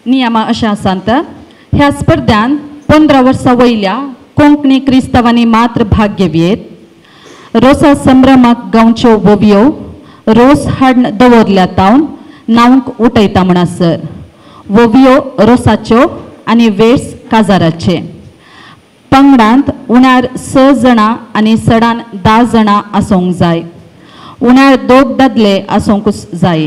नियमां अशें आसात. ह्या स्पर्ध्यान 15 वर्सां वयल्या कोंकणी क्रिस्तांवांनी मात्र भाग घेवयेत. रोसा संभ्रमाक गांवच्यो वोवयो रोस हाडून दवरल्या तावन नांवक उठयता म्हणसर वोवयो रोसाच्यो आनी वेर्स काजाराचे. पंगडांत उण्यार 6 जाणां आनी सडान 10 जाणां आसूंक जाय. उण्यार 2 दादले आसूंकूच जाय.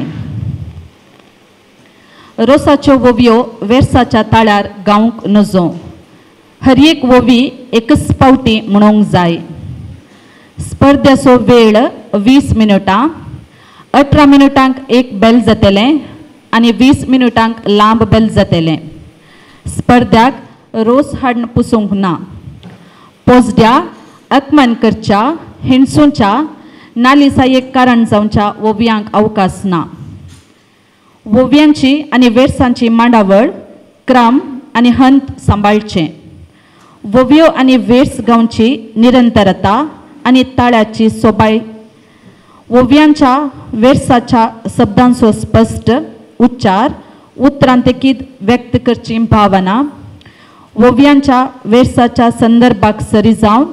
रोसाच्यो वोवयो वेर्साच्या ताळ्यार गावंक नजो. हर एक वोवी एकच पावटी म्हणूंक जाय. स्पर्ध्याचो वेळ 20 मिनटां. 18 मिनटांक एक बेल जातलें आनी 20 मिनटांक लांब बेल जातलें. स्पर्ध्याक रोस हाडून पुसूंक ना. पोजड्या अपमान करच्या हिणसूच्या नालिसायेक कारण जावच्या वोवयांक अवकाश ना. वोवयांची आनी वेर्सांची मांडावळ क्रम आनी हंत सांबाळचें. वोवयो आनी वेर्स गांवची निरंतरता आनी ताळ्याची सोबाय. वोवयांच्या वेर्साच्या शब्दांचो स्पश्ट उच्चार उतरांतकीत व्यक्त करची भावना. वोवयांच्या वेर्साच्या संदर्भाक सरी जावन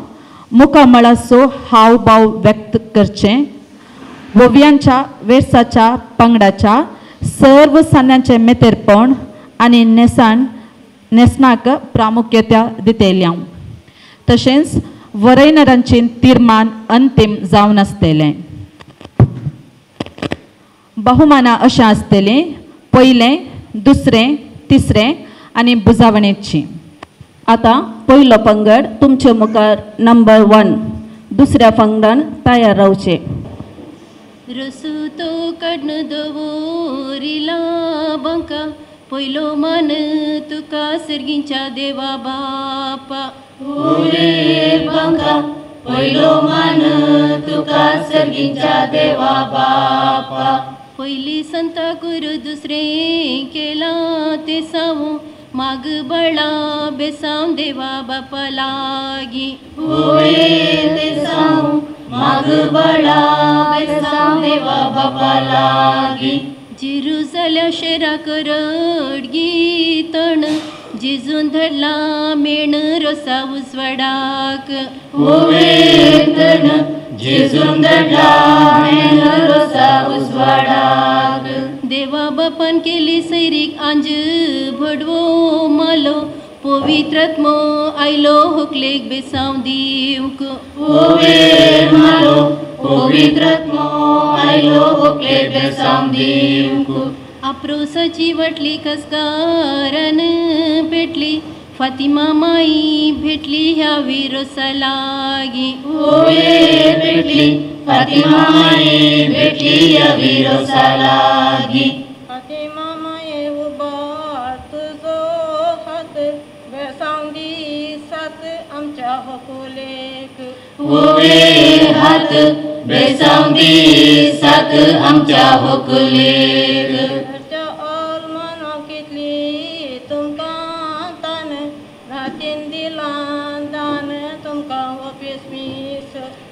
मुखामळाचो हावभाव व्यक्त करचें. वोवयांच्या वेर्साच्या पंगडाच्या सर्व सान्यांचें मेतेरपण आनी न्हेसण न्हेसणाक प्रामुख्यता दितल्या. तशेंच वरयणारांचें तीर्मान अंतीम जावन आसतलें. बहुमानां अशें आसतलीं: पयलें, दुसरें, तिसरें आनी बुजावणेची. आतां पयलो पंगड तुमचे मुखार नंबर 1. दुसऱ्या पंगडान तयार रावचें. रसू तो काडून दवरिला बांका पयलो मान तुका सर्गींच्या देवा बापा. ओरे बांका पयलो मान तुका सर्गींच्या देवा बापा. पयली संता कुरू दुसरें केला ते सावू माग बळा बेसांव देवा बापा लागीं. ओरे ते सावू माग बळा बेसांव देवा बापा लागीं. जेरुजाल्या शेरा करड गीतण जेजून धरला मेण रोसा उजवाडाक. ओवे तण जेजून धरला मेण रोसा उजवाडाक. देवा बापान केली सैरीक आंज भडवो मालो पवित्रात्मो आयलो होकलेक बेसांव दिवंक. ओवे मालो पवित्रात्मो आयलो होकलेक बेसांव दिवंक. आपरोसाची वाटली कसगारान पेटली फातिमा माई भेटली ह्या विरोसा लागीं. ओवे भेटली फातिमा माई भेटली ह्या विरोसा लागीं. फातिमा माये उबार तुजो हात बेसांव दिसात आमच्या होकुलेक. ओवे हात बेसांव दिसात आमच्या होकुलेक.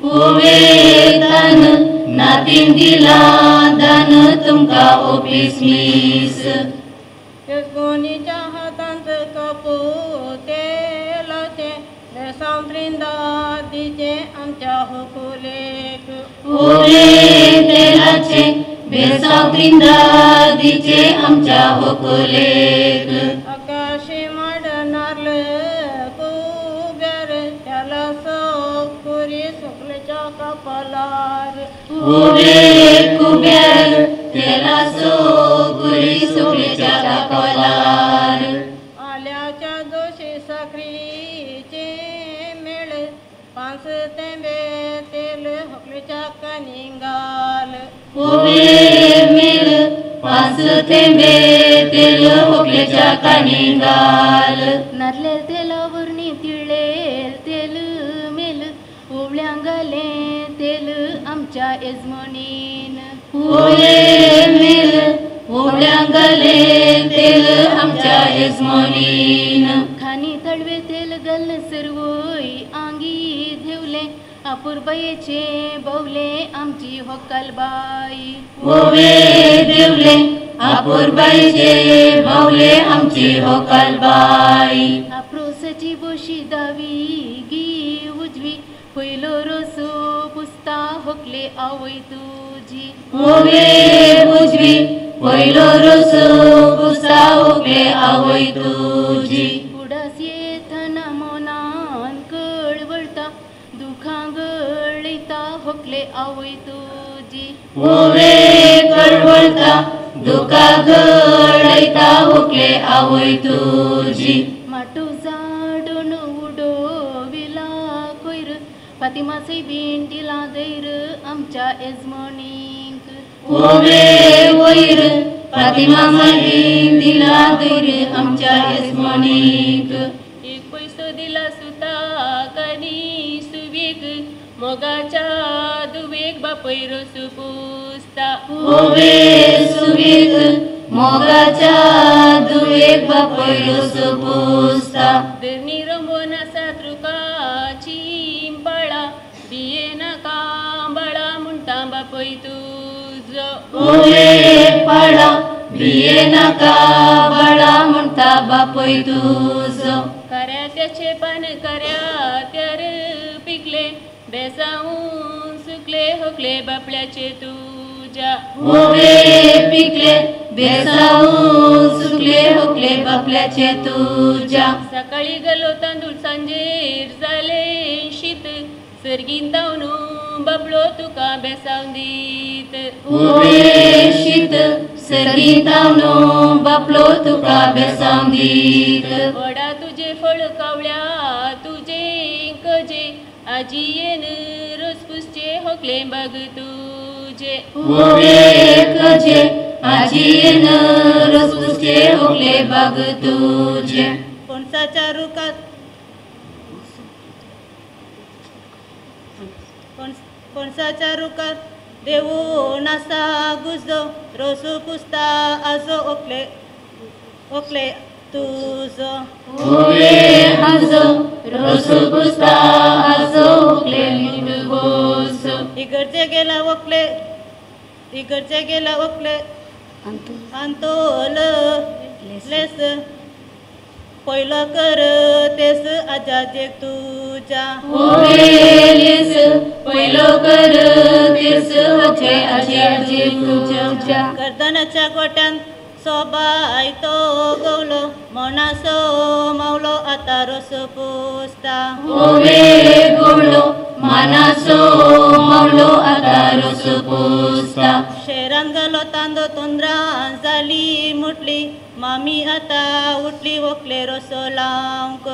ओवे दान नातीन दिला दान तुमकां ओपीस मीस. येसगोनीच्या हातांत कपू तेलाचें बेसांव त्रिंदादीचें आमच्या होकुलेक. ओवे तेलाचें बेसांव त्रिंदादीचें आमच्या होकुलेक. आकाशी माड नारल कुब्यार त्याला सोकुरी सुकलेच्या कपालार. ओवे कुब्यार त्याला सोकुरी सुकलेच्या कपालार. आल्याच्या जोशी साखरीचे मेळ 5 तेंबे तेल होकलेच्या कनिंगाल. ओवे मेळ 5 थेंबे तेल होकलेच्या कनिंगाल. नारलेल तेलावरणी तिळ्ळेल तेल मेल ओवळ्यांगाले तेल आमच्या एजमोनीन. ओवे मेल ओवळ्यांगाले तेल आमच्या एजमोनीन. खानी तळवे तेल गल सर्वय आंगी धेवले अपुरबायेचे बवले आमची होकलबाई. ओवे देवले अपुरबायेचे बवले आमची आमची होकल बाई. आपरोसाची बोशी दावी गी उजवी पयलो रोसो पुसता होकले आवय तुजी. ओवे उजवी पयलो रोसो पुसता होकले आवय तुजी. उडास येतना मनान कळवळता दुखां गळयता होकले आवय तुजी. ओवे कळवळता दुखां गळयता होकले आवय तुजी. माटो जाडून उडोविला कोयर फातिमा सैबीन दिला दैर आमच्या एजमणीक. ओवे वयर फातिमा सायबीन दिला दैर आमच्या एजमणीक. एक पयसो दिला सुताक आनी सुवेक मोगाच्या दुवेक बापय रोसू पुसता. ओवे सुवेक मोगाच्या दुवेक बापय रोसू पुसता. धरणी रंबोन आसा रुखाची पाळा बिये नाका बाळा म्हणटा बापय तुजो. ओवे पाळा बिये नाका बाळा म्हणटा बापय तुजो. कर्यात्याचे पान कर्यात्यार पिकले बेसावून सुकले होकले बापल्याचे तुज्या. ओवे पिकले बेसावून सुकले होकले बापल्याचे तुज्या. सकाळी गेलो तांदूळ सांजेर जाले शीत सर्गीन धांवन बाबलो तुका बेसावन दीत. ओवे शीत सर्गीन धांवन बाबलो तुका बेसावन दीत. वडा तुजे फळ कावळ्या तुजे कजे आजियेन रोस पुसचे होकले बाग तुजे. ओवे कजे आजियेन रोस पुसचे होकले बाग तुजे. पणसाच्या रुखात पणसाच्या रुखात देवून आसा गुजो रोसू पुसता आजो ओकले ओकले तुजो. ओवे आजो रोसू पुसता आजो ओकले बोस. इगर्जे गेला ओकले इगर्जे गेला ओकले आंतोल लेस पयलो कर तेस आजाजेक तुज्या. ओवे लेस पयलो कर तेस आजाजेक तुज्या. गर्दनाच्या गोट्यान सोबाय तो गवलो मनासो मावलो आतां रोसो पुसता. ओवे गवलो मानासो मावलो आतां रोसो पुसता. शेरान गेलो तांदो तोंद्रां जाली मुटली मामी आतां उठली वोकले रोसो लावंक.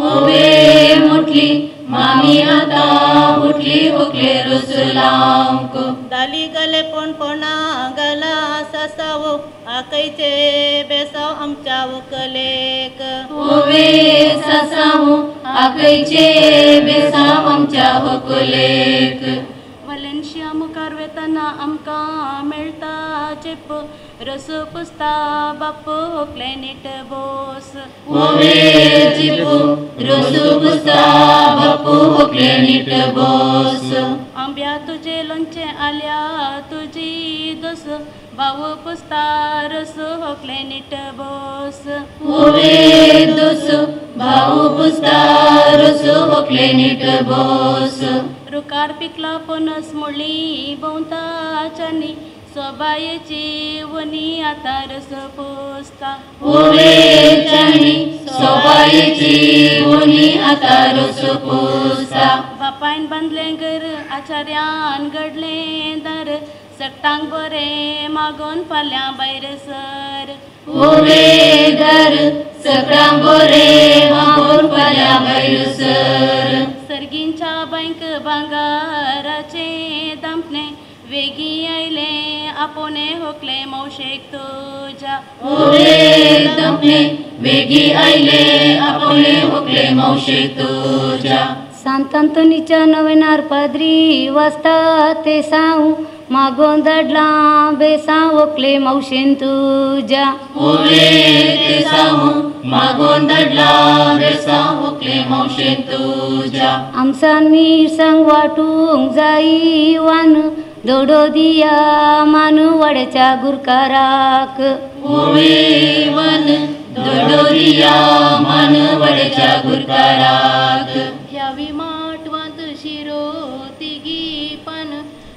ओवे मुटली मामी आतां उठली वोकले रोसो लावंक. दाली गले पणपणा गला सासावो आकयचे बेसाव आमच्या वकलेक. ओवे सासावो आकयचे बेसाव आमच्या वकलेक. वलेन्शिया मुखार वेतना आमकां मेळटा चेप रसो पुसता बाप होकले नीट बोस. ओवे चिपू रसो पुसता बापू होकले नीट बोस. आंब्या तुजे लोणचें आल्या तुजी दोस भाऊ पुसता रसो होकले नीट बोस. ओवे दोस भाऊ पुसता रसो होकले नीट बोस. रुखार पिकला पणस मुळी भोंवता चानी सोबायेची वनी आतां रसो पुसता. ओवे चानी सोबायेची वनी आतां रसो पुसता. बापायन बांदलें घर आचार्यान घडलें दार सगटांक बरें मागोन फाल्यां भायर सर. ओवे दार सगळ्यांक बरें मागोन फाल्यां भायर सर. सर्गींच्या बांयक भांगाराचें दांपणें वेगीं आयलें आपोवणें होकले मावशेक तुज्या. ओवे दांपणें वेगीं आयलें आपोवणें होकले मावशेक तुज्या. सांत आंतोनीच्या नवेनार पाद्री वाजता ते साव मागोन धाडलां बेसांव ओकले मावशेन तुज्या. ओवे ते साव मागोन धाडलां बेसांव ओकले मावशेन तुज्या. आमसान मिरसांग वाटूंक जायी वान दोडो दिया मान वाड्याच्या गुरकाराक. ओवे वन दोडो दिया मान वडेच्या गुरकाराक. ह्यावी माटवांत शिरो तिगी पान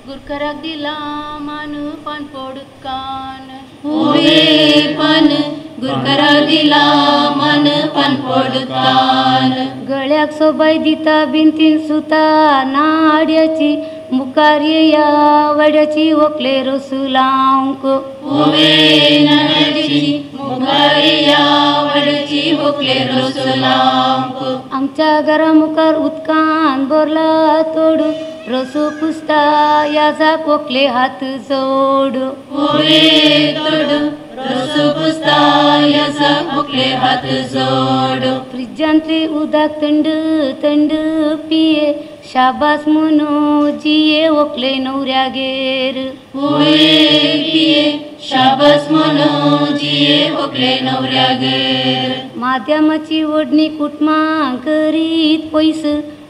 गुरकाराक दिला मान पान पोडकान. होवे पान गुरकाराक दिला मान पान पोडकान. गळ्याक सोबाय दिता भिंतीन सुता नाड्याची मुखार येया वड्याची व्हंकले रोसू लावंक. होवे नाड्याची मुखार येया वड्याची व्हंकले रोसू लावंक. आमच्या घरा मुखार उदकान भरला तोडू रसो पुसता याजाक व्हंकले हात जोड. होवे तोडू रसो पुसता याजाक व्हंकले हात जोड. फ्रिजांतले उदक थंड थंड पिये शाबास म्हणू जिये व्हंकले न्हवऱ्यागेर. होवे पिये शाबास म्हणू जिये व्हंकले न्हवऱ्यागेर. माध्यमाची ओडणी कुटुंबां करीत पयस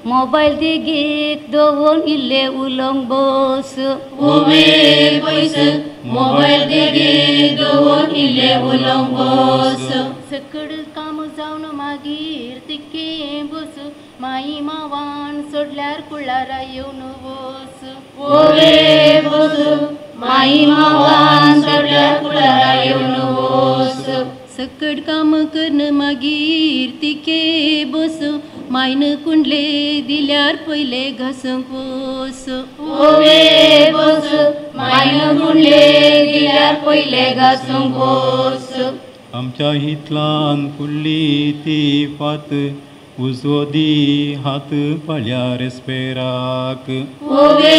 मोबायल देगेक दवरून इल्ले उलोवंक बस. होवे पयस मोबायल देगेक दवरून इल्ले उलोवंक बस. सकड काम जावन मागीर तिके बस माई मावान सोडल्यार कुळारा येवन वस. होवे बस माई मावान सोडल्यार कुळारा येवन वस. सकड काम करून मागीर तिके बस मायन कुंडले दिल्यार पयले घासूंक वस. होवे बस मायन कुंडले दिल्यार पयले घासूंक वस. आमच्या हितलान फुडली ती फात उजवो दी हात फाल्यां रेस्पेराक. होवे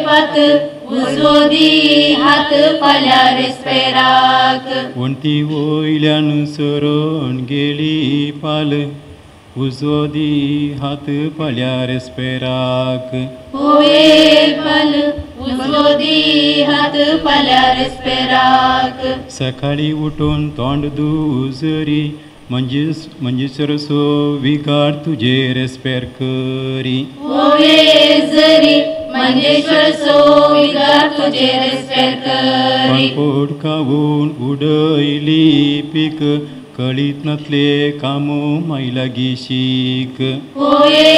फात उजवो दी हात फाल्यां रेस्पेराक. वण्टी वयल्यान सरून गेली पाल उजवो दी हात फाल्यां रेस्पेराक. होवे पाल उजवो दी हात फाल्यां रेस्पेराक. सकाळीं उठून तोंड दुजरी मंजेश्वर सो विगार तुजे रेस्पेर करी. होवे जरी मंजेश्वर सो विगार तुजे रेस्पेर करी. पानपोड खावून उडयली पीक कळीत नातले कामो माई लागीं शीक. होवे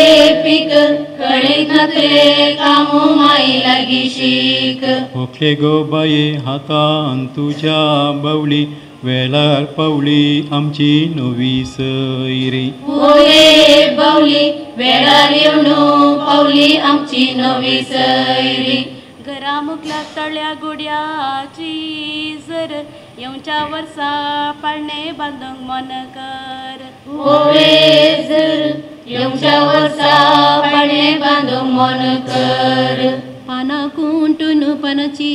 पीक कळीत नातले कामो माई लागीं शीक. व्हंकले गो बाये हातान तुज्या बावली वेळार पावली आमची नवी सयरी. होवे बावली वेळार येवन पावली आमची नवी सयरी. घरा मुखला तळ्या गुड्याची जर येवच्या वर्सा पाळणे बांदूंक मन कर. होवे जर येवच्या वर्सा पाळणे बांदूंक मन कर. पानां कुंटून पानाची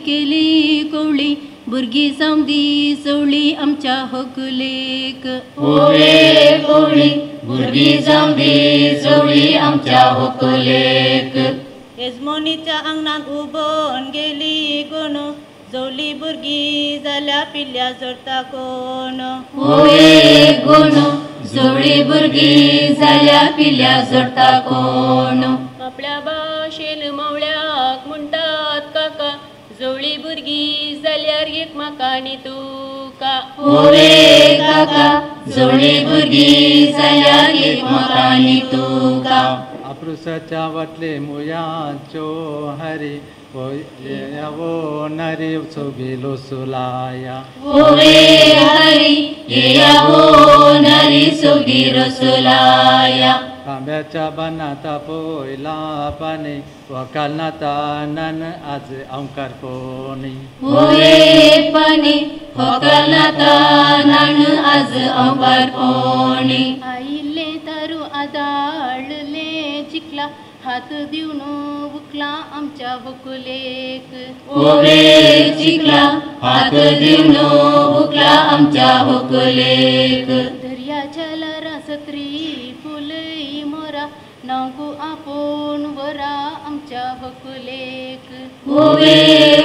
केली कवळी भुरगीं जावं दी सवळी आमच्या होकुलेक. होवे कवळी भुरगीं जावं दी सवळी आमच्या होकुलेक. येजमोनीच्या आंगणांत उबोन गेली कोण जवली भुरगीं जाल्या पिल्ल्या जोडता कोण. होवे कोण जवळी भुरगीं जाल्या पिल्ल्या जोडता कोण. आपल्या भाशेन मोवळ्याक म्हणटात काका जवळी भुरगीं जाल्यार एक म्हाका आनी तुका. होवे काका जवळी भुरगीं जाल्यार एक म्हाका आनी तुका. आपरुसाच्या वाटले मुयांचो हरी वो नरी सुगिलो सुलाया. होवे हरी येया वो नरी सुगिरो सुलाया. तांब्याच्या बनाता पोयला पाणी वकालनाता नन आज अंकार पोनी. होवे पाणी वकालनाता नन आज अंकार पोनी. आयिल्ले तारू आदाळले चिखला हात दिवन उखला आमच्या होकुलेक. होवे चिखला हात दिवन उखला आमच्या होकुलेक. दर्याच्या ल्हारां सत्री फुलय मोरा नांवकू आपोवन वरा आमच्या होकुलेक. होवे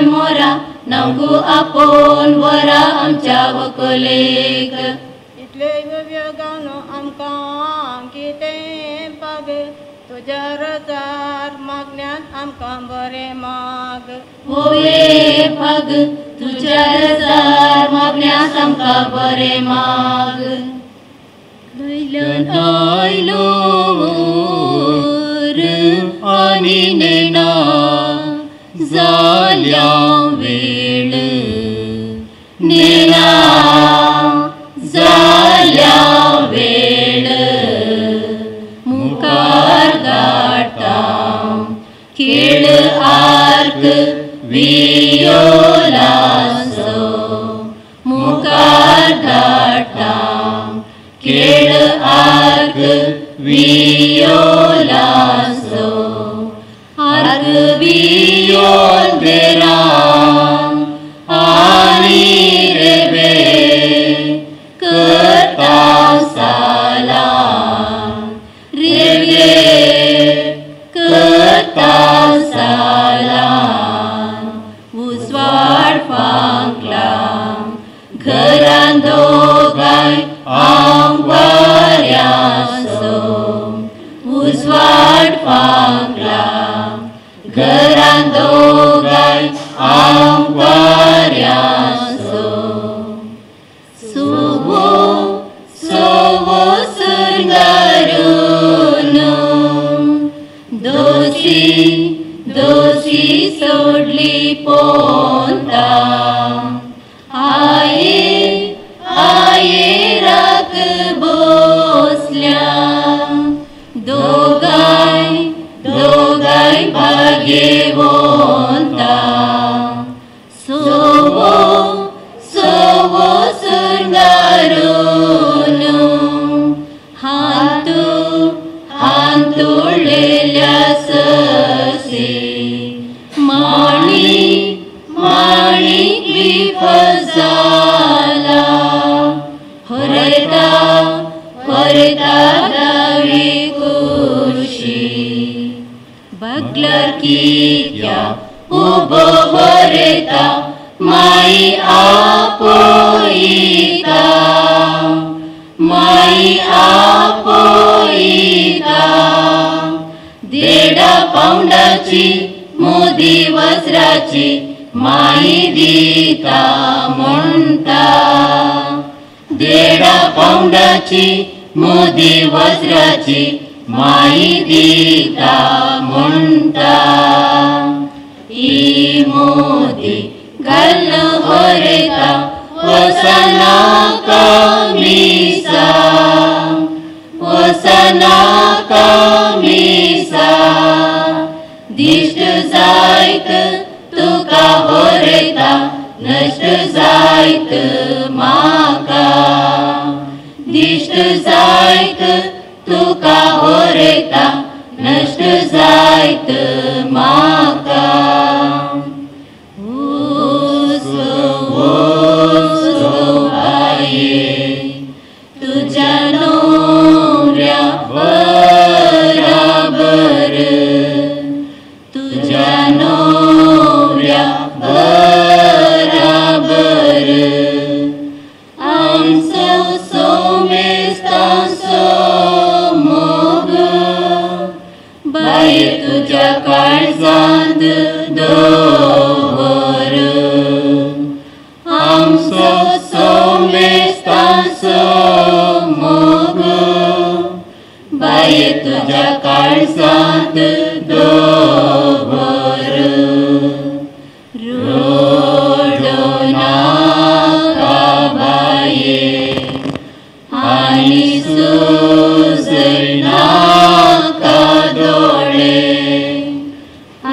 मोरा नांवकू आपोवन वरा आमच्या होकुलेक. इतले ओव्यो गावन आमकां कितें पाग तुज्या रजार मागण्यान आमकां बरें माग. होवे पाग तुज्या रजार मागण्यान आमकां बरें माग. वयल्यान आयलो आनी नेना जाल्या वेळ नेना जाल्या वेळ मुखार धाडटा खेळ आर्क वियोलाचो मुखार धाडटा खेळ आर्क वियोलाचो आर्क वियोल देरां आनी रेबे करता सालां रेबे करता सालां उजवाड फांकला घरान दोगांय आंवाऱ्याचो उजवाड फांकला घरान दोगांय आंवाऱ्याचो सोवो सोवो सुरंगारून दोशी दोशी सोडली पोंता आये आये रात बसल्या दोगांय दोगांय भाग्यवंता सोवो सोवो सुरंगारून हातू हातुळलेल्या ससी माणी माणीक विफल जाला हरता हरता दावी कुशी बगलर कित्या उबो हरता माई आपयता माई आपयता देडा पावंडाची मोदी वज्राची माई दिता म्हणटा देडा पावंडाची मोदी वज्राची माई दिता म्हणटा ही मोदी घाल हरता वसनाका मिसा वसनाका मिसा दिश्ट जायत तुका हरता नश्ट जायत म्हाका दिश्ट जायत तुका हरता नश्ट जायत म्हाका तुझ्या नवऱ्या बराबर तुझ्या नवऱ्या बराबर आमचो सोमेस्तांचो मोग बाये तुझ्या काळजांत दवर आमचो सोमेस्तांचो मोग बाये तुझ्या काळजांत दवर रडूं नाका बाये आनी सुजय नाका दोळे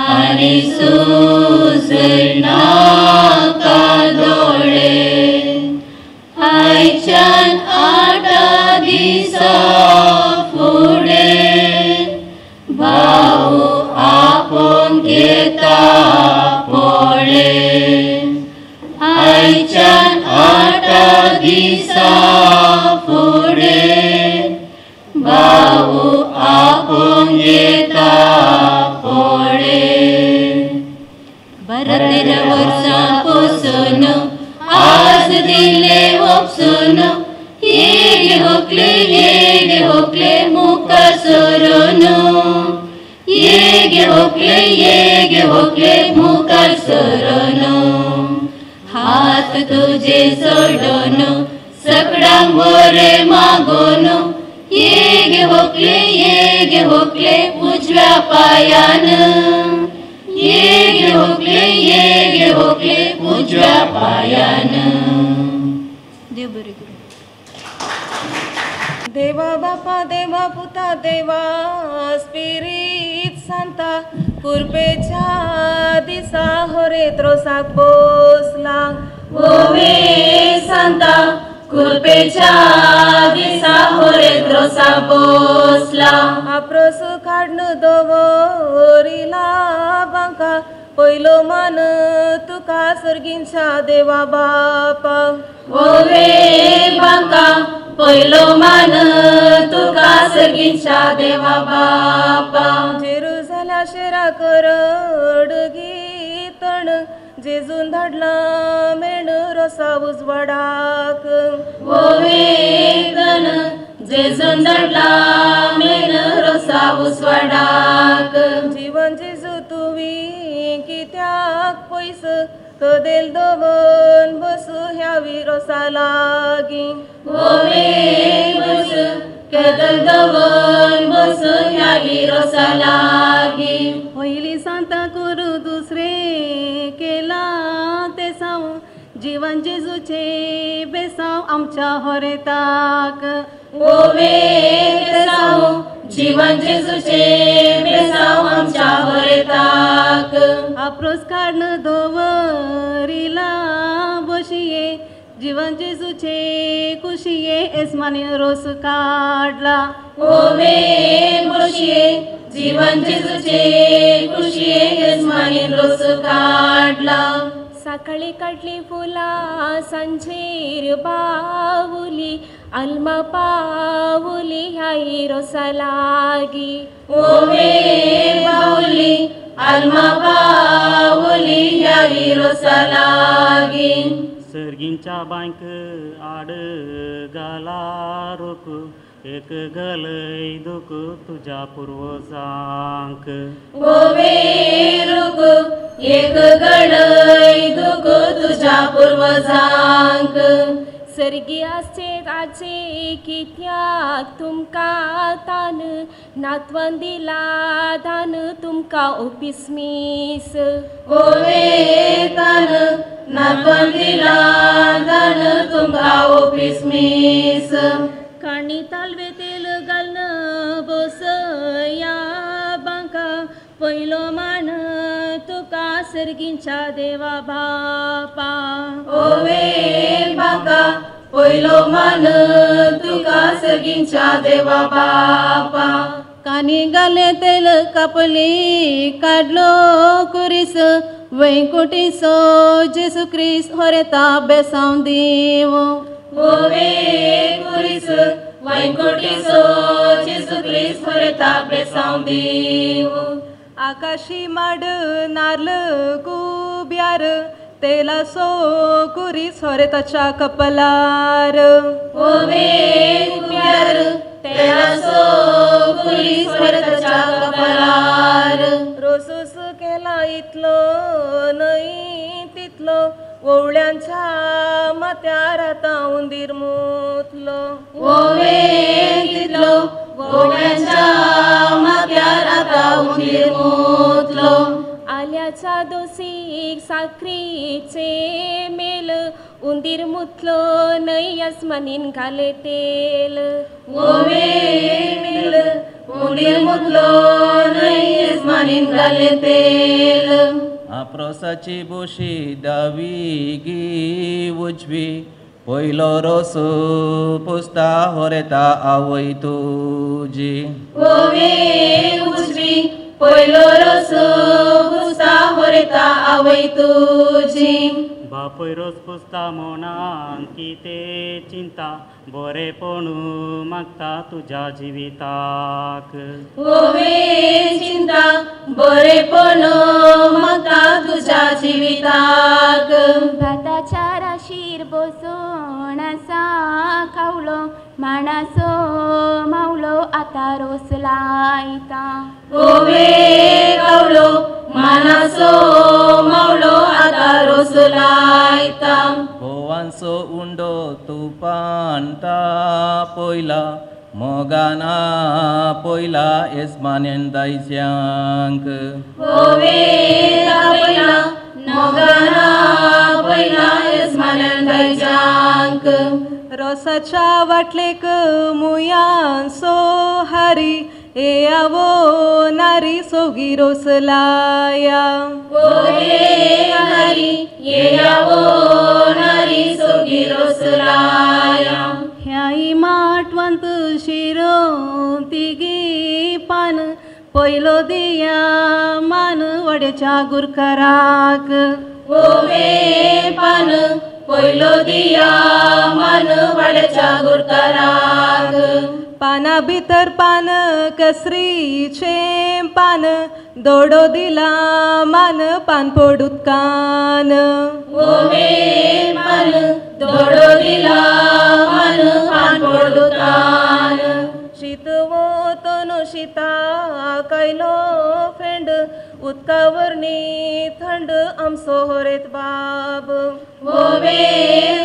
आनी सुजय नाका दोळे आयच्यान आठा दिसा फुडें भाऊ आपोवन घेता पळे आयच्यान आठा दिसा फुडें भाऊ आपोवन घेता पळे 12-13 वर्सां पसून आज दिले वपसून येगे होकले मुखार सरून येगे होकले मुखार सरून हात तुजे सोडून सगळ्यांक बरें मागून होकले उजव्या पायान, ये गे होकले ये गे होकले उजव्या पायान। देव बरें करूं। देवा बापा देवा पुता देवा स्पिरीत सांता, कुर्पेच्या दिसा होरेत रोसाक बसला। ओवे सांता कुर्पेच्या दिसा होरेत रोसाक बसला। आपरोस काडून दवरिला बांका, पयलो मान तुका सर्गींच्या देवा बापा। ओवे बांका पयलो मान तुका सर्गींच्या देवा बापा। जेरुजाल्या शेरा करड गीतण, जेजून धाडला मेण रोसा उजवाडाक। ओवे तण जेजून धाडला मेण रोसा उजवाडाक। जीवन जेजू तुवी कित्याक पयस, कदेल दवन बसू ह्या विरोसा लागीं। ओवे बस कदेल दवन बसू ह्या विरोसा लागीं। पयली सांता करू दुसरे केला ते साव, जीवन जेजूचे बेसाव आमच्या होरेताक। ओवे बेसाव जीवन जेजूचे बेसाव आमच्या होरेताक। आपरोस काडून दवरिला बशिये, जीवन जेजूचे कुशिये एस्मानी रोस काडला। ओवे बशिये जीवन जेजूचे कुशिये एस्मानी रोस काडला। सकाळी काडली फुलां सांजेर बावली, आल्मा पावली ह्या रोसा लागी। ओवे बावली आल्मा पावली ह्या रोसा लागी। सर्गींच्या बांक आड घाला रोक, एक गलय दुख तुझ्या पुर्वजांक। ओवे रुक एक गलय दुख तुझ्या पुर्वजांक। सर्गी आसचे आजे कित्याक तुमकां तान, नातवान दिला दान तुमकां ओपिसमीस। ओवे तान नातवान दिला दान तुमकां ओपिसमीस। काणी तालवे तेल घालून बसया बांका, पयलो मान तुका सर्गींच्या देवा बापा। ओवे बांका पयलो मान तुका सर्गींच्या देवा बापा। कानी घाले तेल कापली काडलो कुरीस, वेंकुटीसो जेसू क्रिस्त होरेता बेसांव दीव। ओवे कुरीस वेंकुटीसो जेसू क्रिस्त होरेता बेसांव दीव। आकाशी माड नार्ल कुब्यार, तेलासो कुरीस होरेताच्या कपलार। ओवे कुब्यार तेलासो कुरीस होरेताच्या कपलार। रोसूस केला इतलो न्हय तितलो, ओवळ्यांच्या माथ्यार आतां उंदीर मुतलो। ओवे तितलो ओवळ्यांच्या माथ्यार आतां उंदीर मुतलो। आल्याच्या दोसीक साखरीचे मेल, उंदीर मुतलो न्हय आसमानीन घाले तेल। ओवे मेल उंदीर मुतलो न्हय आसमानीन घाले तेल। आपरोसाची बोशी दावी गी उजवी, पयलो रोस पुसता होरेता आवय तुजी। ओवे उजवी पयलो रोस पुसता होरेता आवय तुजी। बापूय रोस पुसता मोनान कितें चिंता, बरेपण मागता तुज्या जिविताक। ओवे चिंता बरेपण मागता तुज्या जिविताक। भाताच्या राशीर बसून आसा कावलो, माणासो मावलो आतां रोस लायता। ओवे कावलो मानासो मावलो आतां रोस लायता। गोवांचो उंडो तुपान तापयला, मोगाना पयला येजमान्यान दायज्यांक ओवे आपयला मोगाना पयला येजमान्यान दायज्यांक रोसाच्या वाटलेक मुयान सोहारी येयावो नारी सोगी रोसलाया ओवे नारी येयावो नारी सोगी रोसलाया ह्याई माटवांत शिरो तिगी पान पयलो दिया मान वडेच्या गुरकाराक ओवे पान पयलो दिया मान वडेच्या गुरकाराक पाना भितर पान कसरीचे पान दोडो दिला मान पान पडुतकान ओवे मान दोडो दिला मान पान पडुतकान शीतवो तनु शीता कैलो फेंड उदकावरणी थंड आमचो होरेत बाब ओवे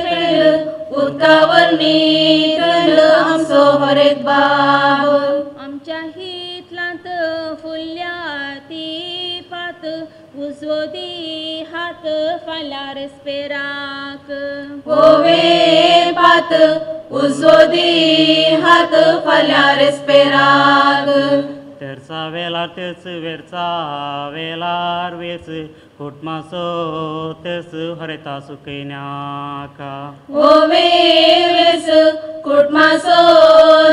फेंड उदकावरणी थंड आमचो होरेत बाब आमच्या हितलांत फुलल्या ती पात उजवो दी हात फाल्यां रेस्पेराक ओवे पात उजवो दी हात फाल्यां रेस्पेराक तेरचा वेलार तेच वेरचा वेलार वेच कुटमासो तेच हरेता सुकयनाका ओवे वेस कुटमासो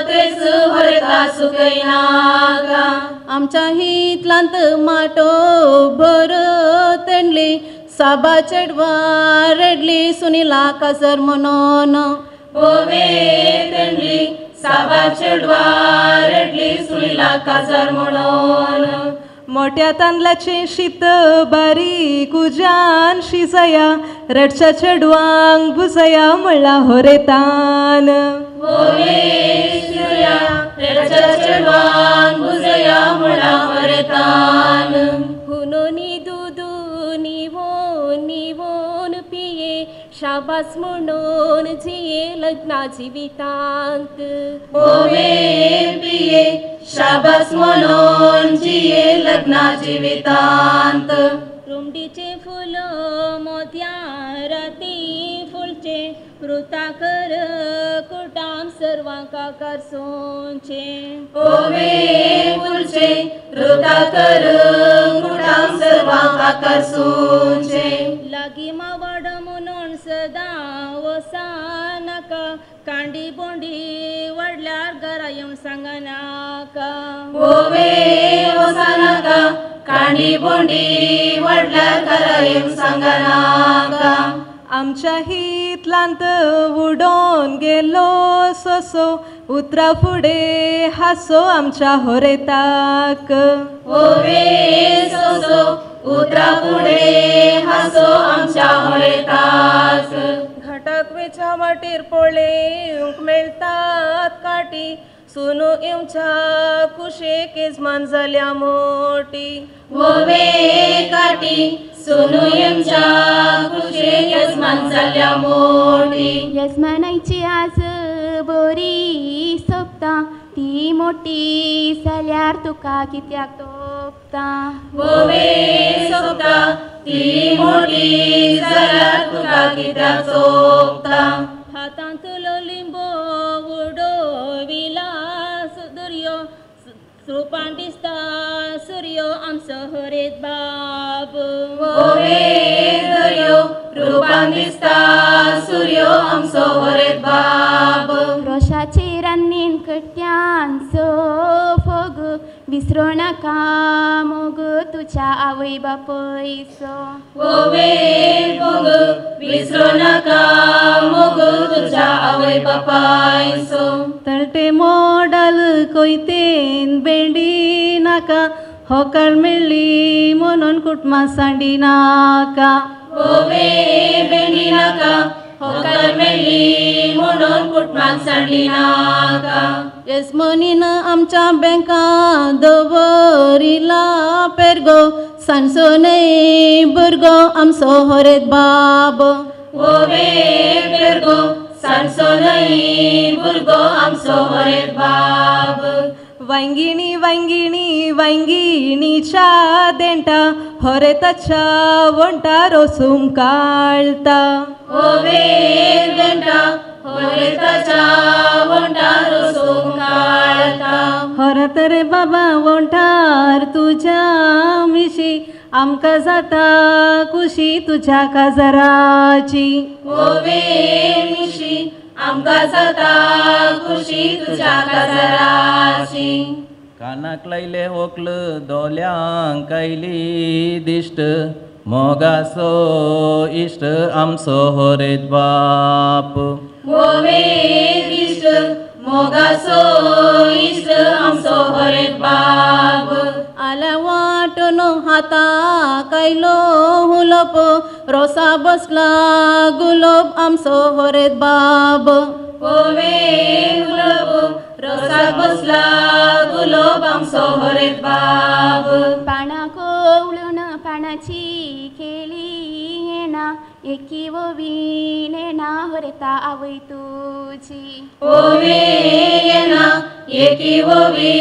तेच हरेता सुकयनाका आमच्या हितलांत माटो भर तेंडली साबा चेडवा रेडली सुनिला काजर म्हणून ओवे तेंडली साबा चेडवा रेडली सुनिला काजर म्हणून मोठ्या तांदळाचें शीत बारीक उज्यान शिजया रडच्या चेडवांक बुजया म्हणला होरेतान ओवे शिजया रडच्या चेडवांक बुजया म्हणला होरेतान हुनोनी दुदू निवोन निवोन पिये शाबास म्हणून जिये लग्ना जिवितांत ओवे पिये शाबास म्हणून जिये लग्ना जिवितांत रुमडीचे फुल मोत्या राती फुलचे कृताकर कुटाम सर्वांक आकर्षोंचे ओवे फुलचे कृताकर कुटाम सर्वांक आकर्षोंचे लागी मावड म्हणून सदां वसानाका कांडी बोंडी वडल्यार घरा येवन सांगनाका ओवे वसानाका कांडी बोंडी वडल्यार घरा येवन सांगनाका आमच्या हितलांत उडोन गेलो सोसो उतरा फुडें हासो आमच्या होरेताक ओवे सोसो उतरा फुडें हासो आमच्या होरेताक घाटाक वेच्या वाटेर पळेवंक मेळटात काटी सुनू येवच्या कुशेक येजमान जाल्या मोटी ओवे काटी सुनू येवच्या कुशेक येजमान जाल्या मोटी येजमानाची आज बरी सोबता ती मोठी जाल्यार तुका कित्याक तोपता ओवे सोबता ती मोठी जाल्यार तुका कित्याक सोबता हातांतलो लिंबो उडोविला दुर्यो रुपान दिसता सुर्यो आमचो हरेत बाब ओवे दर्यो रुपान दिसता सुर्यो आमचो हरेत बाब रोशाचे रान्नीन कट्ट्यान सो फोग विसरो नाका मोग तुझ्या आवय बापयचो ओवे फोग विसरो नाका मोग तुझ्या आवय बापायचो तळटे मोडल कोयतेन भेंडी नाका होकाळ मेळ्ळी म्हणून कुटुंबा सांडी नाका ओवे भेंडी नाका होकाळ मेळ्ळी म्हणून कुटुंबाक सांडली नाका येजमानीन आमच्या बँकां दवरिला पेरगो सांजचो न्हय भुरगो आमचो होरेत बाब ओवे पेरगो सांडचो न्हय भुरगो आमचो होरेत बाब. वांगिणी वांगिणी वांगिणीच्या देंटा होरेताच्या वंटा रोसूम काळता. ओवे देंटा होरेताच्या वंटा रोसूम काळता. होरत रे बाबा वंठार तुझ्या मिशी आमकां जाता खुशी तुझ्या काजराची. ओवे मिशी आमकां जाता खुशी तुझ्या काजराची. कानाक लायले वोक्ल दोल्यांक आयली दिश्ट मोगासो इश्ट आमचो होरेत बाप. ओवे दिश्ट मोगासो इश्ट आमचो होरेत बाप. आल्या वाटून हाताक आयलो हुलोप रोसा बसला गुलोब आमचो होरेत बाब. ओवे हुलोप रोसा बसला गुलोब आमचो होरेत बाब. पानां कवळून पानाची खेळी येना एकी ओवी नेना होरेता आवय तुजी. ओवी येना एकी ओवी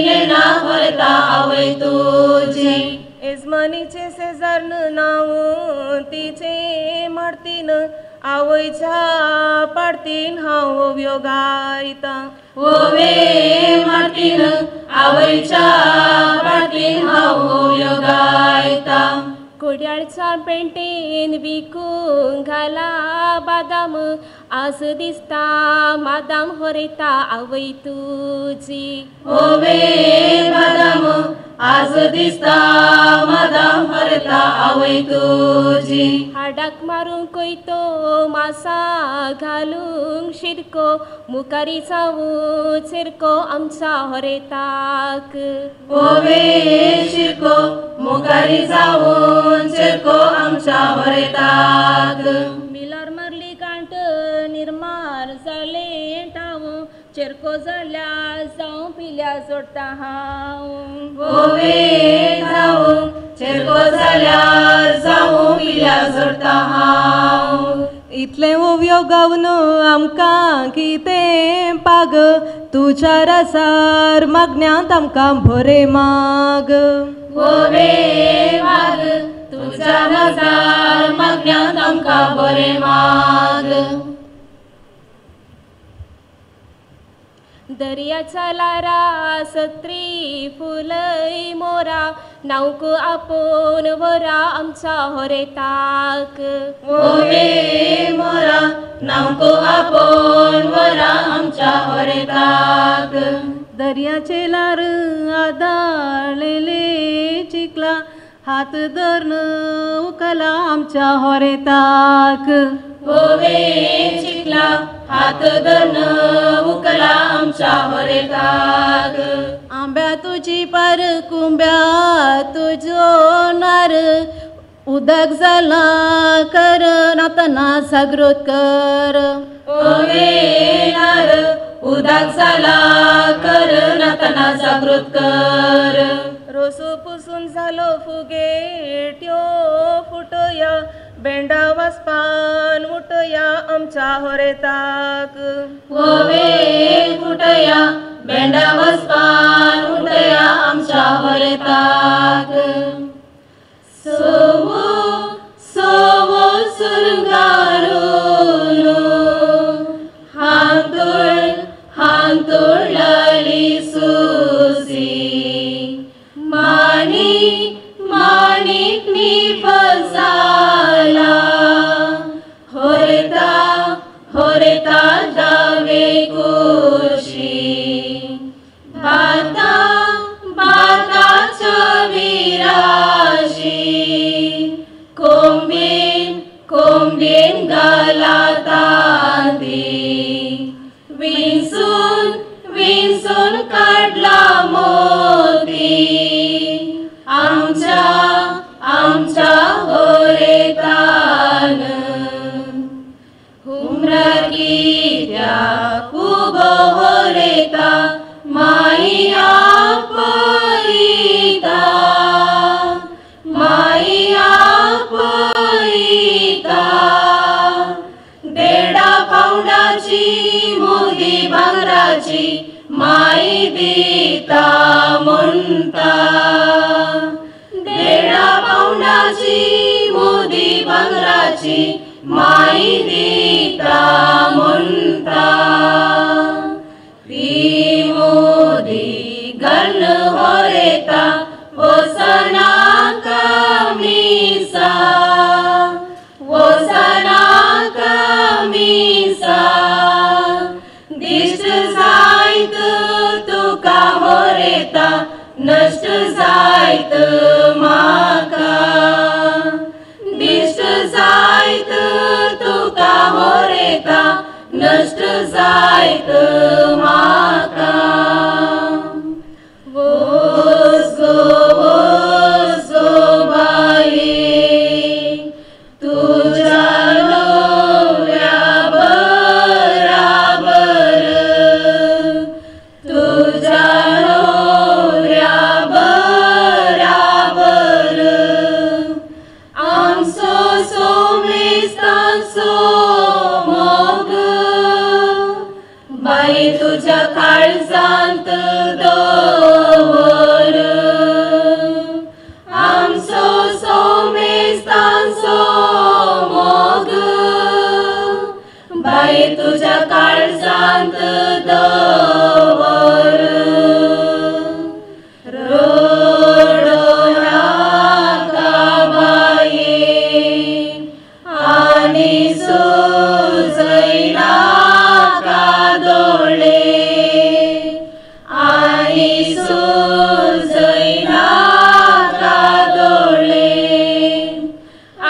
नेना होरेता आवय तुजी. येजमानीचे शेजान्न नांव तिचे मारतीन आवयच्या पाडतीन हांव ओवयो गायता. ओवे मारतीन आवयच्या पाडतीन हांव ओवयो गायता. कोड्याळच्या पेंटेन विकूंक घाला बादाम आज दिसता मादाम होरेता आवय तुजी. ओवे बादाम आज दिसता मादाम होरेता आवय तुजी. हाडाक मारूंक कोयतो मासा घालूंक शिरको मुखारी जावूं चिरको आमच्या होरेताक. ओवे शिरको मुखारी जावूं चिरको आमच्या होरेताक. मिलार मारली कांट निर्मार जाले टाव चेरको जाल्या जावं पिल्या जोडटा हांव. ओवे जावं चेरको जाल्यार जावं पिल्या जोडटा हांव. इतलें ओवयो गावन आमकां कितें पाग तुज्या रसार मागण्यांत आमकां बरें माग. ओवे माग तुज्या रसार मागण्यांत आमकां बरें माग. दर्याच्या लारा सत्री फुलय मोरा नावक आपोवन व्हरा आमच्या होरेताक. ओवे मोरा नावक आपोवन व्हरा आमच्या होरेताक. दर्याचे लार आदाळलेले चिखला हात धरून उखला आमच्या होरेताक. ओवे चिखला हात धरून उखला आमच्या होरेताक. आंब्या तुजी पार कुंब्या तुजो नार उदक जाला कर नातना जागृत कर. ओवे नार उदक जाला कर नातना जागृत कर. रोसो पुसून जालो फुगेट्यो फुटया बेंडा वाजपान उठया आमच्या होरेताक. ओवे फुटया बेंडा वाजपान उठया आमच्या होरेताक. सोवो सोवो सुरंगारुलो हांतुळ हांतुळली सुसी माणी माणिक निफसाला होरेता होरेता दावे कुशी भाता भाताच्या विराशी कोंबीन कोंबीन घाला ती विंचून विंचून काडला मोती आमच्या आमच्या होरेतान. हुमरार कित्याक उबो होरेता माई आपयता माई आपयता. देडा पावंडा भांगराची माई दिता म्हणटा देडा पावंडाची मुदी भांगराची माई दिता म्हणटा ती मुदी घालून होरेता वसनाका मिसा वसनाका मिसा दिश्ट जायत तुका होरेता नश्ट जायत म्हाका दिश्ट जायत तुका होरेता नश्ट जायत म्हाका वोस गो वोस गो बाये तुज्या न्हवऱ्या बराबर तुज्या न्हवऱ्या बराबर आमचो सोमेस्तांचो मोग बाये तुज्या काळजांत दवर आमचो सोमेस्तांचो मोग बाये तुज्या काळजांत दवर रडो नाका बाये आनी सुजय नाका दोळे आनी सुजय नाका दोळे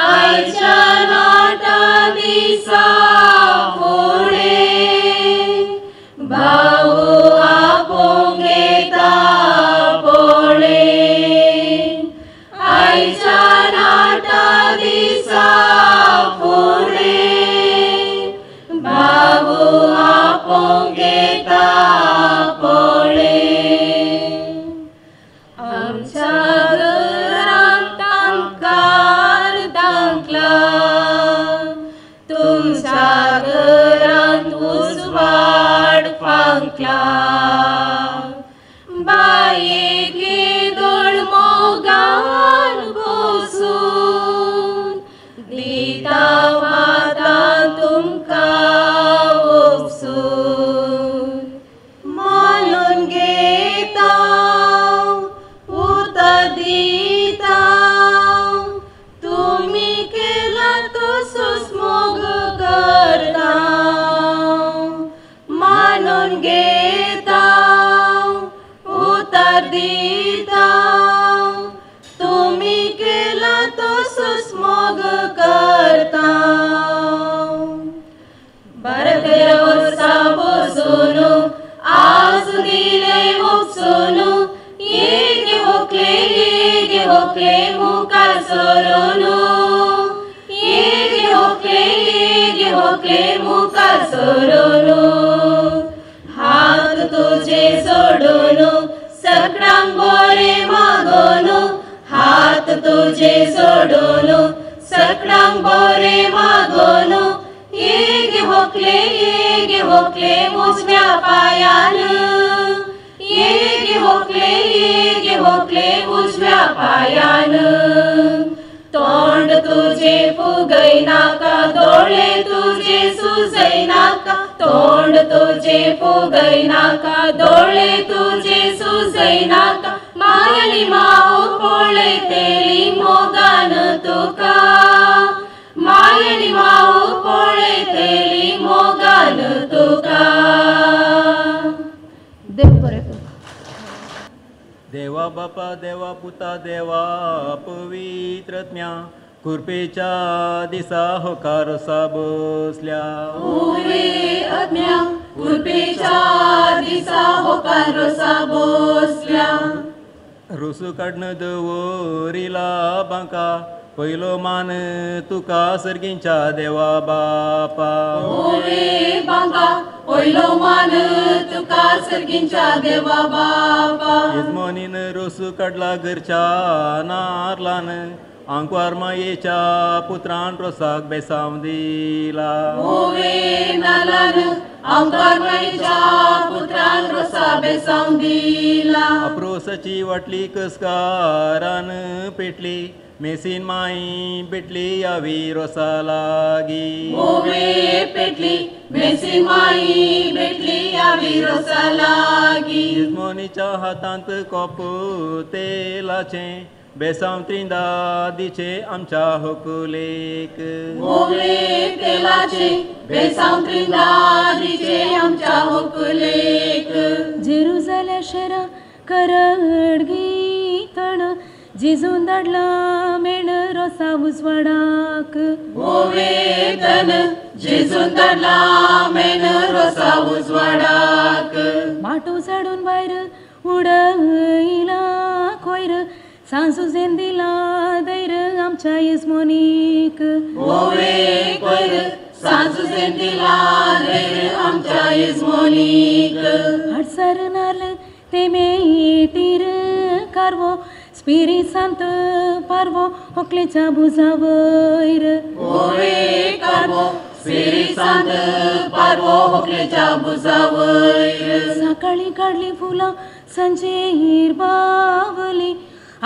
आयच्या नाटा दिसा फुडें भाऊ आपोवंक येता पळय आयच्या नाटा दिसा फुडें भाऊ आपोवंक येता पळय आमच्या घरांत तांकार दांकला तुमच्या घरांत उजवाड फांकला बाये केदोळ मोगान बसून दिता आतां तुमकां उपसून मानून घेता उतर दिता तुमी केला तसोच मोग करता मानून घेता उतर दिता तुमी केला तसोच मोग करता 12-13 वर्सां बसून आज दिले उपसून येगे होकले मुखार सरून येगे होकले मुखार सरून हात तुजे सोडून सकडांक बरें मागून हात तुजे सोडून सकडांक बरें मागून येगे होकले उजव्या पायान येगे होकले उजव्या पायान तोंड तुजे फुगय नाका दोळे तुजे सुजय नाका तोंड तुजे फुगय नाका दोळे तुजे सुजय नाका मायली माव पळयतली मोगान तुका मायली माव पळयतली मोगान तुका. देव बरें करूं. देवा बापा देवा पुता देवा पवित्रत्म्या कृपेच्या दिसा होकार बसल्या उवे आत्म्या कृपेच्या दिसा होकार बसल्या रोसू काडन दवरिला बांका पयलो मान तुका सर्गींच्या देवा बापा ओवे बांका पयलो मान तुका सर्गींच्या देवा बापा येजमानीन रोसू काडला घरच्या नारलान आंकवार मायेच्या पुत्रान रोसाक बेसांव दिला. ओवे नालान आंकवार मायेच्या पुत्रान रोसा बेसांव दिला. अप्रोसाची वाटली कसकारान पेटली मेसीन माई पेटली यावी रोसा लागी. ओवे पेटली मेसीन माई पेटली यावी रोसा लागी. इजमोनीच्या हातांत कोप तेलाचें बेसांव त्रिंदा दिचे आमच्या होकुलेक. ओवे तेलाचे बेसांव त्रिंदा दिचे आमच्या होकुलेक. जेरुजाल्या शहरा करड गीतण जेजून धाडला मेण रोसा उजवाडाक. ओवे तन जेजून धाडला मेण रोसा उजवाडाक. माटो झाडून भायर उडयला कोयर सांजुजेन दिला दैर आमच्या येजमोनीक. ओवे कोयर सांजुजेन दिला दैर आमच्या येजमोनीक. हाडसर नाल ते मेटीर कारवो स्पिरीत सांत पारवो होकलेच्या भुजावयर. ओवे कारवो स्पिरीत सांत पारवो होकलेच्या भुजावयर. सकाळी काडली फुलां संजेर बावली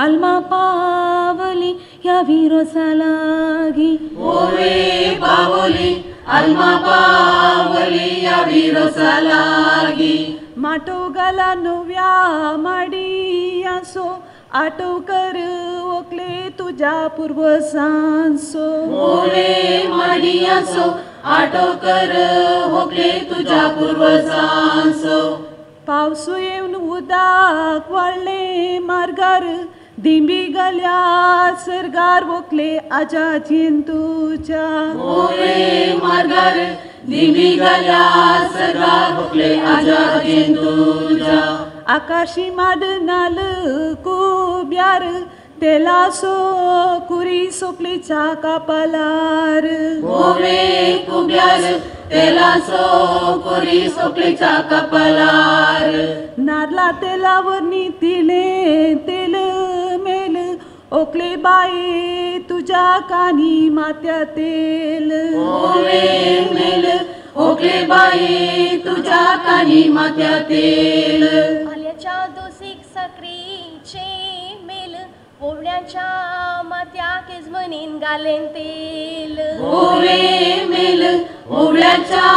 आल्मा पावली ह्या विरोसा लागी. ओवे पावली आल्मा पावली ह्या विरोसा लागी. माटो घाला नव्या माडियांचो आटो कर ओकले तुज्या पुर्वजांचो. ओवे माडियांचो आटो कर ओकले तुज्या पुर्वजांचो. पावसू येवन उदक वाडलें मार्गार दिंबी घाल्या सर्गार वोकले आजा जिंतूच्या. ओवे मार्गार दिंबी घाल्या सर्गार वोकले आजा जिंतूच्या. आकाशी माड नाल कुब्यार तेलासो कुरी सोपलीच्या कपालार. ओवे कुब्यार तेलासो कुरी सोपलीच्या कपालार. नारला तेलावर तिले तेल मेल ओकले बाये तुझ्या कानी मात्या तेल. ओवे मेल ओकले बाये तुझ्या कानी मात्या तेल. आल्याच्या दोसीक साकरीचे मेल ओवळ्याच्या मात्याक इजमनीन घालें तेल. ओवे मेल ओवळ्याच्या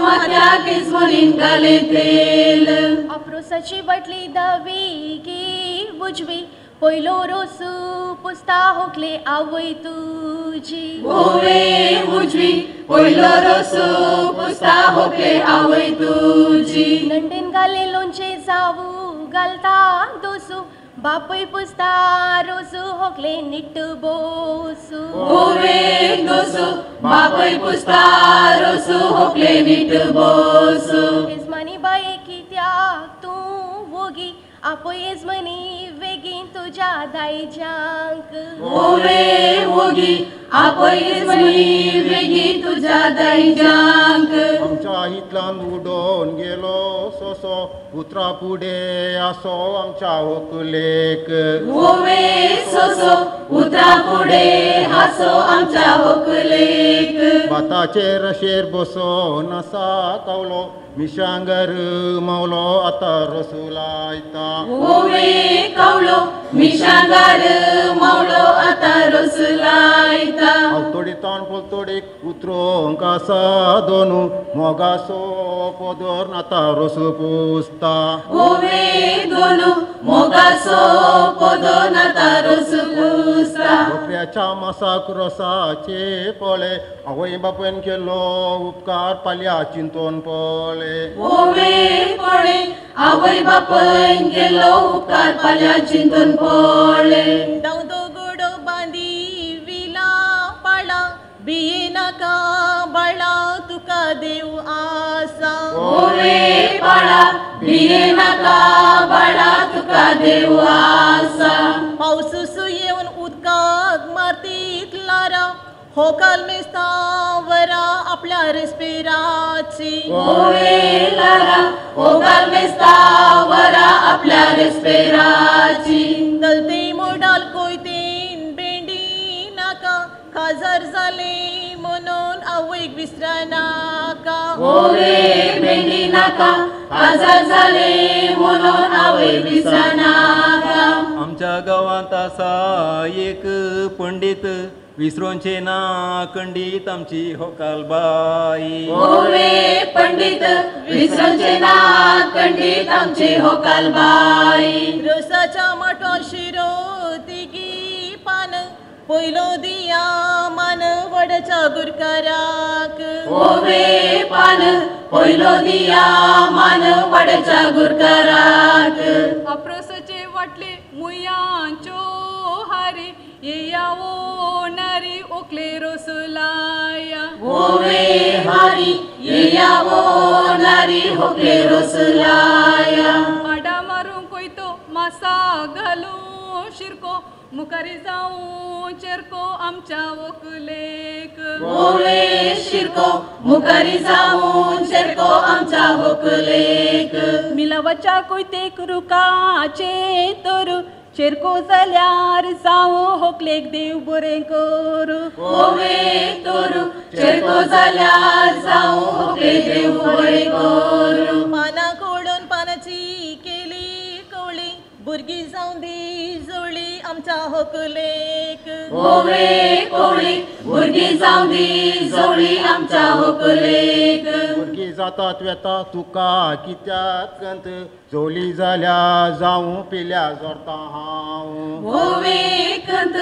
मात्याक इजमनीन घालें तेल. अप्रोसाची बाटली दावी गी उजवी पयलो रोस पुसता होकले आवय तुजी. ओवे उजवी पयलो रोस पुसता होकले आवय तुजी. नंडेन घाले लोणचें जावू घालता दोसू बापूय पुसता रोसू होकले निट्ट बोसू. ओवे दोसू बापूय पुसता रोसू होकले निट्ट बोसू. येजमानी बाये कित्याक तूं वोगी आपय येजमनी बेगीन तुज्या दायज्यांक. ओवे वोगी आपय येजमनी बेगीन तुज्या दायज्यांक. आमच्या हितल्यान उडोवन गेलो सोसो पुत्रा फुडें आसो आमच्या होकुलेक. ओवे सोसो पुत्रा फुडें आसो आमच्या होकुलेक. भाताचेर रशेर बसोन आसा कावलो मिशांगर मावलो आतां रसू लायता. ओवे कावलो मिशांगर मावलो आतां रसू लायता. आलतोडी ताण पलतोडीक उतरोंक आसा दोनू मोगासो पोदोर आतां रसू पुसता. ओवे दोनू मोगासो पोदोर आतां रसू पुसता. बोकऱ्याच्या मासाक रोसाचे पळे आवय बापायन केलो उपकार पाल्या चिंतोन पळे. ओवे पळे आवय बापायन केलो उपकार पाल्या चिंतून पळे. धांवतो गोडो बांदी विला पाळा बिये नाका बाळा तुका देव आसा. ओवे पाळा बिये नाका बाळा तुका देव आसा. पावस येवन उदकाक मारतीत लारा होकाल मेस्तावरा आपल्या रेस्पेराची. ओवे लारा होकाल मेस्तावरा आपल्या रेस्पेराची. दलते मोडाल कोयतेन भेंडी विसरनाका. ओवे भेंडी नाका काजार जाले म्हणून आवय विसरनाका. आमच्या गांवांत आसा एक पंडीत विसरोंचे ना कंडीत आमची होकाल बाई. ओवे पंडीत विसरोंचे ना कंडीत आमची होकाल बाई. रोसाच्या माटवान शिरो तिगी पान पयलो दिया मान वडच्या गुरकाराक. ओवे पान पयलो दिया मान वडच्या गुरकाराक. अप्रोसाचे वाटले मुयांचो हारी येया ओ नारी ओकले रोसलाया. ओवे हारी येया ओ नारी ओकले रोसलाया. आडा मारूं कोयतो मासा घालूं शिरको मुखारी जाऊं चेरको आमच्या वोकलेक. ओवे शिरको मुखारी जाऊं चेरको आमच्या वोकलेक. मिलावाच्या कोयतेक रुखाचे तोरू चेरको जाल्यार जावं होकलेक देव बरें करूं. ओवे तोरू चेरको जाल्यार जावं होकलेक देव बरें करूं. पानां कोडून पानाची केली कवळी भुरगीं जावं दी जोळी आमच्या होकलेक. ओवे कोवळी भुरगीं जावं दी जोळी आमच्या होकलेक. भुरगीं जातात वेता तुका कित्याक कंत जोली जाल्या जावं पिल्या जोडता हांव. ओवे कंत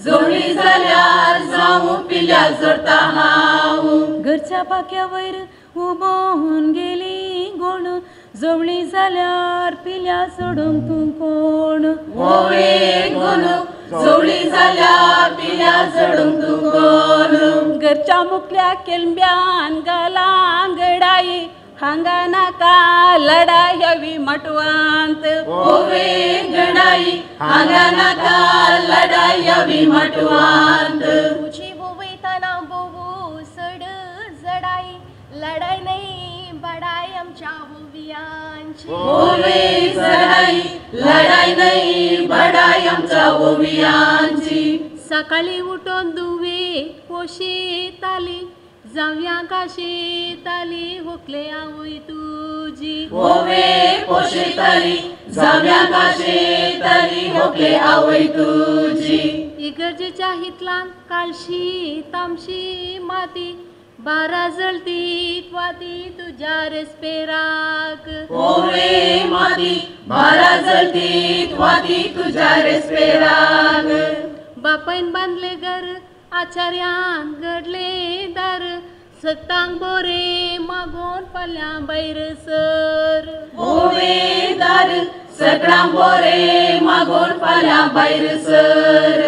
जोळी जाल्यार जावं पिल्या जोडता हांव. घरच्या पाक्या वयर उबोन गेली गोण जोवळी जाल्यार पिल्या सोडूंक तूं कोण. ओवे गोण जोवळी जाल्यार पिल्या सोडूंक तूं कोण. घरच्या मुकल्या केलंब्यान घाला गडाई हांगा नाका लडाय ह्यावी माटवांत. ओवे गडाई हांगा नाका लडाय ह्यावी माटवांत. तुझी वोवयताना बोवू सड जडाई लढाई नाही बडाई आमच्या ओवियांची. ओवे जडाई लढाई नाही बडाई आमच्या ओवियांची. सकाळी उठून दुवे पोशेताली जावया काशेताली होकले आवय तुजी. ओवे पोशेताली जावया काशेताली होकले आवय तुजी. इगर्जेच्या हितलान काळशी तामशी माती बारा जळतीत वाती तुझ्या रेस्पेराक. ओवे माती बारा जळतीत वाती तुझ्या रेस्पेराक. बापायन बांदले घर आचार्यान घडले दार सगटांक बोरे मागोन फाल्यां भायर सर. ओवे दार सगळांक बोरे मागोन फाल्यां भायर सर.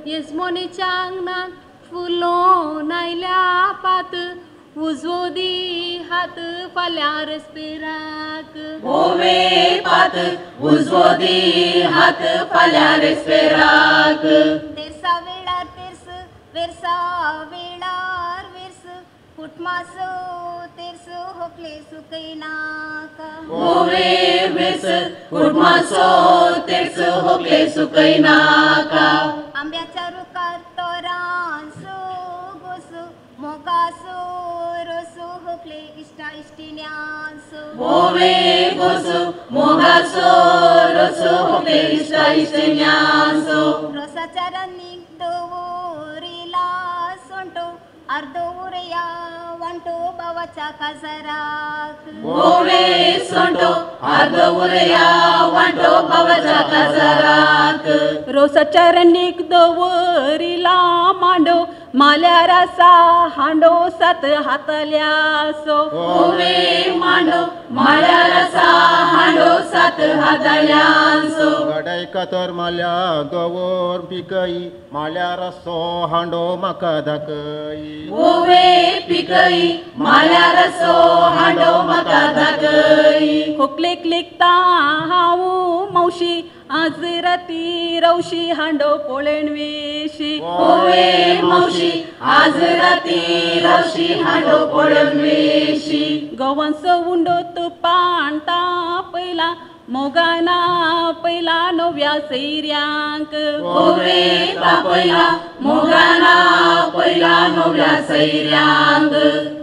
येजमोनेच्या आंगणान फुलोन आयल्या पात उजवो दी हात फाल्यां रेस्पेराक. ओवे पात उजवो दी हात फाल्यां रेस्पेराक. तेरसा वेळार तेरस वेरसा वेळार वेरस कुटमासो तेरस होकले सुकयनाका. ओवे वेरस कुटमासो तेरस होकले सुकयनाका. आंब्याच्या रुखार तोरांसो गोसो मोगासो रोसो होकले इश्टा इश्टिण्यांसो. ओवे गोसो मोगासो रोसो होकले इश्टा इश्टिण्यांसो. रोसाच्या रान्नीक दवरिला सोंटो अर्दो उरया वांटो बावाच्या काजाराक. ओवे सोंटो अर्दो उरया वांटो बावाच्या काजाराक. रोसाच्या रान्नीक दवरिला मांडो माल्यार आसा हांडो सात हाताल्यासो. ओवे मांडो माल्यार आसा हांडो सात हाताल्यासो. गडाय कातर माल्या दवर पिकई माल्यार आसो हांडो म्हाका दाखय. ओवे पिकई माल्यार आसो हांडो म्हाका दाखय. होकलेक लेखता हांव मावशी आज राती रवशी हांडो पळेण वेशी. ओवे मावशी आज राती रवशी हांडो पळोवन वेशी. गोवांचो उंडो तुपान तापयला मोग मोगाना पयला नव्या सैऱ्यांक ओवे तापयला मोगाना पयला नव्या सैऱ्यांक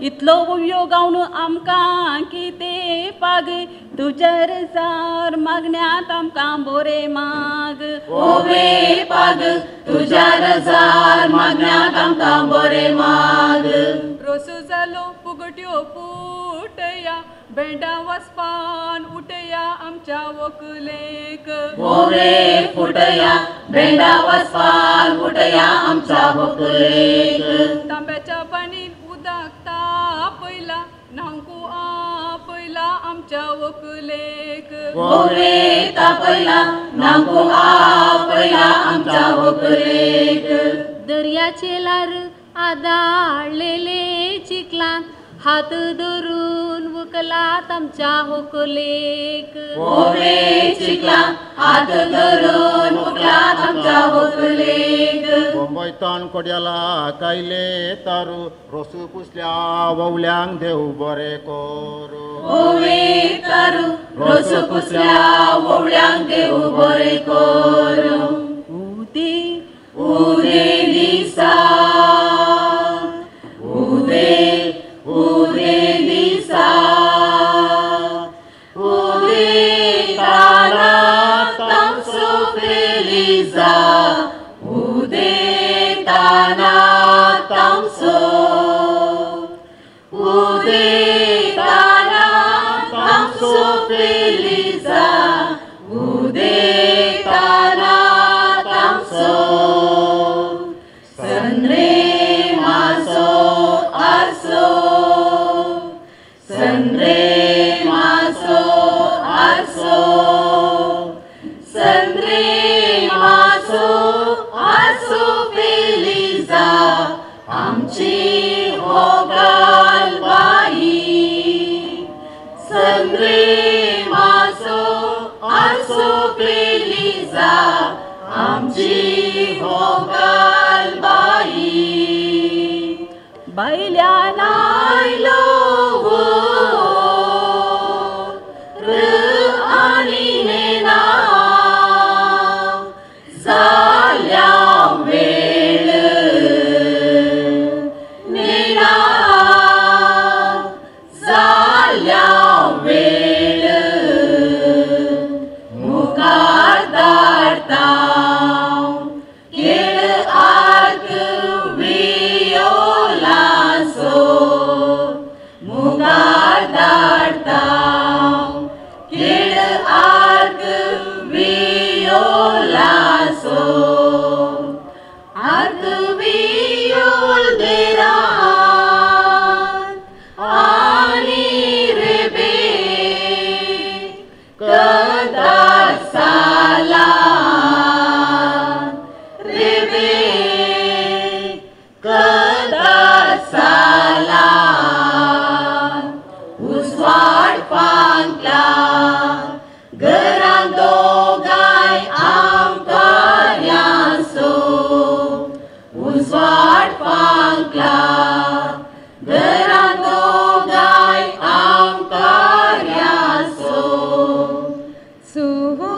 इतलो ओवयो गावन आमकां कितें पाग तुज्या रजार मागण्यात आमकां बोरे माग ओवे पाग तुज्या रजार मागण्यात आमकां बोरे माग रोसो जालो फुगट्यो फुटया भेंडा वचपान उठया आमच्या व्हंकलेक ओवे फुटया भेंडा वचपान उठया आमच्या व्हंकलेक तांब्याच्या पाणीन उदक तापयला न्हावंकू आपयला आमच्या व्हंकलेक ओवे तापयला न्हावंकू आपयला आमच्या व्हंकलेक दर्याचे लार आदाळलेले चिखलान हात धरून वकलात आमच्या होकलेक ओवे चिखलान हात धरून वकलात आमच्या होकलेक बंबयतान कोड्याला कायले तारू रोसू पुसल्या ववल्यांक देव बरें करूं ओवे तारू रोसू पुसल्या ववल्यांक देव बरें करूं उदे उदे दिसा उदे उदे दिसा उदे तारा तामसो फेलिजा उदे तारा तामसो उदे तारा तामसो फेलिजा उदे तारा तामसो संद्रे मासो आसो संद्रे मासो आसो संद्रे मासो आसो फेलिजा आमची होगाल बाई संद्रे मासो आसो फेलिजा आमची होगाल बाई बायल्यान आयलो र आनी नेना जाल्या वेळ नेना जाल्या वेळ मुखार धाडता केळ आर्क वियोलासो मुखार धाडता केळ आर्क वियोलासो आर्क वियोल देरान आनी रेबे कदार साला रेबे कदार साला उजवाड फांकला घरां दोगांय आमकां यांसो उजवाड फांकला घरां दोगांय आमकां यांसो सुहो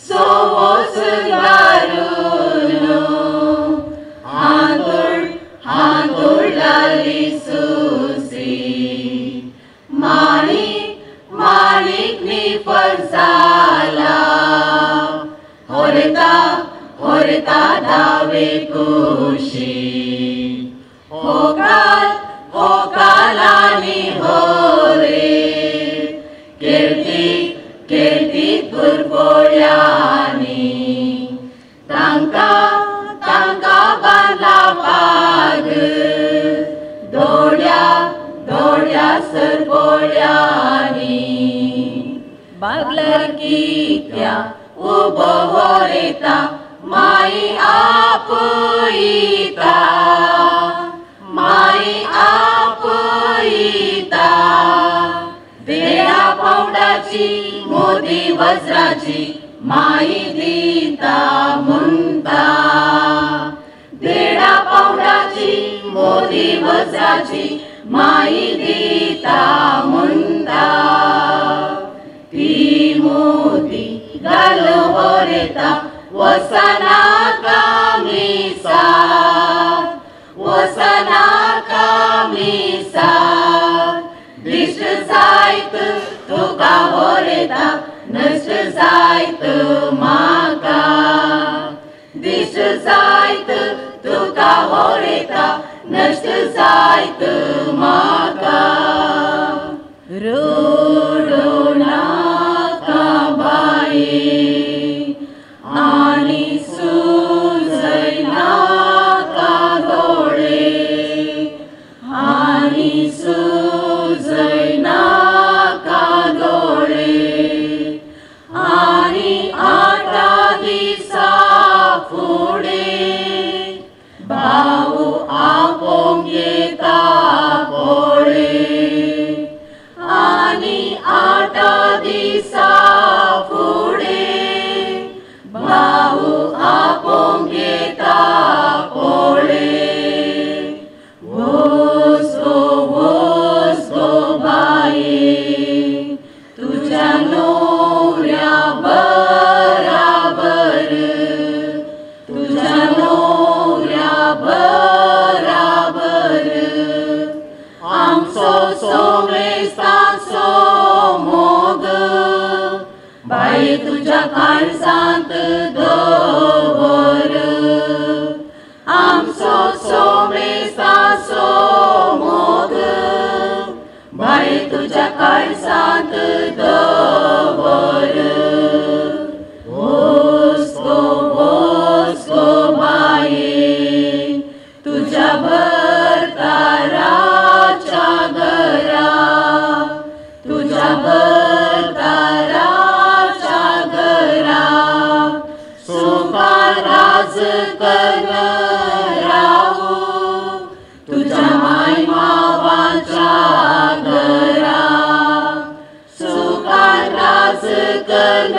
सोवो सुंगारुनो हांतुळ हांतुळाली सुसी माणिक माणिक निफळ जाला होरता होरता दावे कुशी होकाल होकालानी होरे कीर्ती कीर्ती पुरपोळ्यांनी तांकां तांकां बांदला पाग दोड्या दोड्या सरपोळ्यांनी बागल्यार कित्या उबो होरेता माई आपयता माई आपयता देडा पावडाची मोदी वज्राची माई दिता म्हणता देडा पावडाची मोदी वज्राची माई दिता म्हणता ती मोती घालो होरेता वसनाका मिसाक वसनाका मिसाक दिश्ट जायत तुका होरेता नश्ट जायत म्हाका दिश्ट जायत तुका होरेता नश्ट जायत म्हाका रडूं नाका बाये आनी सुजय नाका दोळे आनी सुजय नाका दोळे आनी आठा दिसा फुडें भाऊ आपोवंक येता पळय आनी आठा दिसा फुडें भाऊ आपोवंक येता पळय वोस गो वोस गो बाये तुज्या न्हवऱ्या बराबर तुज्या न्हवऱ्या बराबर आमचो सोमेस्ताचो मोग बाये तुज्या काळजांत दवर आमचो सोमेस्ताचो मोग बाये तुज्या काळजांत दवर वोस गो वोस गो बाये तुज्या भरताराच्या घरा तुज्या भरताराच्या घरा सुखान राज कर रावू तुज्या माय मावाच्या घरा सुखान राज कर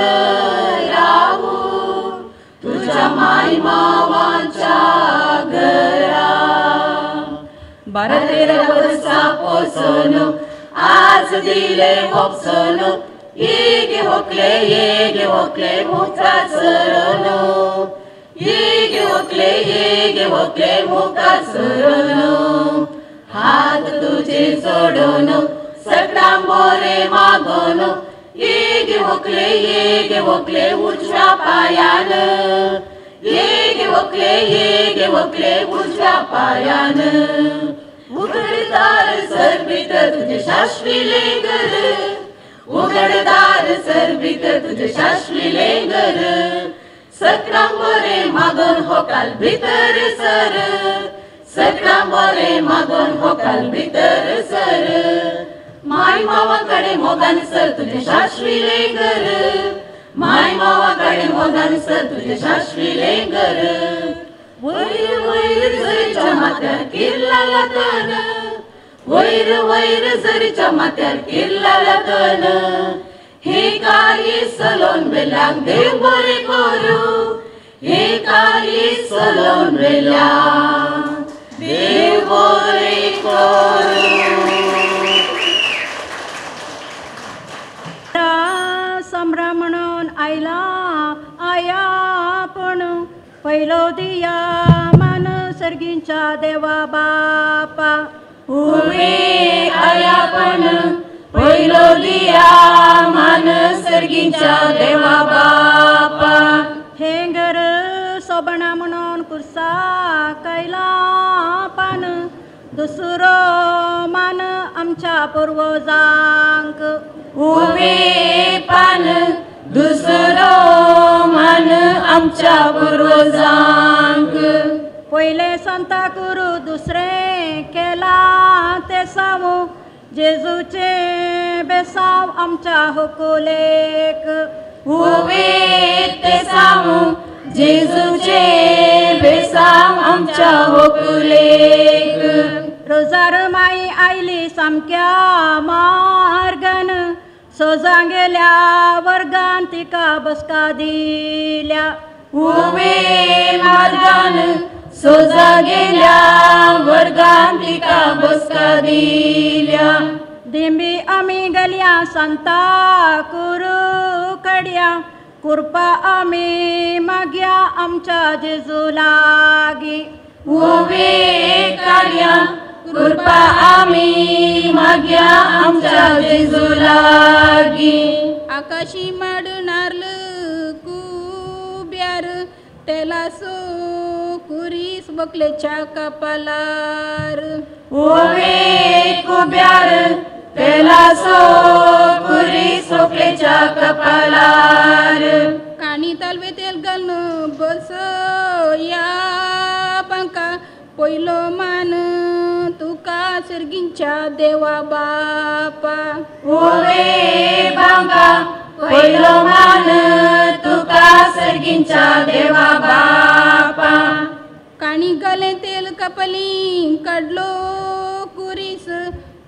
रावू तुज्या माय मावाच्या घरा 12-13 वर्सां पोसून आज दिले होपसून येगे होकले येगे होकले मुखार सरून येगे होकले येगे होकले मुखार सरून हात तुझे सोडून सगळ्यां बोरे मागून येगे होकले येगे होकले उजव्या पायान येगे होकले येगे होकले उजव्या पायान उघडदार सर भितर तुझे शाश्विले घर उघडदार सर भितर तुझे शाश्विले घर सगळ्यां बरे मागून होकाल भितर सर सगळ्यां बरे मागून होकाल भितर सर my मावाकडे मोगान सर तुझे शाश्विले घर माय मावाकडे मोगान सर तुझे शाश्विले घर वयर वयर जरीच्या माथ्यार किल्लाला तन वयर वयर जरीच्या माथ्यार किल्लाला तन हे कार्य सलोन वेल्याक देव बरें करूं हे कार्य सलोन वेल्याक देव बरें करूं. सम्रा म्हणून आयला आया पण पहिलो दिया मान सर्गींच्या देवा बापा उवे आया पण पहिलो दिया मान सर्गींच्या देवा बापा हेंगर सोबणा म्हणून कुर्सा कैला पान दुसरो मान आमच्या पूर्वजांक उवे पान दुसरो मान आमच्या पूर्वजांक पयले संता कुरू दुसरे केला ते सावू जेजूचे बेसाव आमच्या हुकुलेक उवे ते सावू जेजूचे बेसाव आमच्या हुकुलेक रोजार माई आयली सामक्या मार्गान सोजां गेल्या वर्गान तिका बसका दिल्या उवे मार्गान सोजा गेल्या वर्गान तिका बसका दिल्या दिंबी आमी गेल्या सांता कुरू काड्या कृपा आमी माग्या आमच्या जेजू लागी. ओवे काड्या कृपा आमी माग्या आमच्या जेजू लागी. आकाशी माड नारल कुब्यार तेलासो कुरीस बकलेच्या कपालार. ओवे कुब्यार तेलासो कुरीस बकलेच्या कपालार. काणी तालवे तेल घालून बस या बांका पयलो मान तुका सर्गींच्या देवा बापा. ओवे बांका पयलो मान तुका सर्गींच्या देवा बापा. काणी घालें तेल कपली काडलो कुरीस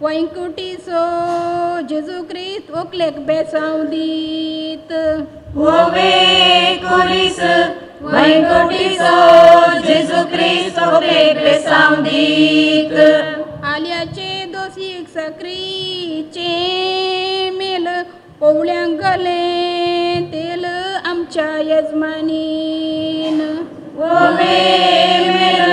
वैंकुटीसो जेजू क्रिस्त वोकलेक बेसांव दीत. ओवे कुरीस वैंकुटीसो जेजू क्रिस्त वोकलेक बेसांव दीत. आल्याचे दोशीक साकरीचे मेल ओवळ्यांक घालें तेल आमच्या येजमानीन. ओवे मेल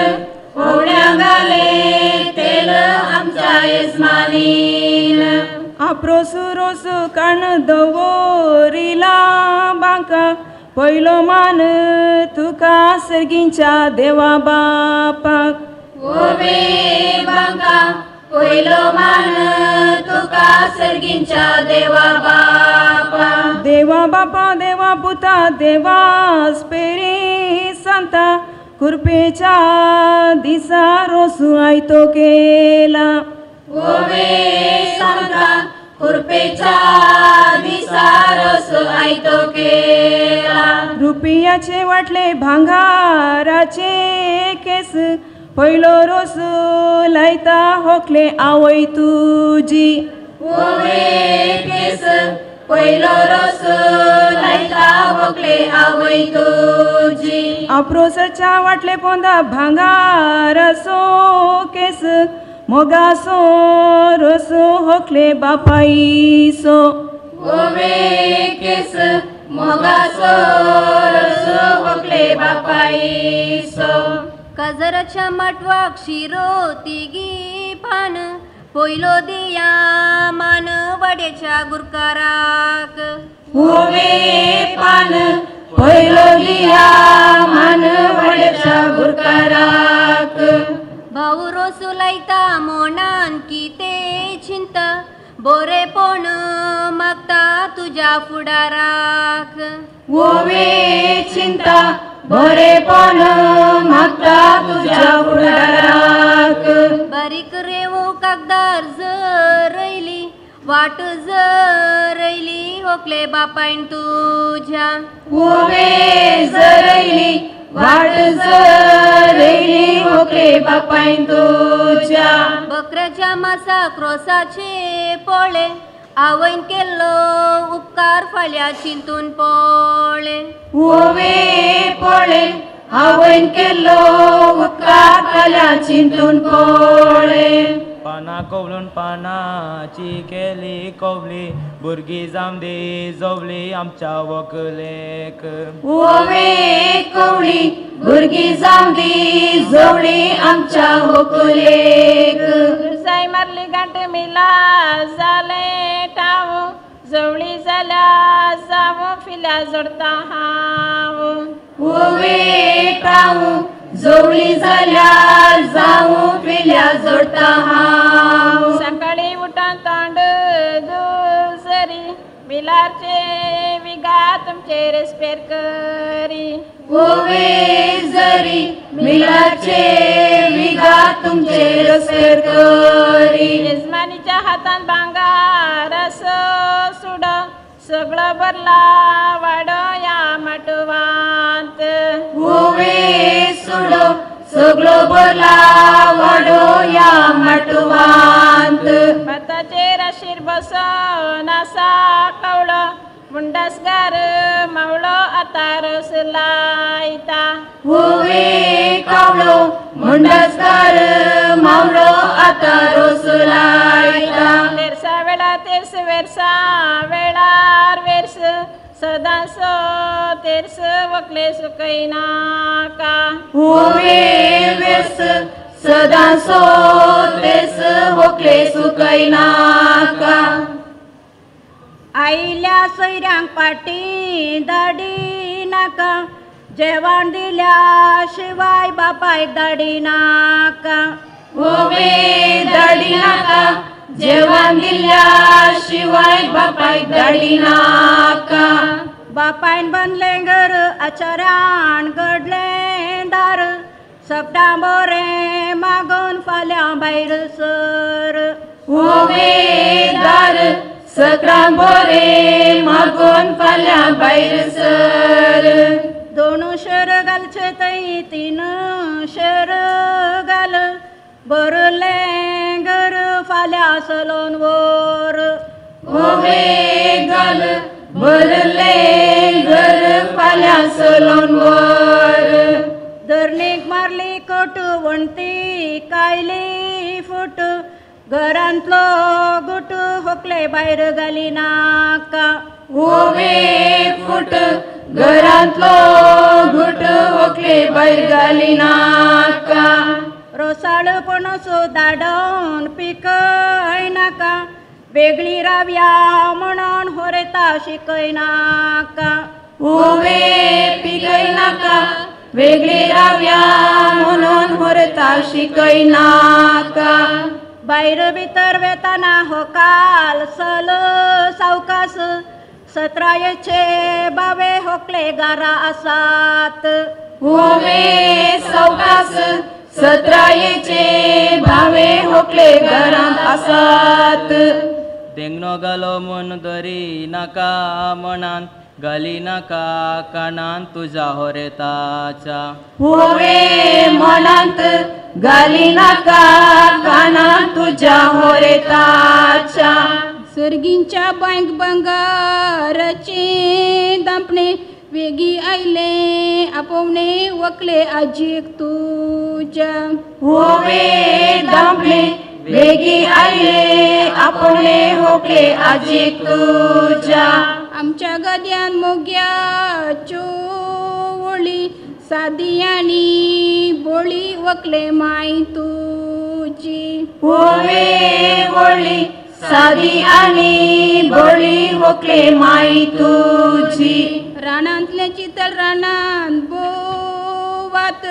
ओवळ्यांक घालें तेल आमच्या येजमानीन. आपरोसू रोसू काण दवरिला बांका पयलो मान तुका सर्गींच्या देवा बापाक. ओवे बांका पयलो मान तुका सर्गींच्या देवा बापा. देवा बापा देवा पुता देवा स्पेरी सांता कृपेच्या दिसा रोसू आयतो केला. ओवे सांता कृपेच्या दिसा रोसू आयतो केला. रुपयाचे वाटले भांगाराचे केस पयलो रोसू लायता होकले आवय तुजी. ओवे केस पयलो रोसू लायता होकले आवय तुजी. आपरोसाच्या वाटले पोंदा भांगारासो केस मोगासो रोसू होकले बापायसो. ओवे केस मोगासो रोसू होकले बापायसो. काजराच्या माटवाक शिरो तिगी पान पयलो दिया मान वाड्याच्या गुरकाराक. ओवे पान पयलो दिया मान वाड्याच्या गुरकाराक. भाऊ रोसू लायता मोनान कितें चिंता बोरेपण मागता तुज्या फुडाराक. ओवे चिंता बरेपण मागता तुज्या फुडाराक. बारीक रेंव कागदार जरयली वाट जरयली होकले बापायन तुज्या. ओवे जरयली वाट जरयली होकले बापायन तुज्या. बकऱ्याच्या मासाक रोसाचे पोळे आवयन केल्लो उपकार फाल्यां चिंतून पोळे. ओवे पोळे आवयन केल्लो उपकार फाल्यां चिंतून पोळे. पानां कवळून पानाची केली कवली भुरगीं जावं दी जोवली आमच्या व्हंकलेक. ओवे कवळी भुरगीं जावं दी जोवली आमच्या व्हंकलेक. साय मारली गांठ मिला जालें ठाव जवळी जाल्या जावं फिल्या जोडता हांव. ओवे ठाव जवळी जाल्या जावं फिल्या जोडता हांव. सकाळी उठून तोंड दुसरी मिलारचे विगा तुमचे रेस्पेर करी. ओवे जरी मिलाचे विगा तुमचे रेस्पेर करी. येजमानीच्या हातान भांगारासो सुडो सगळो भरला वाडो या माटवांत. ओवे सुडो सगळो भरला वाडो या माटवांत. भाताचेर आशीर बसोन आसा कवळो मुंडासगार मावळो आतां रोस लायता. ओवे कावळो मुंडासगार मावळो आतां रोस लायता. वेरसा वेळार तेर्स वेरसा वेळार वेर्स सदांसो तेर्स व्हंकले सुकयनाका. होवे वेर्स सदांसो तेर्स व्हंकले सुकयनाका. आयल्या सोयऱ्यांक पाटी धाडी नाका, जेवण दिल्या शिवाय बापायक धाडी नाका. होवे धाडी नाका, जेवण दिल्या शिवाय बापायक धाडी नाका. बापायन बांदलें घर आचारान घडलें दार, सपटां बोरें मागून फाल्यां भायर सर. होवे दार सकरां बोरें मागून फाल्यां भायर सर. दोन शेर घालचे थंय तीन शेर घाल, भरलें घर फाल्यां सलोन वोर. होवे घाल भरलें घर फाल्यां सलोन वोर. धरणीक मारली कोट वणती कायली फूट, घरांतलो गुट होकले भायर घाली नाका. होवे फूट घरांतलो गुट होकले भायर घाली नाका. रोसाळ पणस धाडोवन पिकय नाका, वेगळी रावया म्हणून होरेता शिकय नाका. होवे पिकय नाका, वेगळी रावया म्हणून होरेता शिकय नाका. भायर भितर वेताना होकाल सल सावकास, सतरायेचे बावे होकले गारा आसात. होवे सावकास सतरायेचे भावे होकले घरांत आसात. देंगणो घालो म्हूण धरी नाका मनान, घाली नाका कानान तुज्या होरेताच्या. होवे मनांत घाली नाका कानान तुज्या होरेताच्या. सर्गींच्या बांयक भांगाराचें दांपणें वेगीं आयलें आपोवणें व्हंकले आजयेक तुज्या. होवे दांपणें वेगीं आयलें आपोवणें व्हंकले आजयेक तुज्या. आमच्या गद्यान मोग्याच्यो वळी सादी आनी बोळी व्हंकले माय तुजी. होवे वळी सादी आनी बोळी व्हंकले माय तुजी. रानांतलें चितल रानांत बोवात,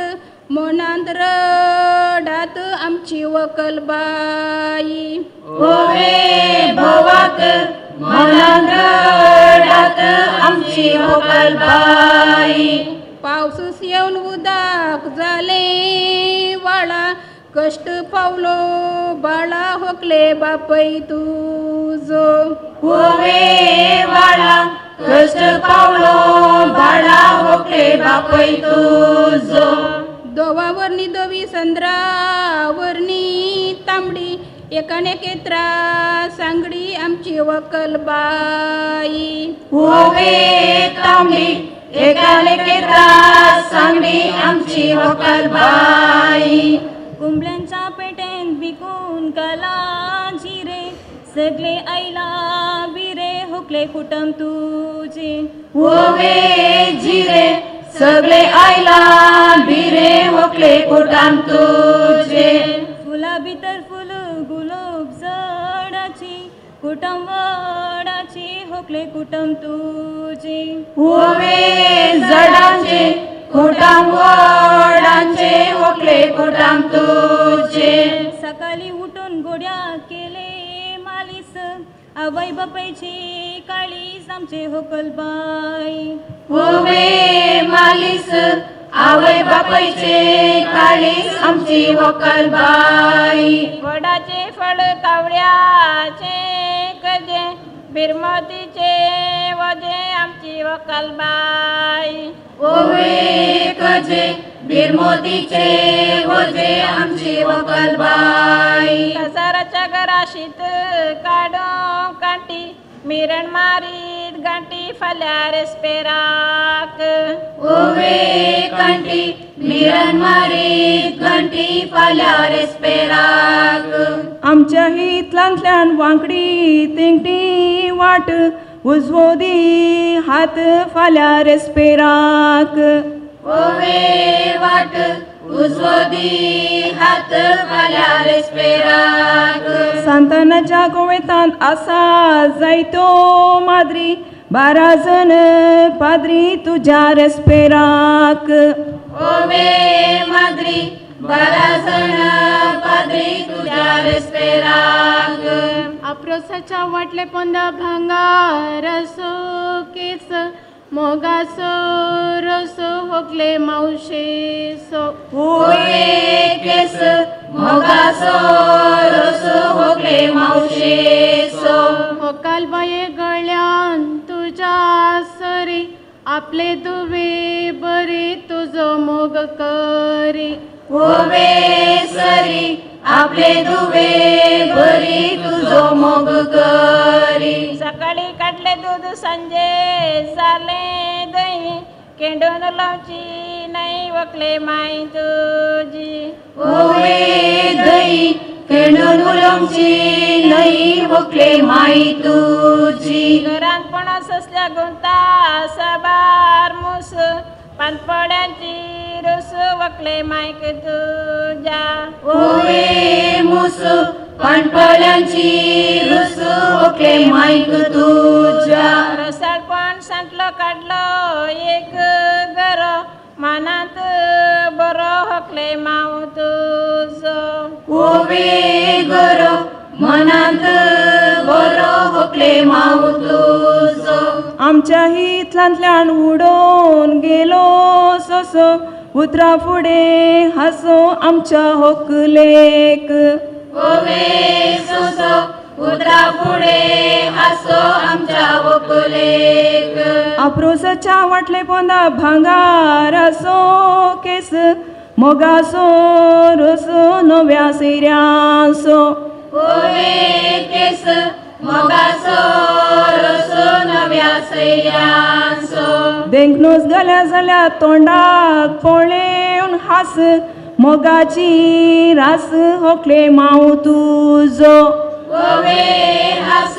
मनांत रडात आमची व्हंकल बाई. होवे भोवात मनांत रडात आमची व्हंकल बाई. पावसूस येवन उदक जालें वाळा, कश्ट पावलो बाळा होकले बापय तुजो. होवे वाळा कश्ट पावलो बाळा होकले बापय तुजो. दोवावरनी दोवी संद्रावरनी तांबडी, एकानेकेत्रा सांगडी आमची व्हंकल बाई. होवे तांबडी एकानेकेत्रा सांगडी आमची व्हंकल बाई. कुंबळ्यांच्या पेटेन विकून कला जिरे, सगळे आयला बिरे हुकले कुटुंब तुझे. होवे जिरे सगळे आयला बिरे हुकले कुटुंब तुझे. फुला भितर फुल गुलाब जडाची, कुटुंब वडाची हुकले कुटुंब तुझे. होवे जडाचे कुटुंब वडाचे हुकले कुटुंब तुझे. सकाळी उठून गोड्या केले मालिस, आवय बापायची काळीज आमचे होकल बाई. होवे मालिस आवय बापायचे काळीज आमची होकल बाई. वडाचे फळ कावळ्याचे कजे, बिरमतीचे वजे आमची होकल बाई. ओवे कजे बिरमोतीचे वजे आमची होकल बाई. कसाराच्या घराशीत काडूं कांटी, मिरण मारीत गांठी फाल्यां रेस्पेराक. ओवे कांटी मिरण मारीत गांठी फाल्यां रेस्पेराक. आमच्या हितलांतल्यान वांकडी तेंकडी वाट, उजवो दी हात फाल्यां रेस्पेराक. ओवे वाट उजवो दी हात फाल्यां रेस्पेराक. सांतानाच्या कोवेतांत आसा जायत्यो माद्री, 12 जण पाद्री तुज्या रेस्पेराक. ओवे माद्री 12 जण पाद्री तुज्या रेस्पेराक. आपरोसाच्या वाटले पोंदा भांगारासो केस, मोगासो रोसो होकले मावशेसो. ओवे केस मोगासो रोसो होकले मावशेसो. होकाल बाये गळ्यान तुज्या सरी, आपले दुवे बरी तुजो मोग करी. ओवे सरी आपले दुवे बरी तुजो मोग करी. सकाळी काडले दूद सांजे जालें दही, केंडून लावची नाही वकले माय तुजी. ओवे दही केंडून उलोवची न्हय वकले माय तुजी. घरांत पणस असल्या गुंता साबार मूस, पानपड्यांची रोस वकले मायक तुज्या. ओवे मूस पानपड्यांची रोस वकले मायक तुज्या. रसाळपण सांटलो काडलो एक गरो, मानांत बरो होकले माव तुजो. ओवे गरो मनांत बरो होकले माव तुजो. आमच्या हितलांतल्यान उडोवन गेलो सोसो, उतरा फुडें हांसो आमच्या होकलेक. ओवे सोसो उतरा फुडें हांसो आमच्या होकलेक. आपरोसाच्या वाटले पोंदा भांगारासो केस, मोगासो रोसो नव्या सैऱ्यांसो. ओवे केस मोगासो रोसो नव्या सैऱ्यांसो. देखनूच गल्या जाल्यार तोंडाक पळेवन हास, मोगाची रास होकले माव तुजो. ओवे हास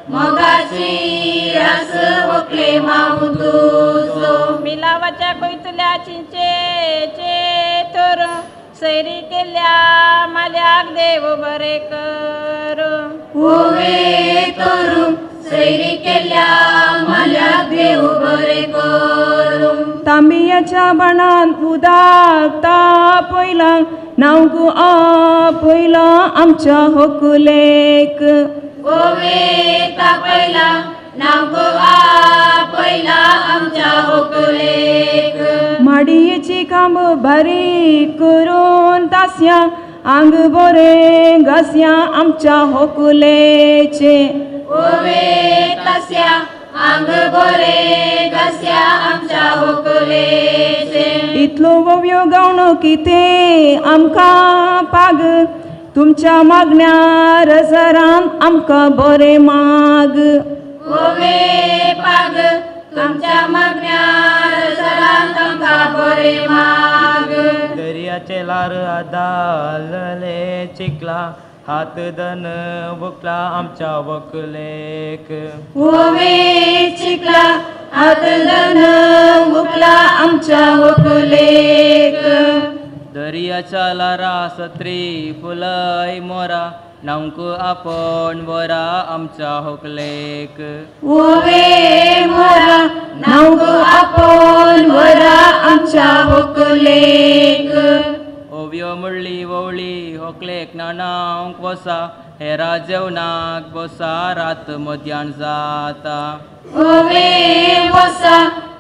मोगाची रास होकले माव तुजो. मिलावाच्या कोयतुल्या चिंचेचे थोर, सैरी केल्या माल्याक देव बरे करूं. ओवे करूं सैरी केल्या माल्याक देव बरे करूं. तांबियाच्या बाणान उदक तापयलां, नांवक आपयलां आमच्या होकलेक. ओवे तापयलां नांवक आपयलां आमच्या होकलेक. माडयेची खांब बारीक करून तासया, आंग बरें घासया आमच्या होकलेचें. ओवे तासया आंग बरें घासया आमच्या होकलेचें. इतलो वोवयो गावणो कितें आमकां पाग, तुमच्या मागण्या रजरान आमकां बरें माग. ओवे पाग तुमच्या मागण्या रजरान आमकां बरें माग. दर्याचे लार आदालले चिकला, हात दन बुकला आमच्या वकलेक. ओवे चिकला हात दन बुकला आमच्या वकलेक. दर्याच्या लारा सत्री फुलय मोरा, नांवक आपण वरा आमच्या होकलेक. ओवे मोरा नांवक आपण वरा आमच्या होकलेक. ओव्यो मुळ्ळी वोवळी होकलेक नाणावंक बसा, हेरा जेवणाक बसा रात मध्यान जाता. ओवे बसा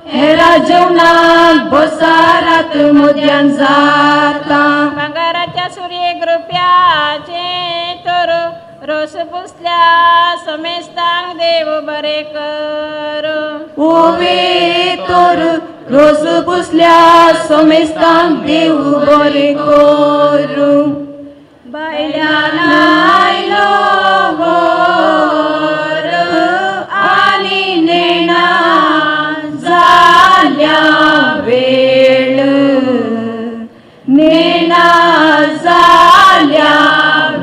हेरा जेवणाक बसा रात मध्यान जाता. भांगाराच्या सुरयेक रुप्याचें तोर, रोस पुसल्या समेस्तांक देव बरें करूं. ओवे तोर रोस पुसल्या समेस्तांक देव बरें करूं. बायल्यान आयलो होर आनी नेणा जाल्या वेळ, नेणा जाल्या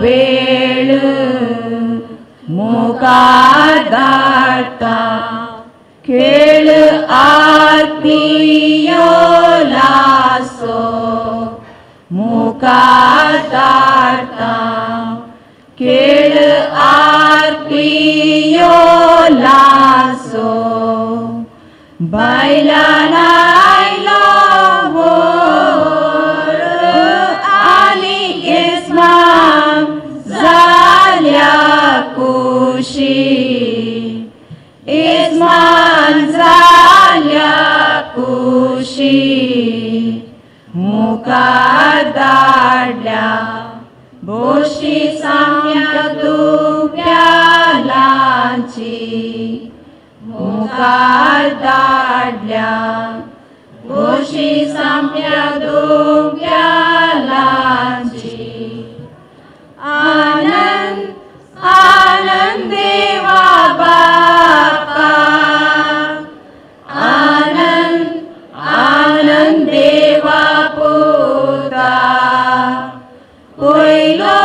वेळ. मोगार धाडटा मुखार धाडटा खेळ आरतीयो लासो बायलान आयलो व्हर आनी इस्माम जाल्या कुशी इस्मान जाल्या कुशी मुखार धाडल्या बोशी सामक्या दुप्यालांची मुखार धाडल्या बोशी सामक्या दुप्यालांची आनंद आनंद देवा बापा आनंद आनंद देवा पुता पयलो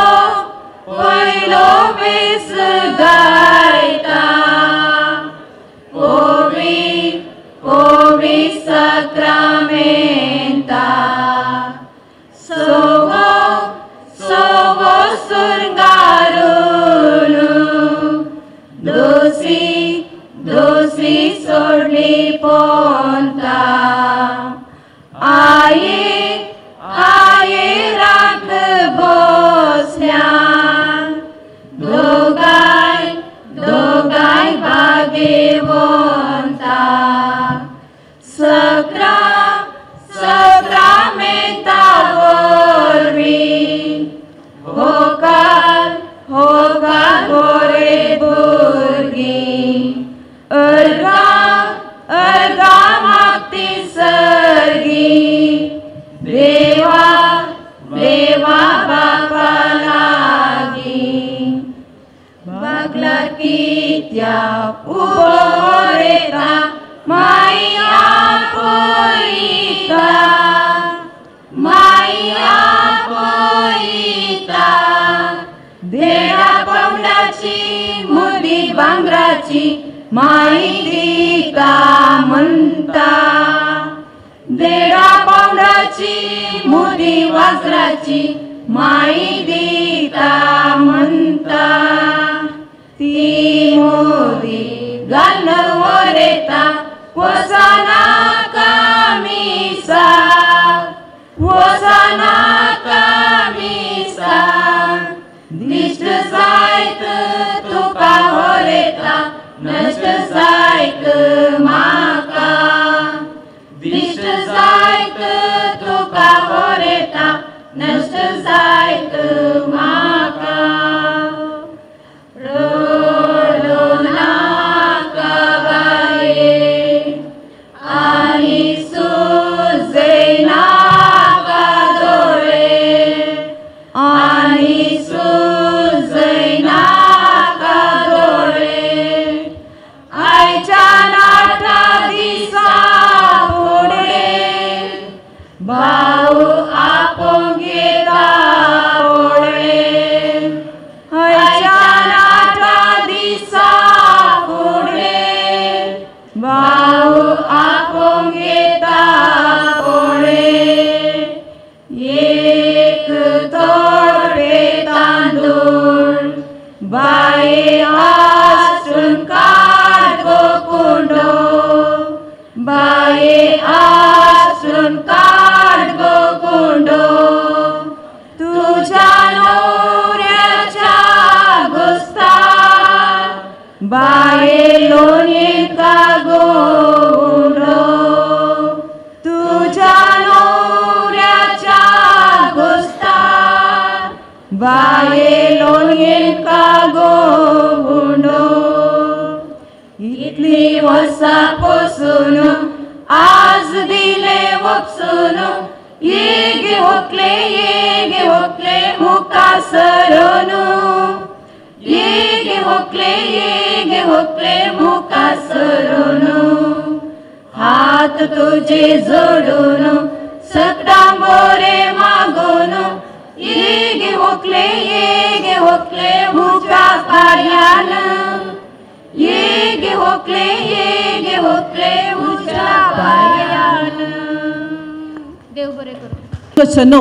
पयलो वेस गायता ओवी ओवी साक्रामेंता सोवो सोवो सुरंगारून दोसी दोसी सोडली पोंता आये आये राख बसल्या दोगाय दोगाय भागेवंता सकरा सक्रामेंता वरवीं होकार होकार गोरे भुरगीं अर्गा अर्गा मागती सर्गी देवा देवा बापा लागीं बागला कित्याक उबो रेता माई आपयता माई आपयता देडा पावलाची मुदी भांगराची माई दिता म्हणटा देडा पावलाची मुदी वाजराची माई दिता म्हणटा ती मुदी घालून वरेता वसना कामिसा वसना कामिसा दिश्ट जायत तुका वरेता नश्ट जायत म्हाका दिश्ट जायत तुका वरेता नश्ट जायत म्हाका रडूं नाका बाये आनी सुजय नाका दोळे आनी सुजय नाका दोळे आयच्या नाटा दिसा फुडें भाव आपोवंक येता पळय आयच्या नाटा दिसा फुडें भाव आपोवंक येता पळय एक तोडपे तांदूळ बाये आसून काड गो कुंडो बाये आसून काड गो कुंडो तुझ्या नवऱ्याच्या गोस्तार बाये लोणयेन का गोंडो तुझ्या नवऱ्याच्या गोस्तार बाये लोणयेन का गोंडो इतली वर्सां पसून आज दिले वपसून येगे होकले मुखार सरून येगे होकले मुखार सरून हात तुझे जोडून सकडां बोरे मागून येगे होकले मुखार पायान येगे होकले मुखार पायान. देव बरें करूं. वचनो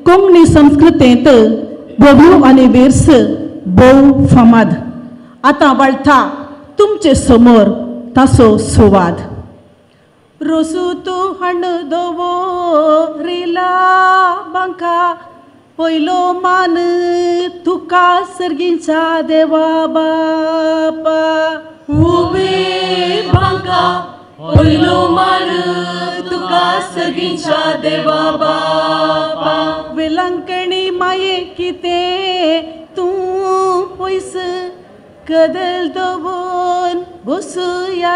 कोंकणी संस्कृतेंत भोव्यो आनी वेर्स भोव फामाद. आतां वळटा तुमचे समोर ताचो सुवाद. रोसू तूं हांड दवरिला बांका पयलो मान तुका सर्गींच्या देवा बापा. उवे बांका पयलो मान तुका सर्गींच्या देवा बापा. वेलंकणी माये कितें तूं पयस कदल दवरून बसुया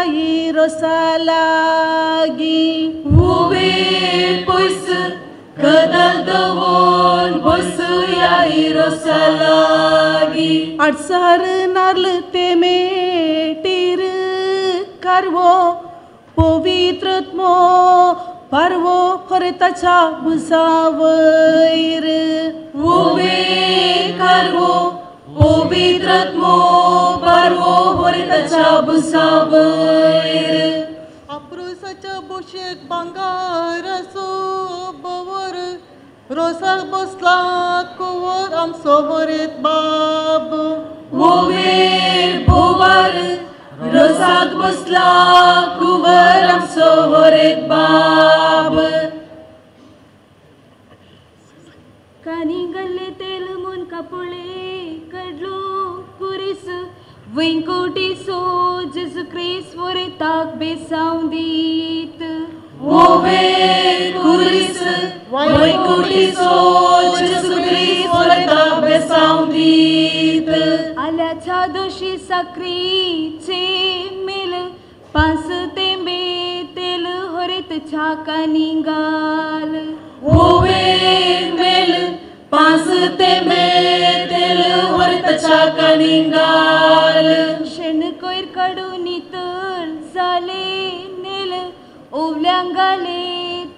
रोसा लागीं. उवे पयस कदल दवरून बसुया रोसा लागीं. आडसार नार्ल ते मेटीर कारवो पवित्रत्मो पारवो हरताच्या भुजावयर. उवे कारवो पवित्रत्मो पारवो हरताच्या भुजावयर. आपरोसाच्या बोशेक भांगाराचो बोवर रोसाक बसला कुंवर आमचो हरेत बाब. ओवे बोवर रोसाक बसला कुंवर आमचो हरेत बाब. कानी गल्ले तेल मुन कपुळे कडलो कुरीस वेंकोटी सो जेजू क्रिस्त वरेताक बेसांव दीत. ओवे कुरीस वेंकोटी सो जेजू क्रिस्त वरेताक बेसांव दीत. आल्याच्या दोशी साकरीचे मेल पांच तेंबे तेल हरेत छाकानी गाल. ओवे मेल पांच तेंबे तेल हरेत छाकानी गाल. शेण कोयर काडून नितळ जाले नेल ओवल्यांगाले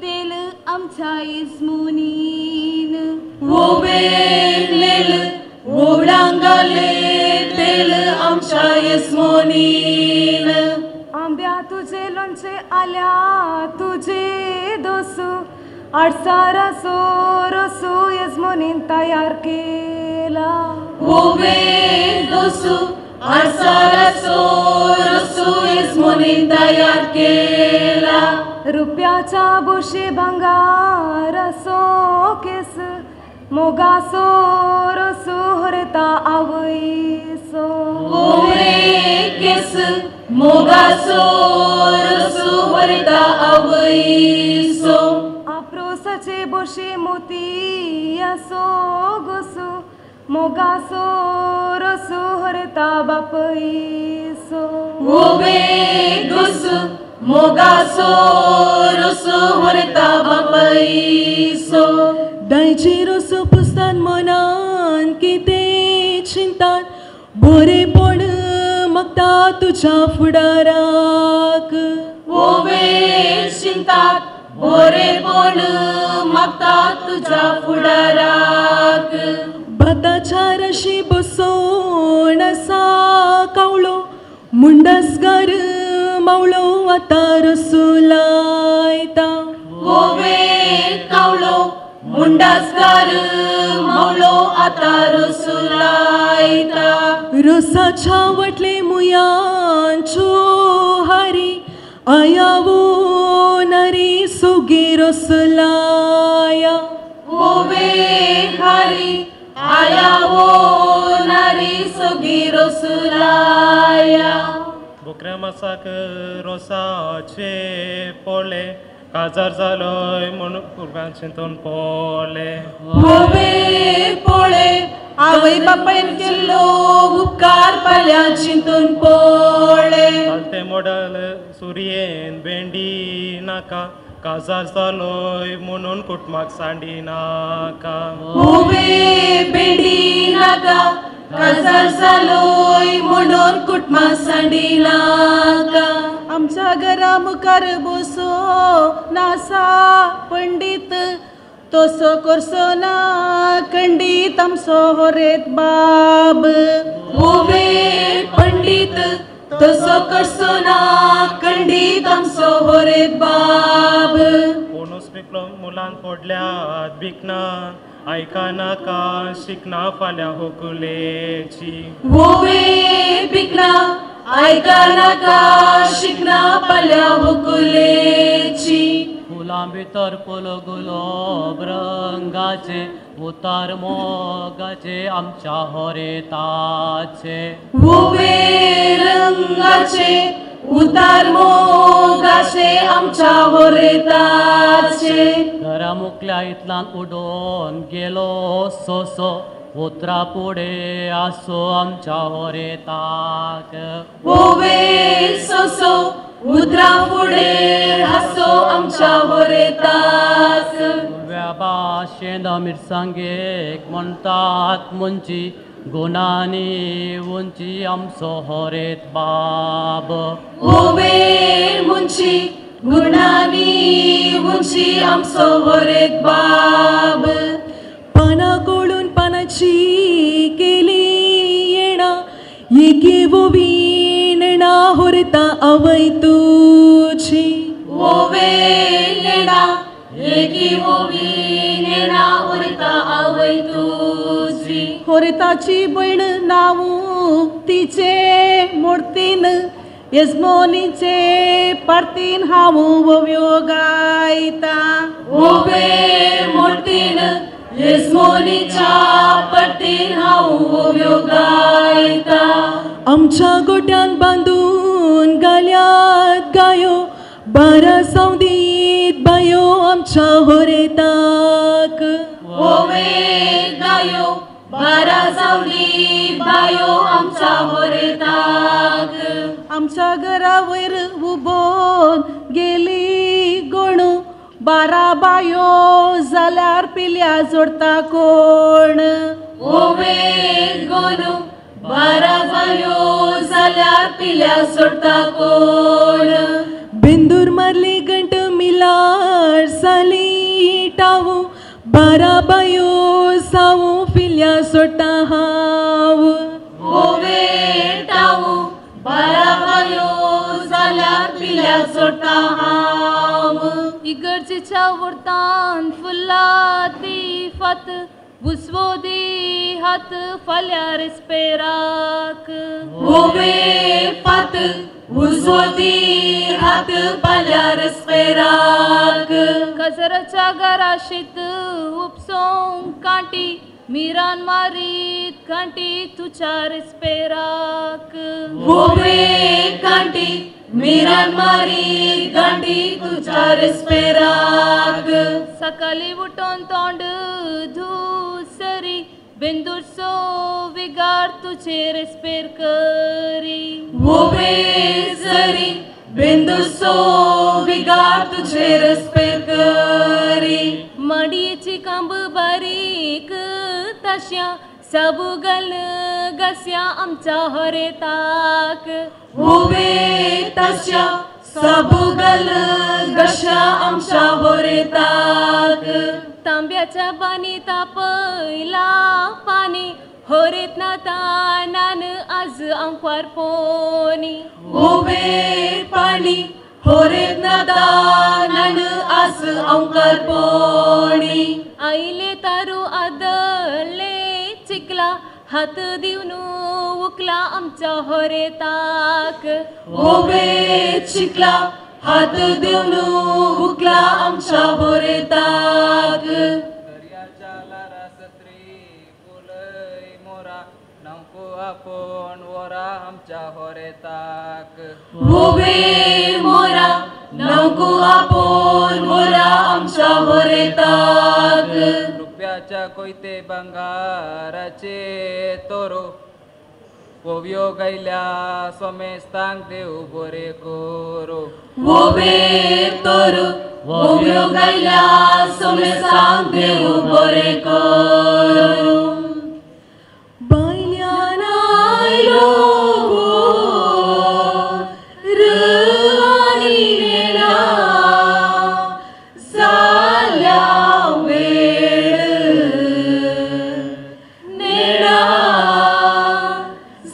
तेल आमच्या इस्मुनीन. ओवे नेल ओवळांगाले तेल आमच्या इस्मुनीन. आंब्या तुझे लोणचे आल्या तुझे दोसू आडसारासो रोसू यजमोनीन तयार केला. ओवे दोसू आडसारासो रोसू यजमोनीन तयार केला. रुप्याच्या बोशे भांगारासो केस मोगासो रोसू हरता आवयसो. ओवे केस मोगासो रोसू हरता आवयसो. आपरोसाचे बोशे मोतियासो गोसू मोगासो रोसू हरता बापयसो. ओवे गोसू मोगासो रोसू हरता बापयसो. दायजी रोसो पुस्तान मनान कितें चिंतान बोरेपण मागता तुज्या फुडाराक. ओवे चिंतात बोरेपण मागता तुज्या फुडाराक. भाताच्या रशी बसोन आसा कावळो मुंडसगार मावळो आतां रसू लायता. ओवे कावळो मुंडासगार मावळो आतां रसू लायता. रोसाच्या वटले मुयांच्यो हारी आयावो नरी सुगी रोस लाया. ओवे हारी आयावो नरी सुगी रोस लाया. बोकऱ्या मासाक रोसाचे पोळे काजार जालोय म्हणून भुरग्यां चिंतून पोळे. ओवे पोळे आवय बापायन केल्लो उपकार फाल्यां चिंतून पोळे. चालते मोडल सुरयेन भेंडी नाका काजार जालोय म्हणून कुटुंबाक सांडी नाका. ओवे भेंडी नाका काजार जालोय म्हणून कुटुंबाक सांडी नाका. आमच्या घरा मुखार बसो नासा पंडीत तसो करसो ना खंडीत आमचो हरेत बाब. ओवे पंडीत तसो करसो ना खंडीत आमचो हरेत बाब. कोणूच विप्लव मुलान फोडल्यात बिकना आयका नाका शिकना फाल्यां होकुलेची. वोवे बिकना आयका नाका शिकना फाल्यां होकुलेची. फुलां भितर फुल गुलाब रंगाचे उतार मोगाचे आमच्या होरेताचे. वोवे रंगाचे उतार मोगाचे आमच्या होरेताचे. घरा मुकल्या इतल्यान उडोन गेलो सोसो उतरा फुडें आसो आमच्या होरेताक. वोवे सोसो उतरा फुडें आसो आमच्या होरेताक. उव्या भाशेन मिरसांगेक म्हणटात मुंची गुणांनी उंची आमचो होरेत बाब. वोवे मुंची गुणांनी उंची आमचो होरेत बाब. पानां कोळून पानाची केली येणा एकी वोवी नेणा होरता आवय तुजी. वोवे नेणा एकी वोवी नेणा होरता आवय तुजी. होरताची भयण नांव तिचे मोडतीन येजमोनीचे पार्तीन हांव वोव्यो गायता. वोवे मोडतीन येजमोनीच्या परतीन हांव वोव्यो गायता. आमच्या गोट्यान बांदून घाल्यात गायो 12 सावदीत बायो आमच्या होरेताक. वोवे गायो 12 सावदी बायो आमच्या होरेताक. आमच्या घरा वयर उबोन गेली गोणू 12 बायो जाल्यार पिल्या जोडता कोण. वोवे गोनू 12 बायो जाल्यार पिल्या सोडता कोण. बेंदूर मारली घंट मिलार साली टावू 12 बायो सावू फिल्या सोडता हांव. वोवे टावू 12 बायो जाल्यार पिल्या सोडता हांव. इगर्जेच्या वरतान फुलां ती फात उसवो दी हात फाल्यां रेस्पेराक. वोवे फात उसवो दी हात फाल्यां रेस्पेराक. काजराच्या घराशीत उपसोंक कांटी मिरान मारीत कांटी तुज्या रेस्पेराक. वोवे कांटी मिरान मारीत कांटी तुज्या रेस्पेराक. सकाळीं उठोन तोंड धुसरी बेंदूरचो विगार तुजे रेस्पेर करी. वोवे सरी बेंदूरचो विगार तुजे रेस्पेर करी. माडयेची कांब बारीक ताश्या साबू घाल घास्या आमच्या होरेताक. वोवे ताश्या साबू घाल घास्या आमच्या होरेताक. तांब्याच्या बानी तापयला पाणी होरेत ना तानान आज आंकवार पोनी. वोवे पाणी होरेत ना तानान आज आंकवार पोनी. आयले तारू आदळले चिकला हात दिवन उकला आमच्या होरेताक. वोवे चिकला हात दिवन उकला आमच्या होरेताक. दर्याच्या ल्हारा सत्री फुलय मोरा न्हावंक आपोवन वरा आमच्या होरेताक. वोवे मोरा न्हावंक आपोवन वरा आमच्या होरेताक. रुप्याच्या कोयते भांगाराचे तोरो ओव्यो गायल्या सोमेस्तांक देव बरें करूं. वोवे तोरो ओव्यो गायल्या सोमेस्तांक देव बरें करूं. बायल्यान आयलो आनी नेणा जाल्या वेळ नेणा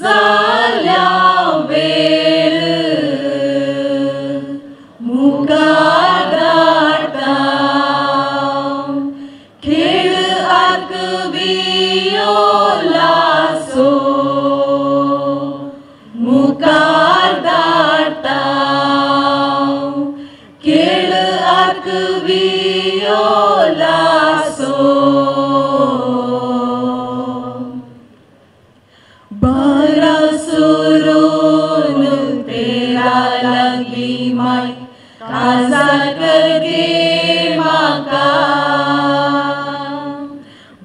जाल्या वेळ मुखार धाडटा कासार कर गे म्हाका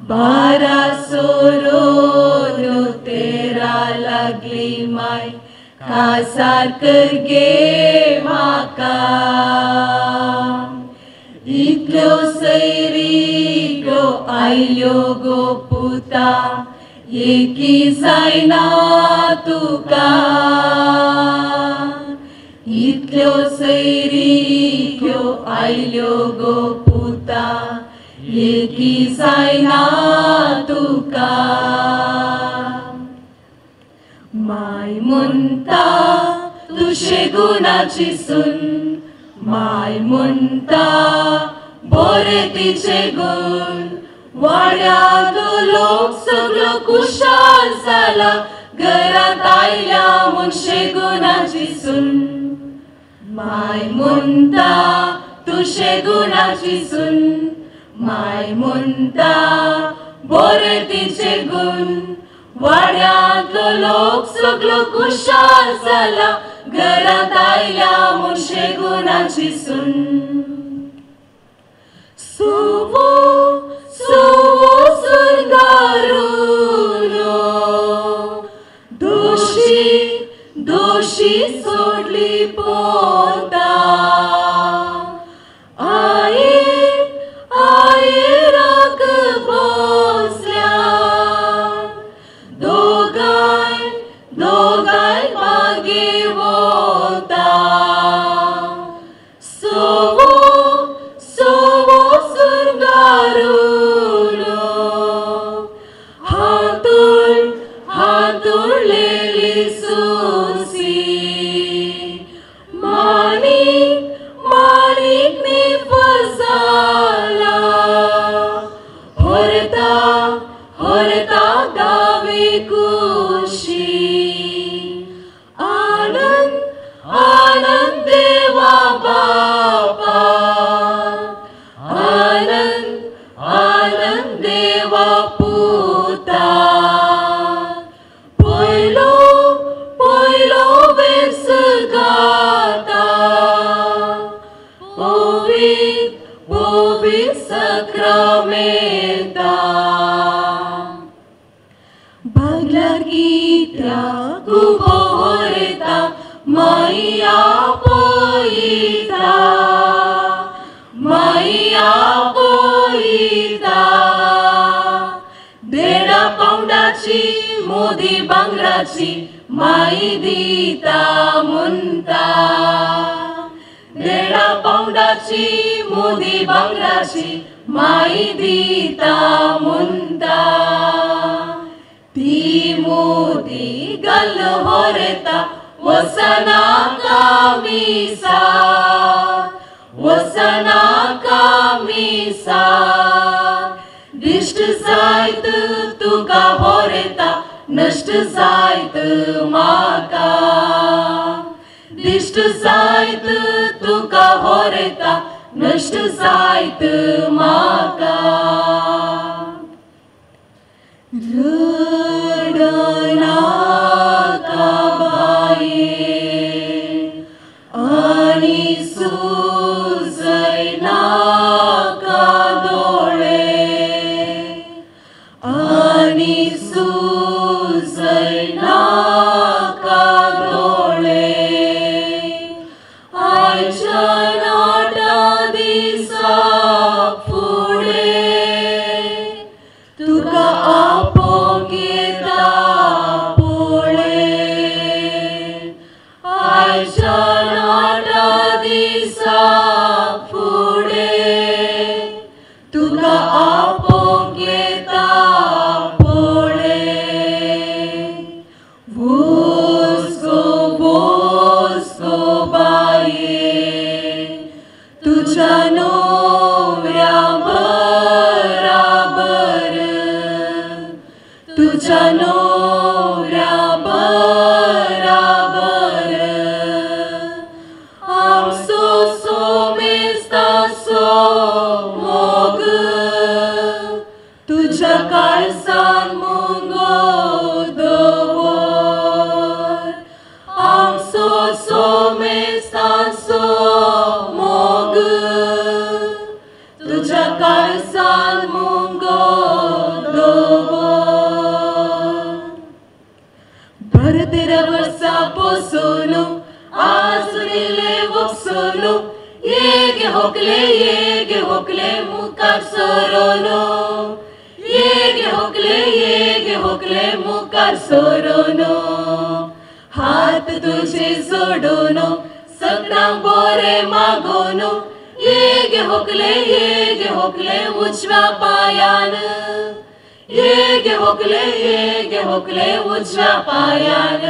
12 सोरोन तेरा लागली माय कासार कर गे म्हाका इतल्यो सैरिको आयल्यो गो पुता एकी जायना तुका इतल्यो सैरिक्यो आयल्यो गो पुता एकी जायना तुका माय म्हणटा तुशे गुणाची सून माय म्हणटा बरे तिचे गुण वाड्यांतलो लोक सगळो खुशाल जाला घरांत आयल्या म्हूण शेगुणाची सून माय म्हणटा तुशे गुणाची सून माय म्हणटा बरे तिचे गुण वाड्यांतलो लोक सगळो खुशाल जाला घरांत आयल्या म्हूण शेगुणाची सून सुवो सुवो सुरगारुलो दोशी दोशी सोडली पोता आये आये राग बसल्या दोगांय दोगांय मागे वता सोवो सोवो सुरगारुलो हातूळ हातुळलेली सुसी माणीक माणीक निफजाला होरता होरता गावे कुशी आनंद आनंद देवा बापा आनंद आनंद देवा पुता पयलो पयलो वेस गाता पवित्र पवित्र सक्रामेंता भागल्यार कित्याक उबो होरता माया पळयता माया पळयता 1.5 पावंडाची मोदी भांगराची माई दिता म्हणटा 1.5 पावंडाची मोदी भांगराची माई दिता म्हणटा ती मोदी गल होरता वसना कामिसा वसना कामिसा दिश्ट जायत तुका होरता नश्ट जायत म्हाका दिश्ट जायत तुका होरता नश्ट जायत म्हाका रडनाका बाये आनी सुजयनाका दोळे आनी सुजयनाका दोळे आयच्या नाटा दिसा फुडें तुका आपोवंक येता पळय आयच्या नाटा दिसा फुडें तुका आपोवंक येता पळय वोस गो बाये तुज्या न्हवऱ्या बराबर तुज्या न्हवऱ्या बराबर आमचो सोमेस्ताचो मोग तुज्या काळजान मुगो दवर आमचो सोमेस्ताचो मोग तुझ्या काळसान मुंगो दवर बरतेरा वर्सा पोसून आसुरिले वपसून येगे होकले मुखार सरोनो येगे होकले मुखार सरोनो हात तुझे सोडून सगळ्यांक बोरे मागोन येगे होकले उजव्या पायान येगे होकले उजव्या पायान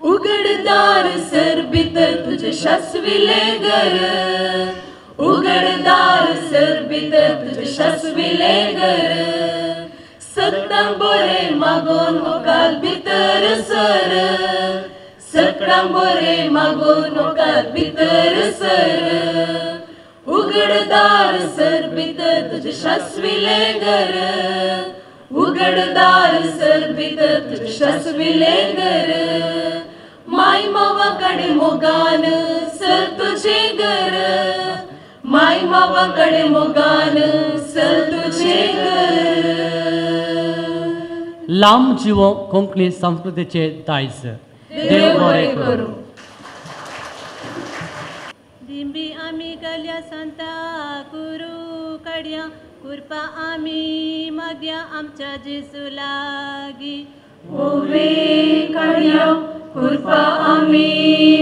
उघडदार सर भितर तुझे शासविले घर उघडदार सर भितर तुझे शासविले घर सगळ्यांक बोरे मागोन होकाल भितर सर सगळ्यांक बोरे मागोन होकाल भितर सर उघडदार सर भितर तुझे शासविले घर उघडदार सर भितर तुझे शासविले घर माय मावाकडे मोगान सर तुझे घर माय मावाकडे मोगान सर तुझे घर. लांब जीव कोंकणी संस्कृतीचे दायज देव बरें करूं. दिंबी आमी गल्या संता कुरू कडया कृपा आमी माग्या आमच्या जेजू लागी ओवे काडया कृपा आमी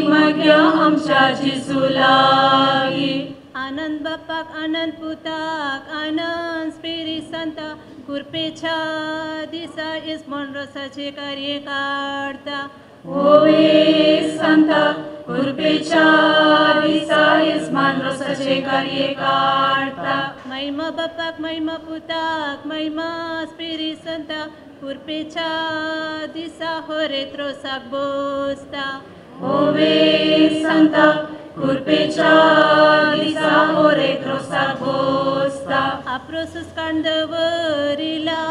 माग्या आमच्या जेजू लागी. आनंद बापाक आनंद पुताक आनंद स्पिरित संता कृपेच्या दिसा इस्मोन रोसाचे कार्य काडता ओवे संता कृपेच्या दिसा इस्मान रोसाचे कार्य काडता. महिमा बापाक महिमा पुताक महिमा स्पिरित संता कृपेच्या दिसा होरेत रोसाक बसता ओवे संता कृपेच्या दिसा होरेत रोसाक बसता. आपरोसूस कांदवरिला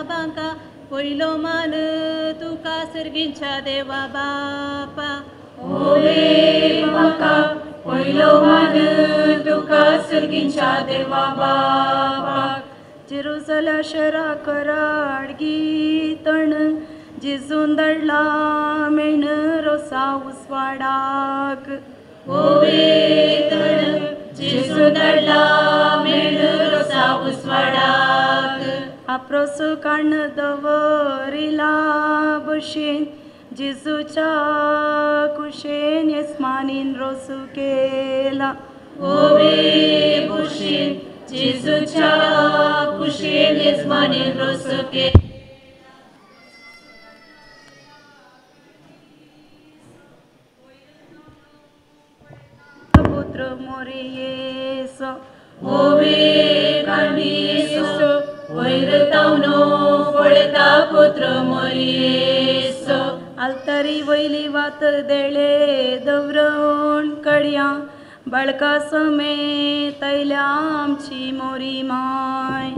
बांका पयलो मान तुका सर्गींच्या देवा बापा ओवे बाका पयलो मान तुका सर्गींच्या देवा बापा. जेरुसला शरा कराड गीतण जेजून दडला मेण रोसा उस्वाडाक ओवे तण जेजून दडला मेण रोसा उस्वाडाक. आपरोसो काण दवरिला भशेन जेजूच्या कुशेन येसमानीन रोसू केला ओवे भशेन जेजूच्या कुशेन येसमानीन रोसू केला. पुत्र मोरे येसो ओवे कांडीसो वयर तावनो पळता पुत्र मोरयेसो. आल्तारी वयली वात देळे दवरून कडया बाळका समेत आयल्या आमची मोरी माय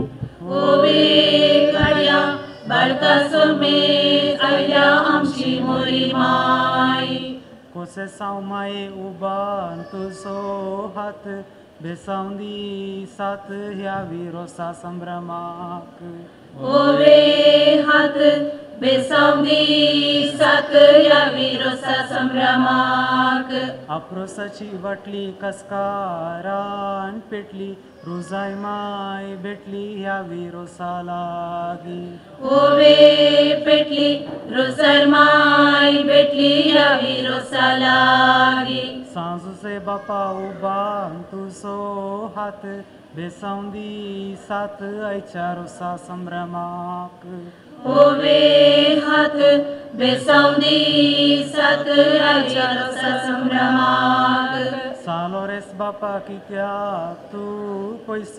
ओवे कडया बाळका समेत आयल्या आमची मोरी माय. कोसे साव माये उबान तुजो हात बेसावंदी सात ह्या विरोसा संभ्रमाक ओवे हात बेसावंदी सात ह्या विरोसा संभ्रमाक. आपरोसाची वाटली कसकारान पेटली रोजाय माय भेटली ह्या विरोसा लागी ओवे पेटली रोजाय माय भेटली ह्या विरोसा लागी. सांजुसे बापा उबान तुजो हात बेसावंदी सात आयच्या रोसा संभ्रमाक ओवे हात बेसावंदी सात आयच्या रोसा संभ्रमाक. सालोरेस बापा कित्याक तूं पयस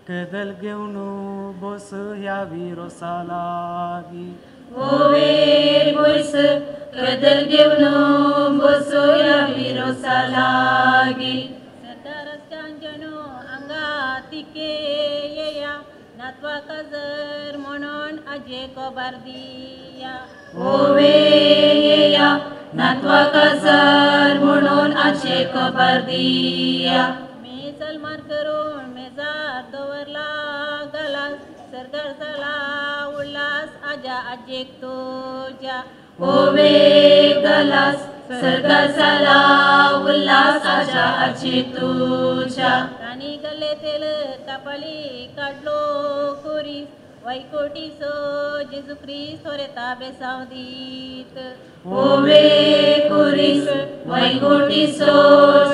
केदल घेवन बस ह्या विरोसा लागी ओवे पयस केदल घेवन बस ह्या विरोसा लागी. सतारस्त्यांजनो आंगा तिके येया नातवा काजर म्हणून आजे कोबार दिया ओवे येया नातवा काजार म्हणून आजे खबर दिया. मेजल मार करून मेजार दवरला गलास सरगर जाला उल्हास आजा आजेक तुज्या. ओवे गलास सरगर जाला उल्हास आजा आजेक तुज्या. कानी गले तेल कपाली काडलो कोरीस वैकोटीसो जेजू क्रिस्त होरेता बेसांव दीत. ओवे कोरीस वैकोटीसो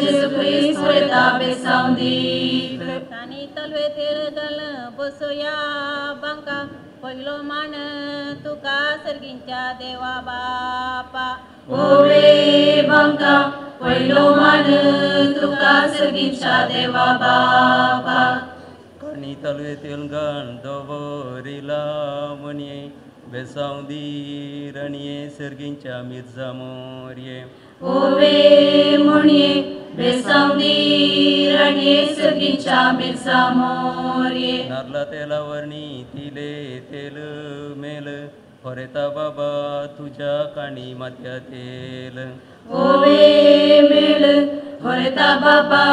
जेजू क्रिस्त होरेता बेसांव दीत. कानी तलवे तेल घाल बसोया बांका पयलो मान तुका सर्गींच्या देवा बापा. ओवे बांका पयलो मान तुका सर्गींच्या देवा बापा. कानी तलवे तेल घाल दवरिला म्हणये बेसांव दी रणये सर्गींच्या मिर्जा मोरये. ओवे म्हणये बेसांव दी रणये सर्गींच्या मिर्जा मोरये. नारला तेला वरणी तिले तेल मेल होरेता बाबा तुझ्या काणी मात्या तेल. ओवे मेल होरेता बाबा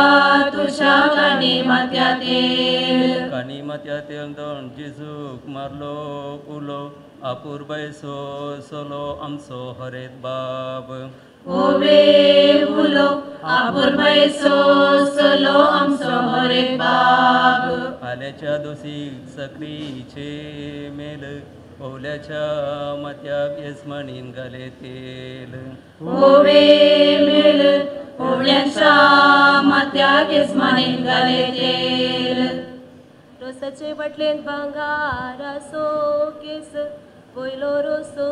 तुझ्या काणी मात्या तेल. काणी मात्या तेल दोन जेजूक मारलो उलो अपुरबायसो सोलो आमचो हरेत बाब. ओवे उलो अपुरबायसो सोलो आमचो हरेत बाब. आल्याच्या दोशीक सकरीचे मेल ओवल्याच्या मात्याक येजमानीन घाले तेल. ओवे मेल ओवल्याच्या मात्याक येजमानीन घाले तेल. रोसाचे बाटलेन भांगारासो केस पयलो रोसो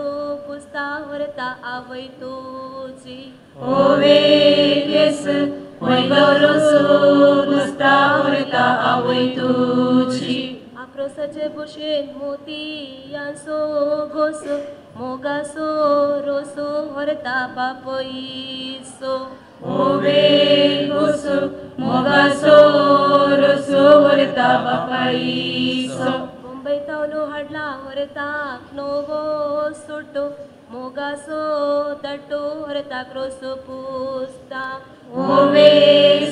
पुसता व्हरता आवय तुजी. ओवे केस पयलो रोसो पुसता व्हरता आवय तुजी. आपरोसाचे भशेन मोतयांचो घोस मोगासो रोसो व्हरता बापयसो. ओवे घोस मोगासो रोसो व्हरता बापायसो. मुंबय तावनो हाडला व्हरताक नवो सुटो मोगासो दट्टो व्हरताक रोसो पुसता. ओवे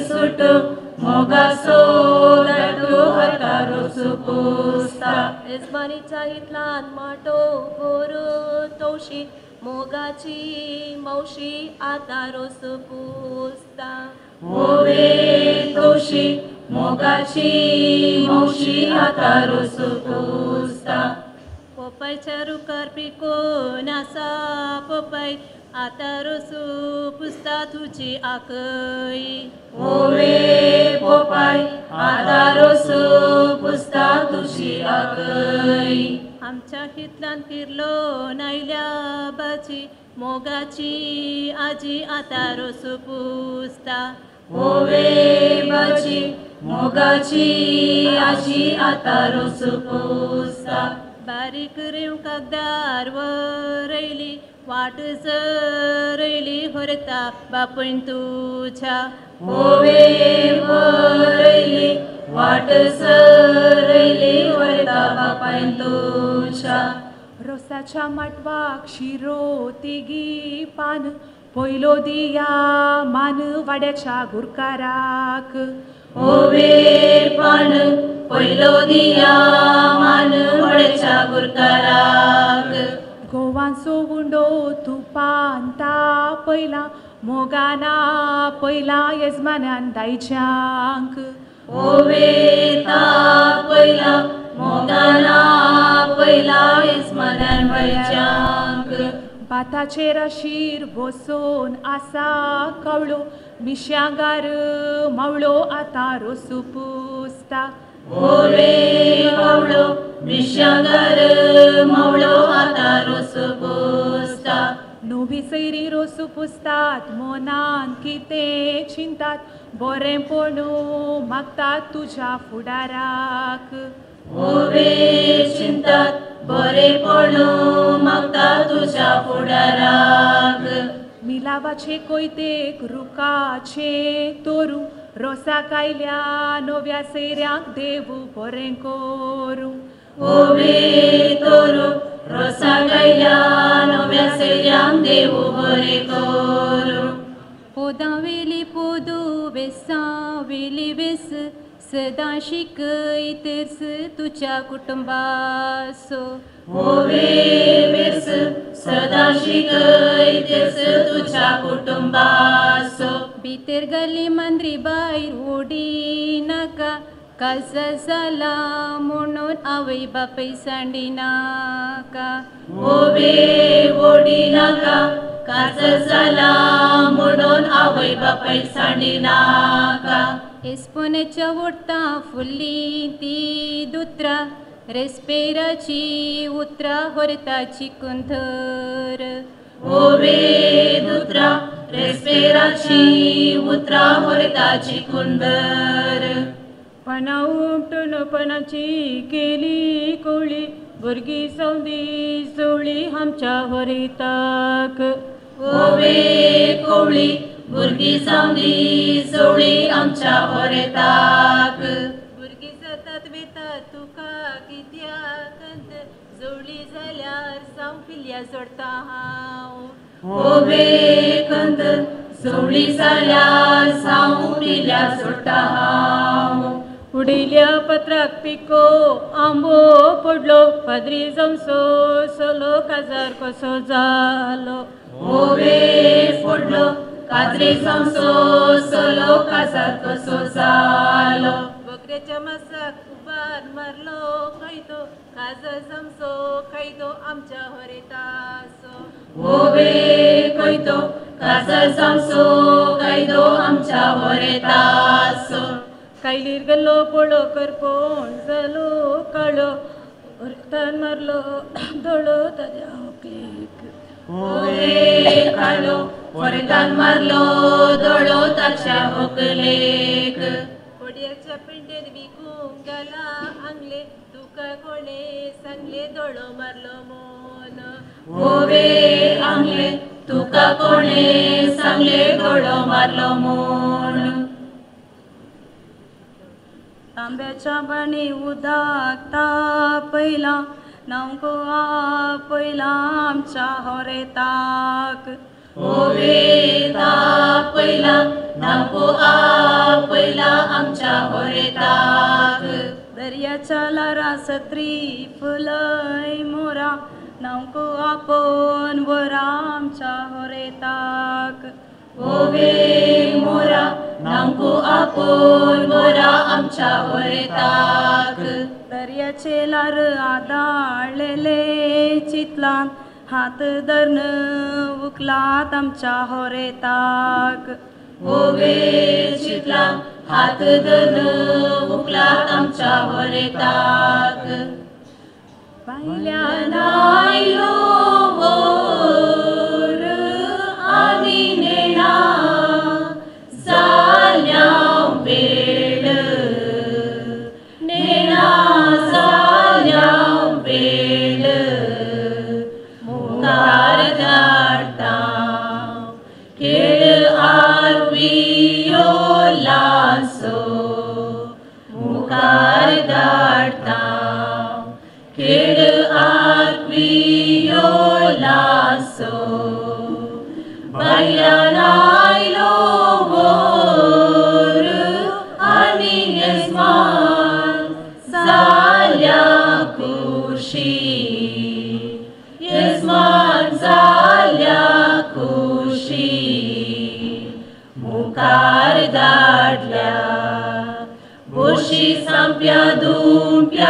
सुटो मोगासो दट्टो व्हरता रोसो पुसता. येजमानीच्या हितलान माटो भर तवशी मोगाची मावशी आतां रोस पुसता. ओवे तवशी मोगाची मावशी आतां रोस पुसता. पोपायच्या रुखार पिकोन आसा पोपाय आतां रोसू पुसता तुजी आकय. ओवे पोपाय आतां रोसू पुसता तुजी आकय. आमच्या हितलान किरलो नायल्या बाजी मोगाची आजी आतां रोसू पुसता. ओवे बाजी मोगाची आजी आतां रोसू पुसता. बारीक रेंव कागदार वरयली वाट सरयली व्हरता बापून तुज्या. ओवे वरयली वाट सरयली व्हरता बापायन तुज्या. रोसाच्या माटवाक शिरो तिगी पान पयलो दिया मान वाड्याच्या गुरकाराक. ओवे पान पयलो दिया मान वाड्याच्या गुरकाराक. गोवांचो उंडो तुपान तापयला मोगाना पयला येजमान्यान दायच्यांक. ओवे तापयला मोगाना पयला येजमान्यान दायच्यांक. भाताचेर अशीर बसोन आसा कवळो मिश्यांगार मावळो आतां रोसू पुसता. ओवे कवळो मिश्यांगार मावळो आतां रोसू पुसता. नवी सैरी रोसू पुसतात मोनान कितें चिंतात बरेंपण मागतात तुज्या फुडाराक. ओवे चिंतात बरेंपण मागता तुज्या फुडाराक. मिलावाचे कोयतेक रुखाचे तोरू रोसा कायल्या नव्या सैऱ्यांक देव बरें करूं. ओवे तोरू रोसा गायल्या नव्या सैऱ्यांक देव बरें करूं. पोदां वेली पोदू वेसां वेली वेस सदां शिकय तेर्स तुज्या कुटुंबासो. होवे वेस सदां शिकय तेर्स तुज्या कुटुंबासो. भितर गली मांद्री भायर ओडी नाका काजार जाला म्हणून आवय बापय सांडी नाका. होवे ओडी नाका काजार जाला म्हणून आवय बापय सांडी नाका. एस्पोनेच्या वोडता फुल्ली ती दुत्रां रेस्पेराची उतरां होरताची कुंथर. होवे दुत्रां रेस्पेराची उतरां होरताची कुंदर. पना उमटून पणाची केली कोळी भुरगीं सवदी सोळी आमच्या होरिताक. होवे कोवळी भुरगीं जावंदी सोळी आमच्या होरेताक. भुरगीं जातात वेतात तुका कित्याक जोडली जाल्यार जावं पिल्या जोडटा हांव. होवे कंद जोडली जाल्यार जावं पिल्या जोडटा हांव. उडयल्या पत्राक पिको आंबो पडलो पाद्री जावन सोसलो काजार कसो जालो. होवे पडलो काजरी जावन सोसलो काजार कसो जालो. बकऱ्याच्या मासाक उबार मारलो खैदो काजार जमसो खैदो आमच्या होरेतासो. होवे खैदो काजार जमसो खैदो आमच्या होरेतासो. कायलीर गेल्लो पोळो करपोण जालो काळो होरेतान मारलो दोळो ताज्या होकलेक. होवे काळो होरेतान मारलो दोळो ताच्या होकलेक. कोडयाच्या पिंडेन विकूंक घाला आंगले तुका कोणे सांगले दोळो मारलो मोन. होवे आंगले तुका कोणे सांगले दोळो मारलो मोन. तांब्याच्या बाणी उदक तापयलां न्हावंक आपयलां आमच्या होरेताक. होवे तापयलां न्हावंक आपयलां आमच्या होरेताक. दर्याच्या ल्हारां सत्री फुलय मोरा न्हावंक आपोवन व्हरा आमच्या होरेताक. होवे मोरा न्हावंक आपोवन व्हरा आमच्या होरेताक. दर्याचे ल्हार आदाळलेले चिंतलां हात धरून उखलात आमच्या होरेताक. होवे चिंतलां हात धरून उखलात आमच्या होरेताक. भायल्यान आयलो वोर आनी नेणा जाल्या वेळ नेणा जाल्या वेळ मुखार धाडटा खेळ आरवियोलासो मुखार धाडटा खेळ आरवियोलासो. भायल्यान आयलो वोर आनी येजमान जाल्या खुशी येजमान जाल्या खुशी मुखार धाडल्या बोशी सामप्या दुमप्यालाची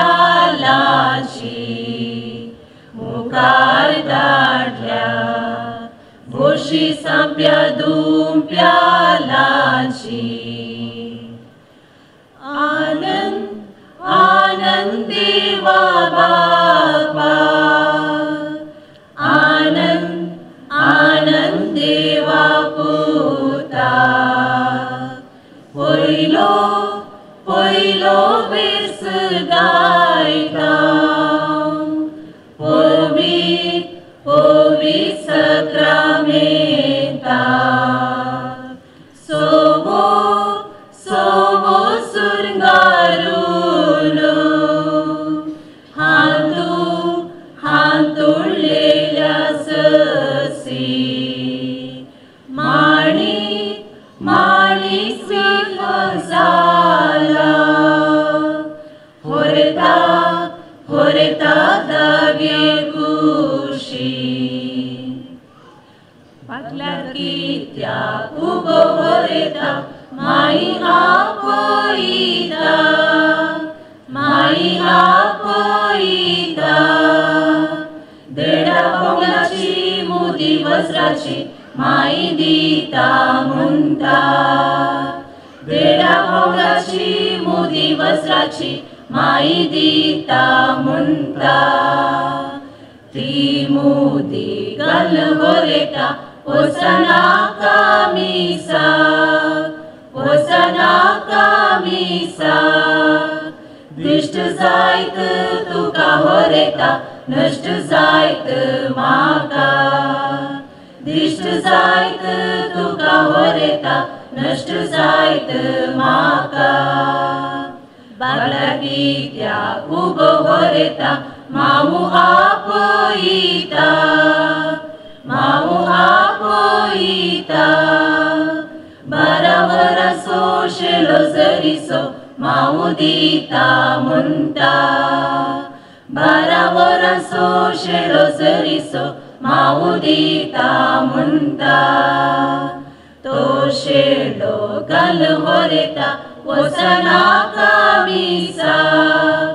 मुखार धाडल्या बोशी सामप्या दुमप्यालाची. आनंद आनंद देवा बापा आनंद आनंद देवा पुता पयलो पयलो वेस गायता पवीत पवीत सक्रामेंता सोवो सोवो सुरंगारून हांतू हांतू होरेता दाव्ये कुशी बाटल्यार कित्याक उबो होरेता माई आपयता माई आपयता देडा पोंगलाची मुदी वज्राची माई दिता म्हणटा देडा पोंगलाची मुदी वज्राची माई दिता म्हणटा ती मुदी घाल होरेता वसनाका मिसाक वसनाका मिसाक दिश्ट जायत तुका होरेता नश्ट जायत म्हाका दिश्ट जायत तुका होरेता नश्ट जायत म्हाका बागल्यार कित्याक उबो होरेता मावू आपयता मावू आपयता 12 वरांचो शेलो जरीचो मावू दिता म्हणटा 12 वरांचो शेलो जरीचो मावू दिता म्हणटा तो शेलो घाल होरेता वसनाका मिसाक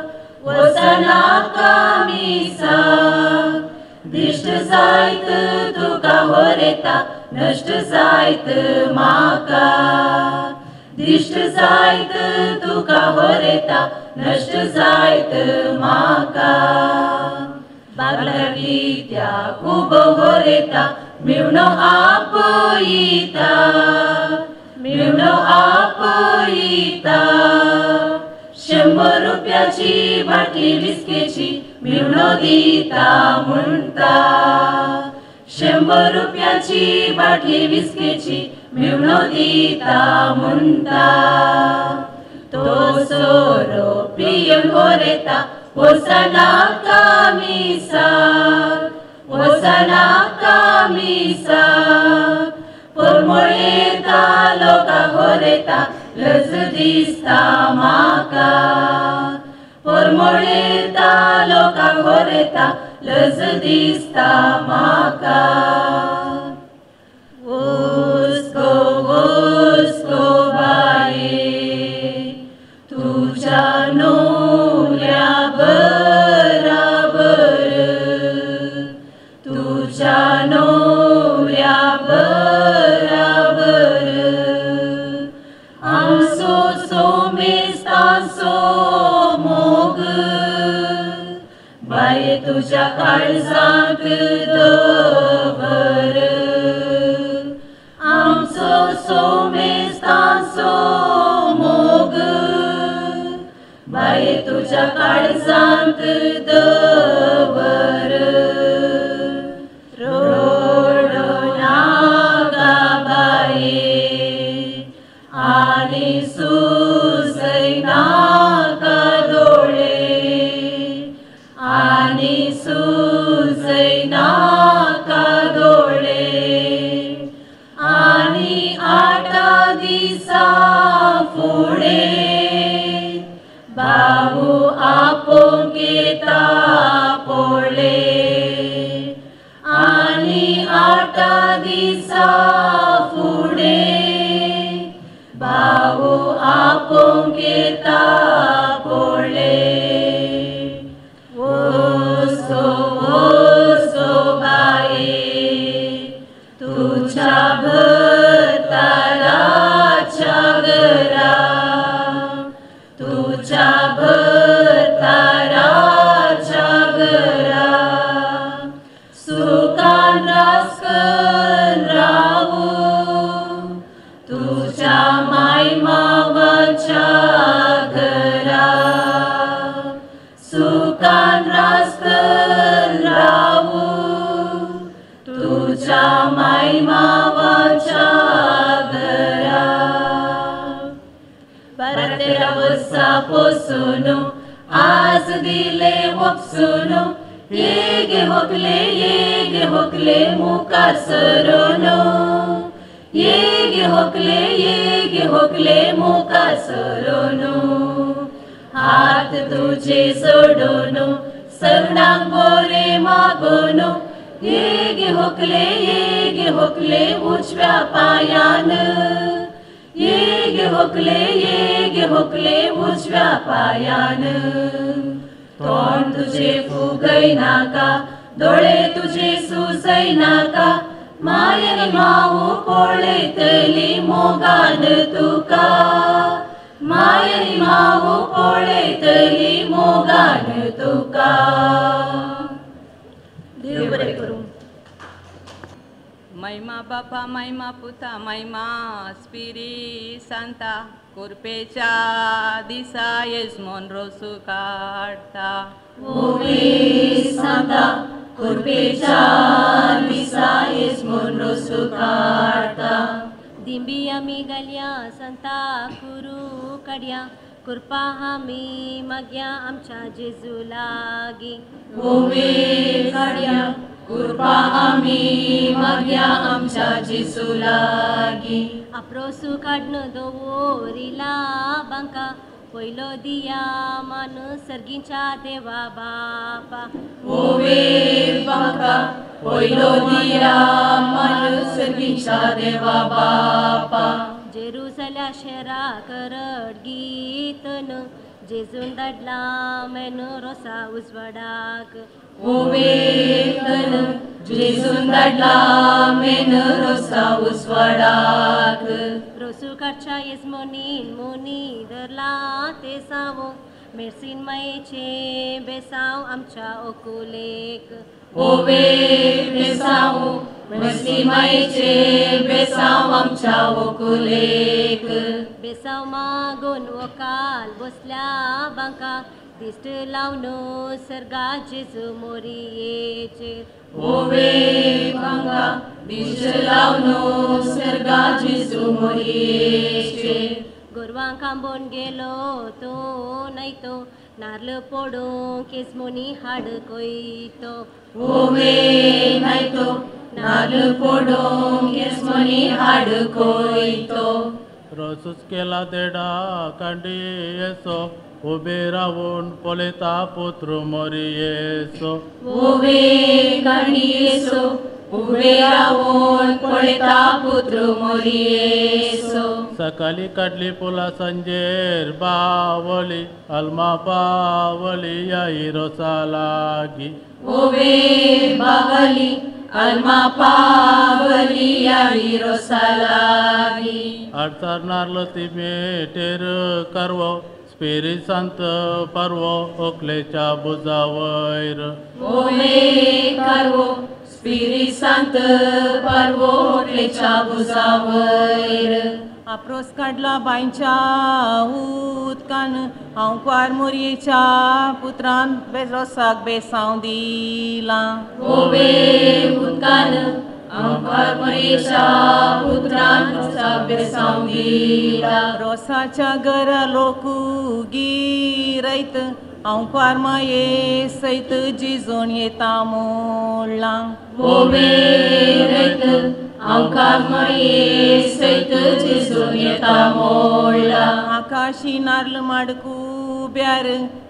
वसनाका मिसाक दिश्ट जायत तुका होरेता नश्ट जायत म्हाका दिश्ट जायत तुका होरेता नश्ट जायत म्हाका बागल्यार कित्याक उबो होरेता मेवणो आपयता मेवणो आपयता 100 रुपयाची बाटली विस्केची मेवणो दिता म्हणटा 100 रुपयाची बाटली विस्केची मेवणो दिता म्हणटा तो सोरो पियन होरेता वसनाका मिसाक वसनाका मिसाक परमळेता लोकांक होरेता लज दिसता म्हाका परमळेता लोकांक होरेता लज दिसता म्हाका वस्को वस्को बाये तुज्या न्हवऱ्या बराबर तुज्या न्हवऱ्या बराबर आमचो सोमेस्तांचो मोग बाये तुज्या काळजांत दवर आमचो सोमेस्तांचो मोग बाये तुज्या काळजांत दवर रडो नाका बाये आनी सुजय नाका दोळे आनी सुजय नाका दोळे आनी 8 दिसां फुडें बाबू आपोवंक येता पळय आनी 8 दिसां फुडें बाबू आपोवंक येता पळय वसो वसो बाये तुज्या भरताराच्या घरा तुज्या भरताराच्या घरा सुखान रासकन रावूं तुज्या माय मावाच्या घरा सुखान रासकन रावूं तुज्या माय मावाच्या घरा 12-13 वर्सां पोसून आज दिले वपसून येगे होकले मुखार सरून येगे होकले मुखार सरून हात तुजे सोडून सगळ्यांक बरें मागोन येगे होकले येगे होकले उजव्या पांयान येगे होकले येगे होकले उजव्या पांयान तोंड तुझे फुगयनाका दोळे तुझे सुजयनाका मायेन माऊ पळयतली मोगान तुका मायेन माऊ पळयतली मोगान तुका. देव बरें करूं. महिमा बापा महिमा पुता महिमा स्पिरी सांता कुरपेच्या दिसा येजमोन रोसू काडटा. ओवी सांता कुरपेच्या दिसा येजमोन रोसू काडटा. दिंबी आमी घालया सांता कुरू काडया कृपा आमी मागया आमच्या जेजू लागीं. ओवी काडया कृपा आमी मागया आमच्या जेजू लागीं. आपरोसू काडन दवरिला बांका पयलो दिया मान सर्गीच्या देवा बापा. ओवे बांका पयलो दिया मान सर्गीच्या देवा बापा. जेरुसल्या शहरा करड गीतन जेजून धाडला मेन रोसा उजवाडाक. ओवे तन जेजून धाडला मेन रोसा उजवाडाक. रोसू काडच्या येजमोनीन मोनी धरला ते सावो मेर्सीन मायेचे बेसांव आमच्या ओकुलेक. ओवे बेसांव मेर्सी मायेचे बेसांव आमच्या ओकुलेक. बेसांव मागून वकाल बसल्या बांका दिश्ट लावन सर्गा जेजू मोरयेचेर. ओवे बांका दिश्ट लावन सर्गा जेजू मोरयेचेर. गोरवां खांबोन गेलो तो न्हय तो नार्ल पडूंक येजमोनी हाड कोयतो. ओवे न्हय तो नार्ल पडूंक येजमोनी हाड कोयतो. रोसूच केला देडा कांडी येसो उबे रावून पळयता पुत्र मोरयेसो. ओवे कांडी येसो उबे रावून पळयता पुत्र मोरयेसो. सकाळी काडली पुला सांजेर बावली अल्मा पावली आई रोसा लागी. ओवे बावली अल्मा पावली आई रोसा लागी. आडसार नारलो ती मेटेर करवो स्पिरी सांत परवो ओकलेच्या बुजावयर. ओवे करवो स्पिरी सांत परवो ओकलेच्या बुजावयर. आपरोस काडला बांयच्या उदकान हांव कुवार मोरयेच्या पुत्रान रोसाक बेसांव दिलां. ओवे उदकान हांव कुवार मोरयेच्या पुत्रान रोसाक बेसांव दिलां. रोसाच्या घरा लोक गिरयत हांव कुवार माये सयत जिजून येता मोडलां. ओवे रयत हांव कुवार माये सयत जिजून येता मोडलां. आकाशी नार्ल माडकुब्यार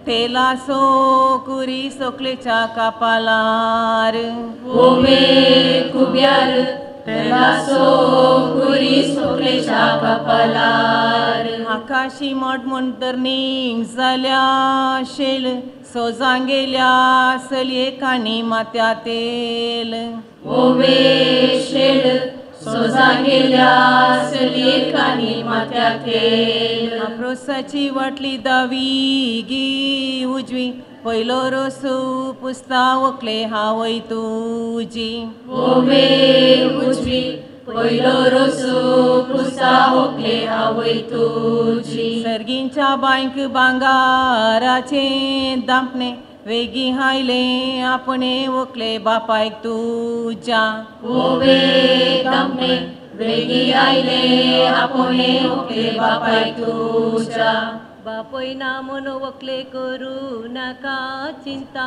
तेलासो कुरी सोकलेच्या कापालार. ओवे कुब्यार तेलासो कुरी सोकलेच्या कापालार. आकाशी मोड म्हण धरणीक जाल्या शेल सोजांगेल्या चलये काणी माथ्या तेल. ओवे शेल सोजांगेल्या चलये काणी माथ्या तेल. आपरोसाची वाटली दावी गी उजवी पयलो रोसू पुसता वकले हांवय तुजी. ओवे उजवी पयलो रोसू पुसता वकले हांवय तुजी. सर्गींच्या बांयक भांगाराचें दांपणें वेगीं आयलें आपणे वकले बापायक तुज्या. ओवे दांपणें वेगीं आयलें आपणे वकले बापायक तुज्या. बापय ना म्हूण वकले करूं नाका चिंता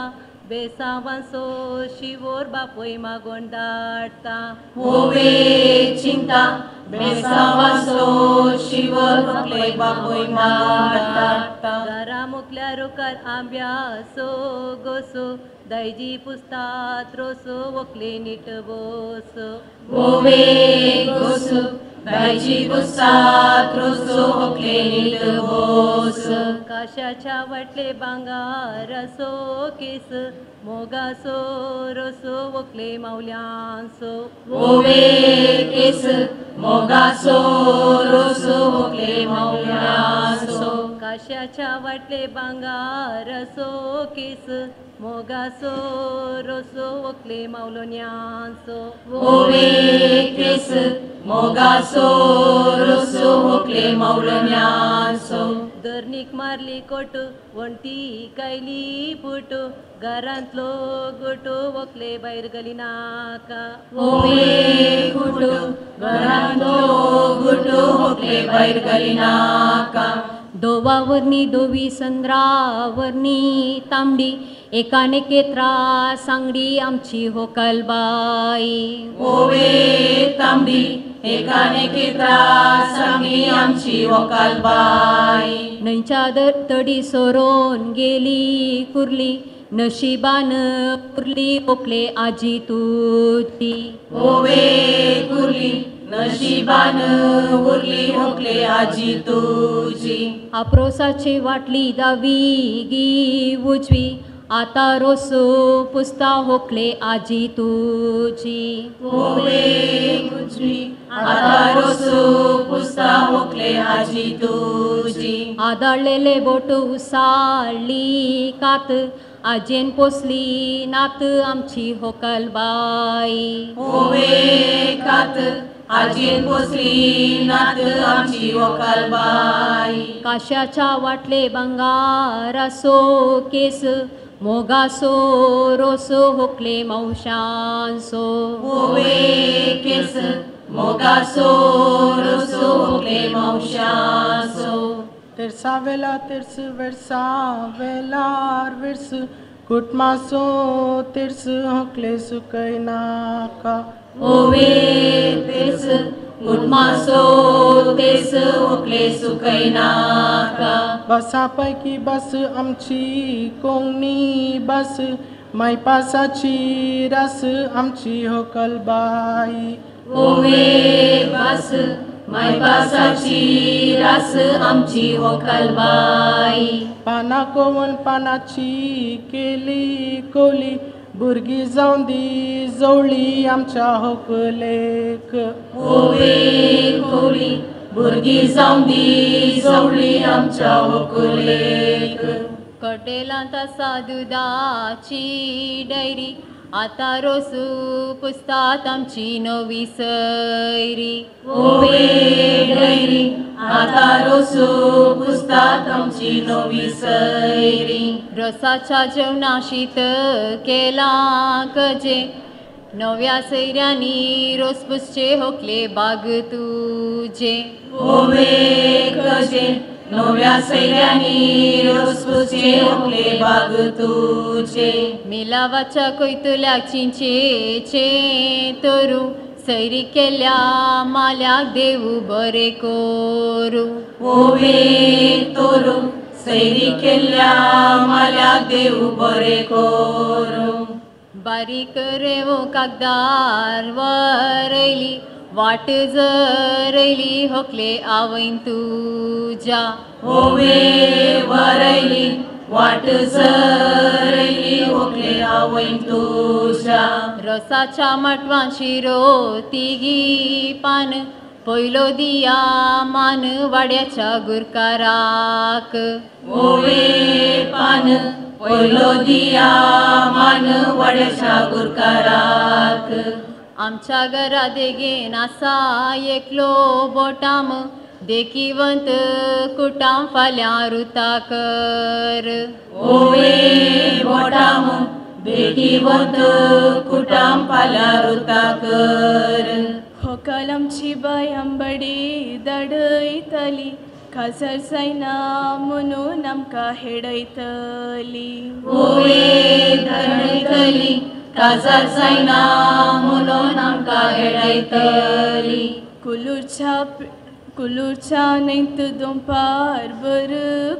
बेसावांचो शिवोर बापूय मागोन धाडटा. ओवे चिंता बेसावांचो शिवोर होकले बापूय मागोन धाडटा. घरा मुखल्या रुखार आंब्याचो गोसो दायजी पुस्तात रोसो वोकले नीट बोस. ओवे गोसो दायजी पुस्तात रोसो वोकले नीट बोस. काशाच्या वाटले भांगाराचो केस मोगासो रोसो वोकले मावल्यांचो. ओवे केस मोगासो रोसो वोकले मावल्यांचो. काशाच्या वाटले भांगाराचो केस मोगासो रोसो वोकले मावलोन्यांचो. ओवे केस मोगासो रोसो वोकले मावलोन्यांचो. धरणीक मारली कोट वण्टी कायली फूट घरांतलो गोटो वोकले भायर गली नाका. ओवे गुटो घरांतलो गुटो वोकले भायर गली नाका. दोवावरनी दोवी संद्रावरनी तांबडी एकाने केत्रा सांगडी आमची होकलबाई. ओवे तांबडी एकाने केत्रा सांगडी आमची होकलबाई. न्हंयच्या तडी सोरोन गेली कुर्ली नशिबान उरली ओकले आजी तुजी. ओवे कुर्ली नशिबान उरली ओकले आजी तुजी. आपरोसाची वाटली दावी गी उजवी आता रोसो पुस्ता होकले आजी तुजी. ओवे उजवी आता रोसो पुस्ता होकले आजी तुजी. आदळलेले बोट उसाळली कात आजेन पोसली नात आमची होकलबाई. ओवे कात आजेन पोसली नात आमची होकलबाई. काशाच्या वाटले भांगाराचो केस मोगासो रोसो होकले मावशांचो. ओवे केस मोगासो रोसो होकले मावशांचो. तेरसावेला तेरस वेरसावेलार विरस कुटमासो तेरस होकले सुकय नाका. ओवे तेरस कुटमासो तेरस होकले सुकय नाका. बसा पैकी बस आमची कोंगणी बस मायपासाची रास आमची होकलबाई. ओवे बस मायपासाची रास आमची होकलबाई. पाना कोवन पानाची केली कोली भुरगीं जावन दी जवळी आमच्या होकलेक. ओवे कोली भुरगीं जावन दी जवळी आमच्या होकलेक. कटेलांत आसा दुदाची डायरी आता रोसू पुस्तात आमची नवी सैरी. ओवे डायरी आता रोसू पुस्तात आमची नवी सैरी. रोसाच्या जेवणा शीत केला कजे नव्या सैऱ्यांनी रोस पुसचे होकले बाग तुजे. ओवे कजे नव्या सैऱ्यांनी रोस पुसचे होकले बाग तुजे. मिलावाच्या कोयतुल्याक चिंचेचे तरू सैरी केल्या माल्याक देव बरे कोरू. ओवे तोरू सैरी केल्या माल्याक देव बरे कोरू. बारीक रेवो कागदार वरयली वाट जरयली होकले आवयन तुज्या. ओवे वरयली वाट जरयली होकले आवयन तुज्या. रोसाच्या माटवान शिरो तिगी पान पयलो दिया मान वाड्याच्या गुरकाराक. ओवे पान पयलो दिया मान वाड्याच्या गुरकाराक. आमच्या घरा देगेन आसा एकलो बोटाम देखिवंत कुटाम फाल्यां रुताकर. ओवे बोटाम देखिवंत कुटाम फाल्यां रुताकर. होकल आमची बाय आंबडी दडयतली काजार जायना म्हणून आमकां हेडयतली. ओवे धरणयतली काजार जायना म्हणून आमकां हेडयतली. कुलूरच्या न्हंयत दोंपार बर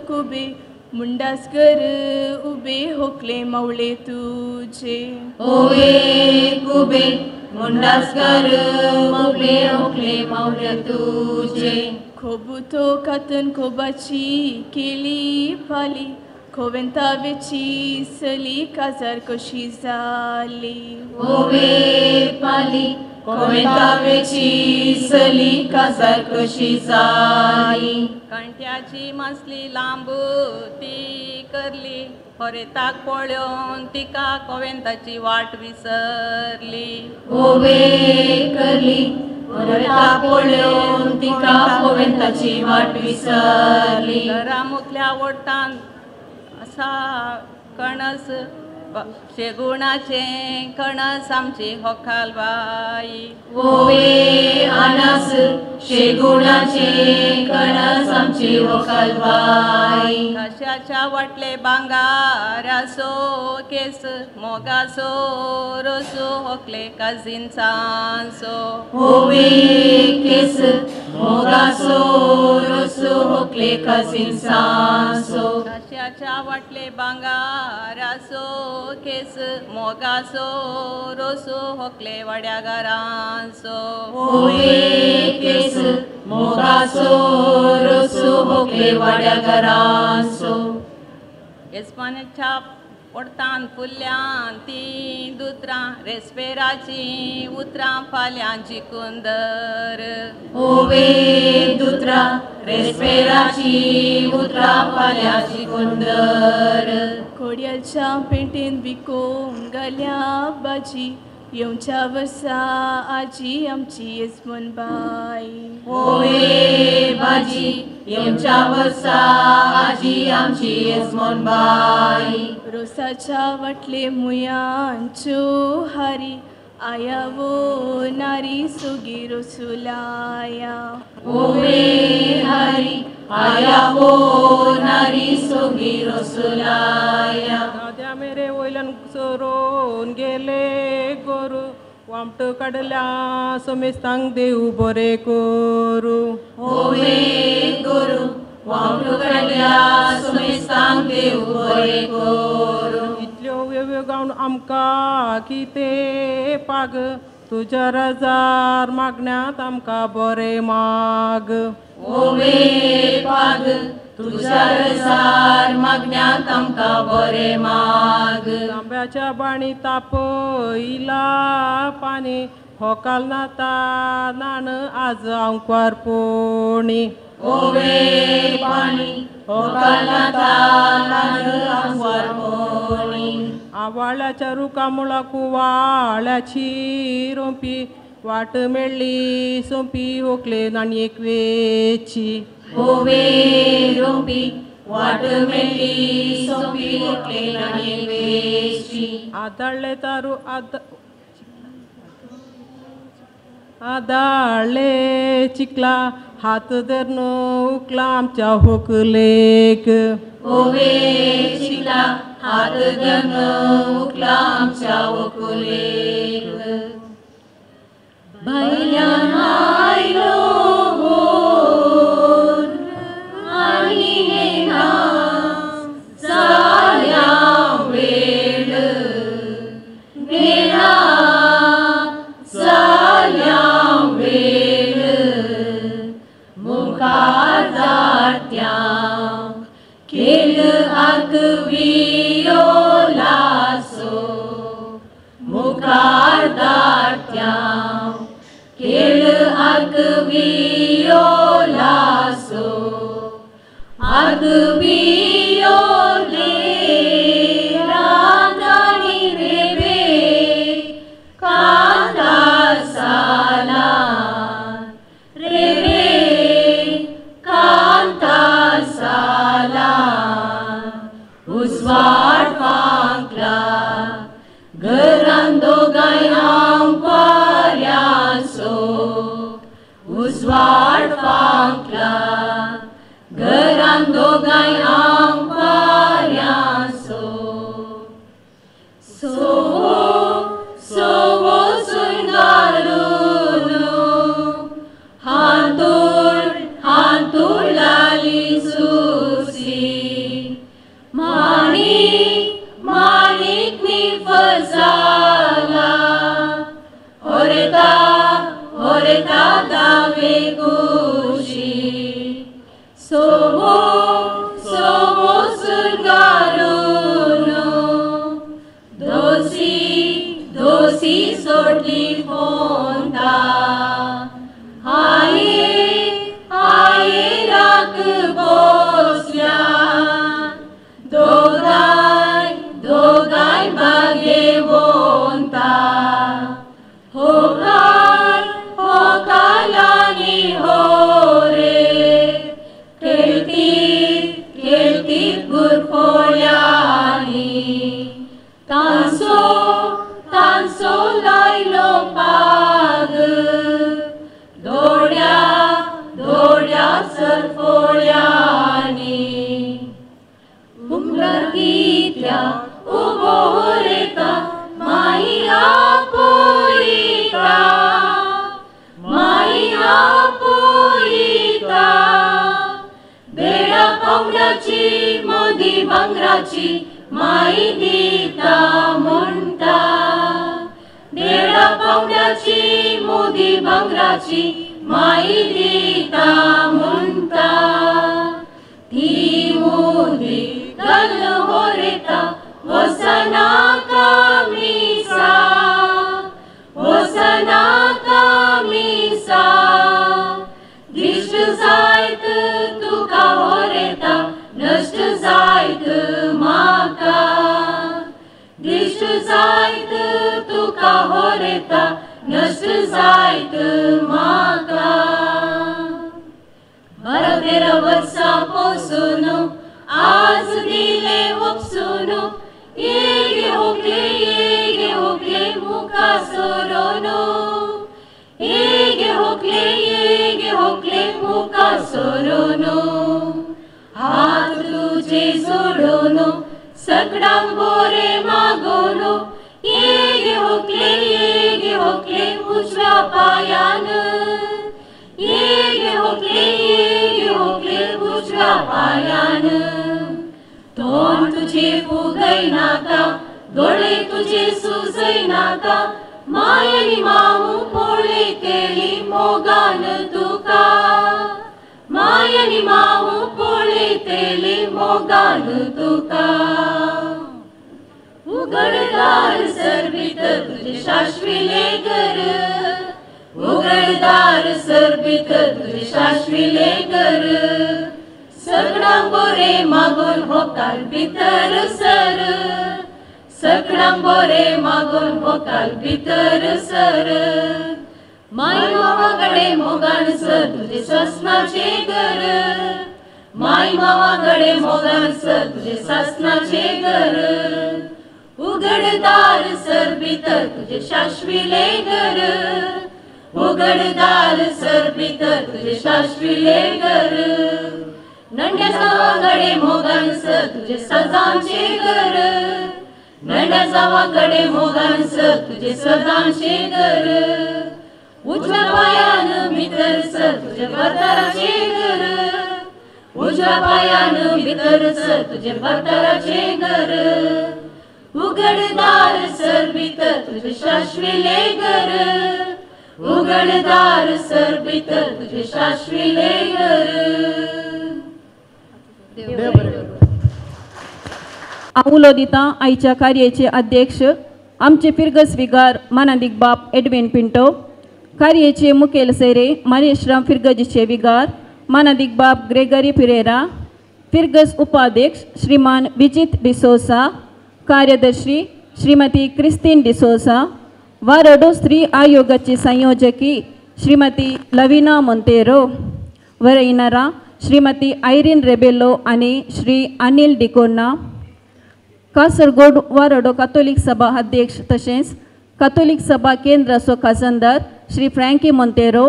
कुबे मुंडासगर उबे होकले मावळे तुजे. ओवे कुबे मुंडासगर उबे होकले मावळे तुजे. खोबुतो कातन खोबाची केली पाली खोवेंतावेची सली काजार कशी जाली. ओवे पाली कोवेंतावेची सली काजार कशी जाली. कांट्याची मासली लांब ती करली होरेताक पळोवन तिका कोवेंताची वाट विसरली. ओवे करली होरेताक पळोवन तिका कोवेंताची वाट विसरली. घरा मुखल्या ओडटान आसा कणस शेगुणाचें कणस आमची होकाल बाई. ओवे आनास शेगुणाचें कणस आमची होकाल बाई. कशाच्या वाटले बांगारासो केस मोगासो रोसो होकले काजिनसांसो. ओवे केस मोगासो रोसो होकले काजिनसांसो. कशाच्या वाटले बांगारासो केस मोगासो रोसो होकले वाड्या घरांसो. ओवे केस मोगासो रोसो होकले वाड्या घरांसो. येसमानाच्या पोटान फुल्ल्यान तीं दुत्रां रेस्पेराचीं उतरां फाल्यां जिखून दर. ओवे दुत्रां रेस्पेराचीं उतरां फाल्यां जिखून दर. कोड्याच्या पेंटेन विकोंक घाल्या भाजी येवच्या वर्सा आजी आमची येजमान बाई. ओवे भाजी येवच्या वर्सा आजी आमची येजमान बाई. रोसाच्या वाटले मुयांच्यो हारी आया वो नारी सुगी रोसुलाया. ओवे हारी आया वो नारी सुगी रोसुलाया. दाद्या मेरे वयल्यान चरोवन गेले गोरू वामट काडल्या समेस्तांक देव बरें करूं. ओवे गोरू वामट काडल्या समेस्तांक देव बरें करूं. इतल्यो वेव्यो गावन आमकां कितें पाग तुज्या रजार मागण्यांत आमकां बरें माग. ओवे पाग तुज्या रजार मागण्यांत आमकां बरें माग. तांब्याच्या बाणी तापयला पाणी होकाल नाता नाण आज आंकवार पोणी. ओवे पाणी होकाल नाता नाण आंकवार पोणी. आवाळ्याच्या रुखा मुळा कुवाळ्याची रोंपी वाट मेळ्ळी सोंपी होकले नाणयेक वेची. ओवे रोंपी वाट मेळ्ळी सोंपी होकले नाणयेक वेची. आदाळ्ळे तारू आदाळ्ळे चिकला हात धरून उकला आमच्या होकलेक. ओवे चिकला हात धरून उकला आमच्या होकलेक. भायल्यान आयलो होर आनी हेना जाल्या वेळ गेला जाल्या वेळ मुखार दाट्या खेळ आकवियोलासो मुखार दाट्या खेळ आकवियोलासो आकवियोले राधानी रेबे कांदा साला रेबे कांता साला उजवाड फांकला घरान दोगांय आंकवाऱ्यांसो उजवाड फांकला लेगीत गुरफोळ्यांनी तांसो तांसो लायलो पाग दोड्या दोड्या सरफोळ्यांनी हुमरार कित्या उबो रेता माई आपोयता माई आपोयता देडा पावणाची मोदी भांगराची माई दिता म्हणटा देडा पावणाची मोदी भांगराची माई दिता म्हणटा ती मोदी घाल होरेता वसनाका मिसा वसनाका मिसा दिश्ट जायत तुका होरेता नश्ट जायत म्हाका दिश्ट जायत तुका होरेता नश्ट जायत म्हाका 12-13 वर्सां पोसून आज दिले उपसून येगे होकले मुखा सोरोन येगे होकले मुखा सोरोन हात तुझे जोडून सगळ्यांक बोरे मागोन येगे होकले उजव्या पायान येगे होकले उजव्या पायान तोंड तुझे फुगयनाका दोळे तुझे सुजयनाका मायनी माऊ पळयतली मोगान तुका मायनी माऊ पळयतली मोगान तुका उगडदार सर भितर तुझे शाश्विले घर उगडदार सर भितर तुझे शाश्विले घर सगळ्यांक बोरे मागून होकाल भितर सर सगळ्यांक बोरे मागून होकाल भितर सर माय मावाकडे मोगान सर तुझे सासनाचे घर माय मावाकडे मोगान सर तुझे सासनाचे घर उगडदार सर भितर तुझे शाश्विले घर उगडदार सर भितर तुझे शाश्विले घर नंड्या जावाकडे मोगान सर तुझे सदांचे घर नंड्या जावाकडे मोगान सर तुझे सदांचे घर उजव्या पायान भितर सर तुझे भरताराचे घर उजव्या पायान भितर सर तुझे भरताराचे घर उगडदार सर भितर तुझे शाश्विले घर उगडदार सर भितर तुझे शाश्विले घर. हांव उलो दिता आयच्या कार्याचे अध्यक्ष आमचे फिरगस विगार मानादीक बाप एडविन पिंटो, कार्याचे मुखेल सैरे मानेश्राम फिरगजीचे विगार मानादीक बाप ग्रेगरी पिरेरा, फिरगस उपाध्यक्ष श्रीमान विजित डिसोसा, कार्यदर्शी श्रीमती क्रिस्तीन डिसोसा, वारडो स्त्री आयोगाची संयोजकी श्रीमती लविना मोंतेरो, वरयणारा श्रीमती आयरीन रेबेलो आनी श्री अनिल डिकोन्ना, कासरगोड वारडो कातोलीक सभा अध्यक्ष तशेंच कातोलीक सभा केंद्राचो खाजनदार श्री फ्रँकी मोंतेरो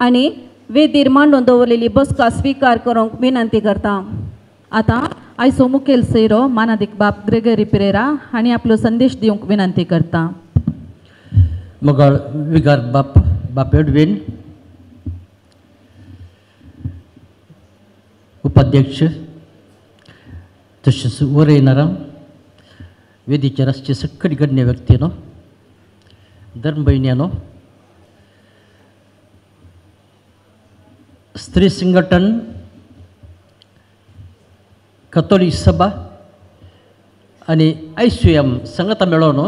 आनी वेदीर मांडून दवरलेली बसका स्विकार करूंक विनंती करता. आतां आयचो मुखेल सैरो मानादीक बाप ग्रेगरी पिरेरा हांणी आपलो संदेश दिवंक विनंती करता. मगाळ विगार बाप बाप एडविन, उपाध्यक्ष तशेंच वरयणारा वेदीचेर आसचे सकट गण्य व्यक्तीनो, धर्मभयण्यानो, स्त्री संघटन, कथोलीक सभा आनी आयसीएम संगता मेळोवन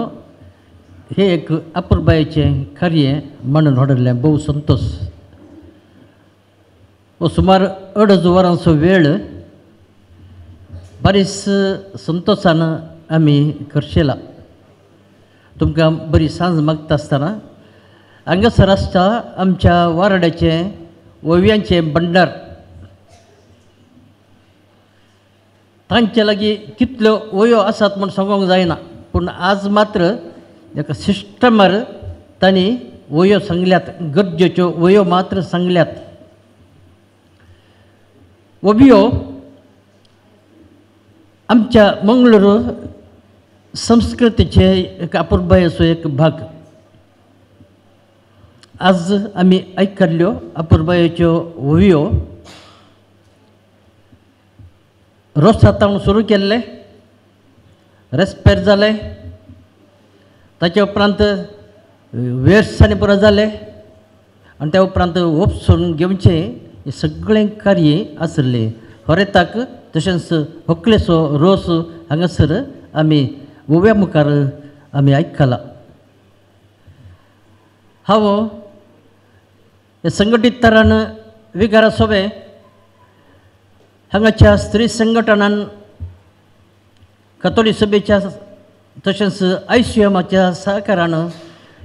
हे एक अपुरबायेचें कार्य मांडून हाडिल्लें भोव संतोश. हो सुमार 2.5 वरांचो वेळ बरीच संतोशान आमी खर्शेला. तुमकां बरी सांज मागता आसतना हांगासर आसता आमच्या वारड्याचें ओव्यांचें भंडार, तांचे लागीं कितल्यो वयो आसात म्हूण सांगूंक जायना, पूण आज मात्र एका सिस्टमार तांणी वयो सांगल्यात, गरजेच्यो वयो मात्र सांगल्यात. ओबियो आमच्या मंगळूर संस्कृतीचे एक अपुरबायेचो एक भाग. आज आमी आयकल्ल्यो अपुरबायेच्यो ओवियो रोसातावन सुरू केल्ले, रेस्पेर जाले, ताचे उपरांत वेर्सांनी पुरो जाले आनी त्या उपरांत ओपसून घेवचें सगळें कार्य आशिल्लें. होरेताक तशेंच होकलेचो रोस हांगासर आमी ओव्या मुखार आमी आयकला. हांव हे संघटीत तरान विगारा सोबे हांगाच्या स्त्री संघटनान कतोली सभेच्या तशेंच आयसीएमाच्या सहकारान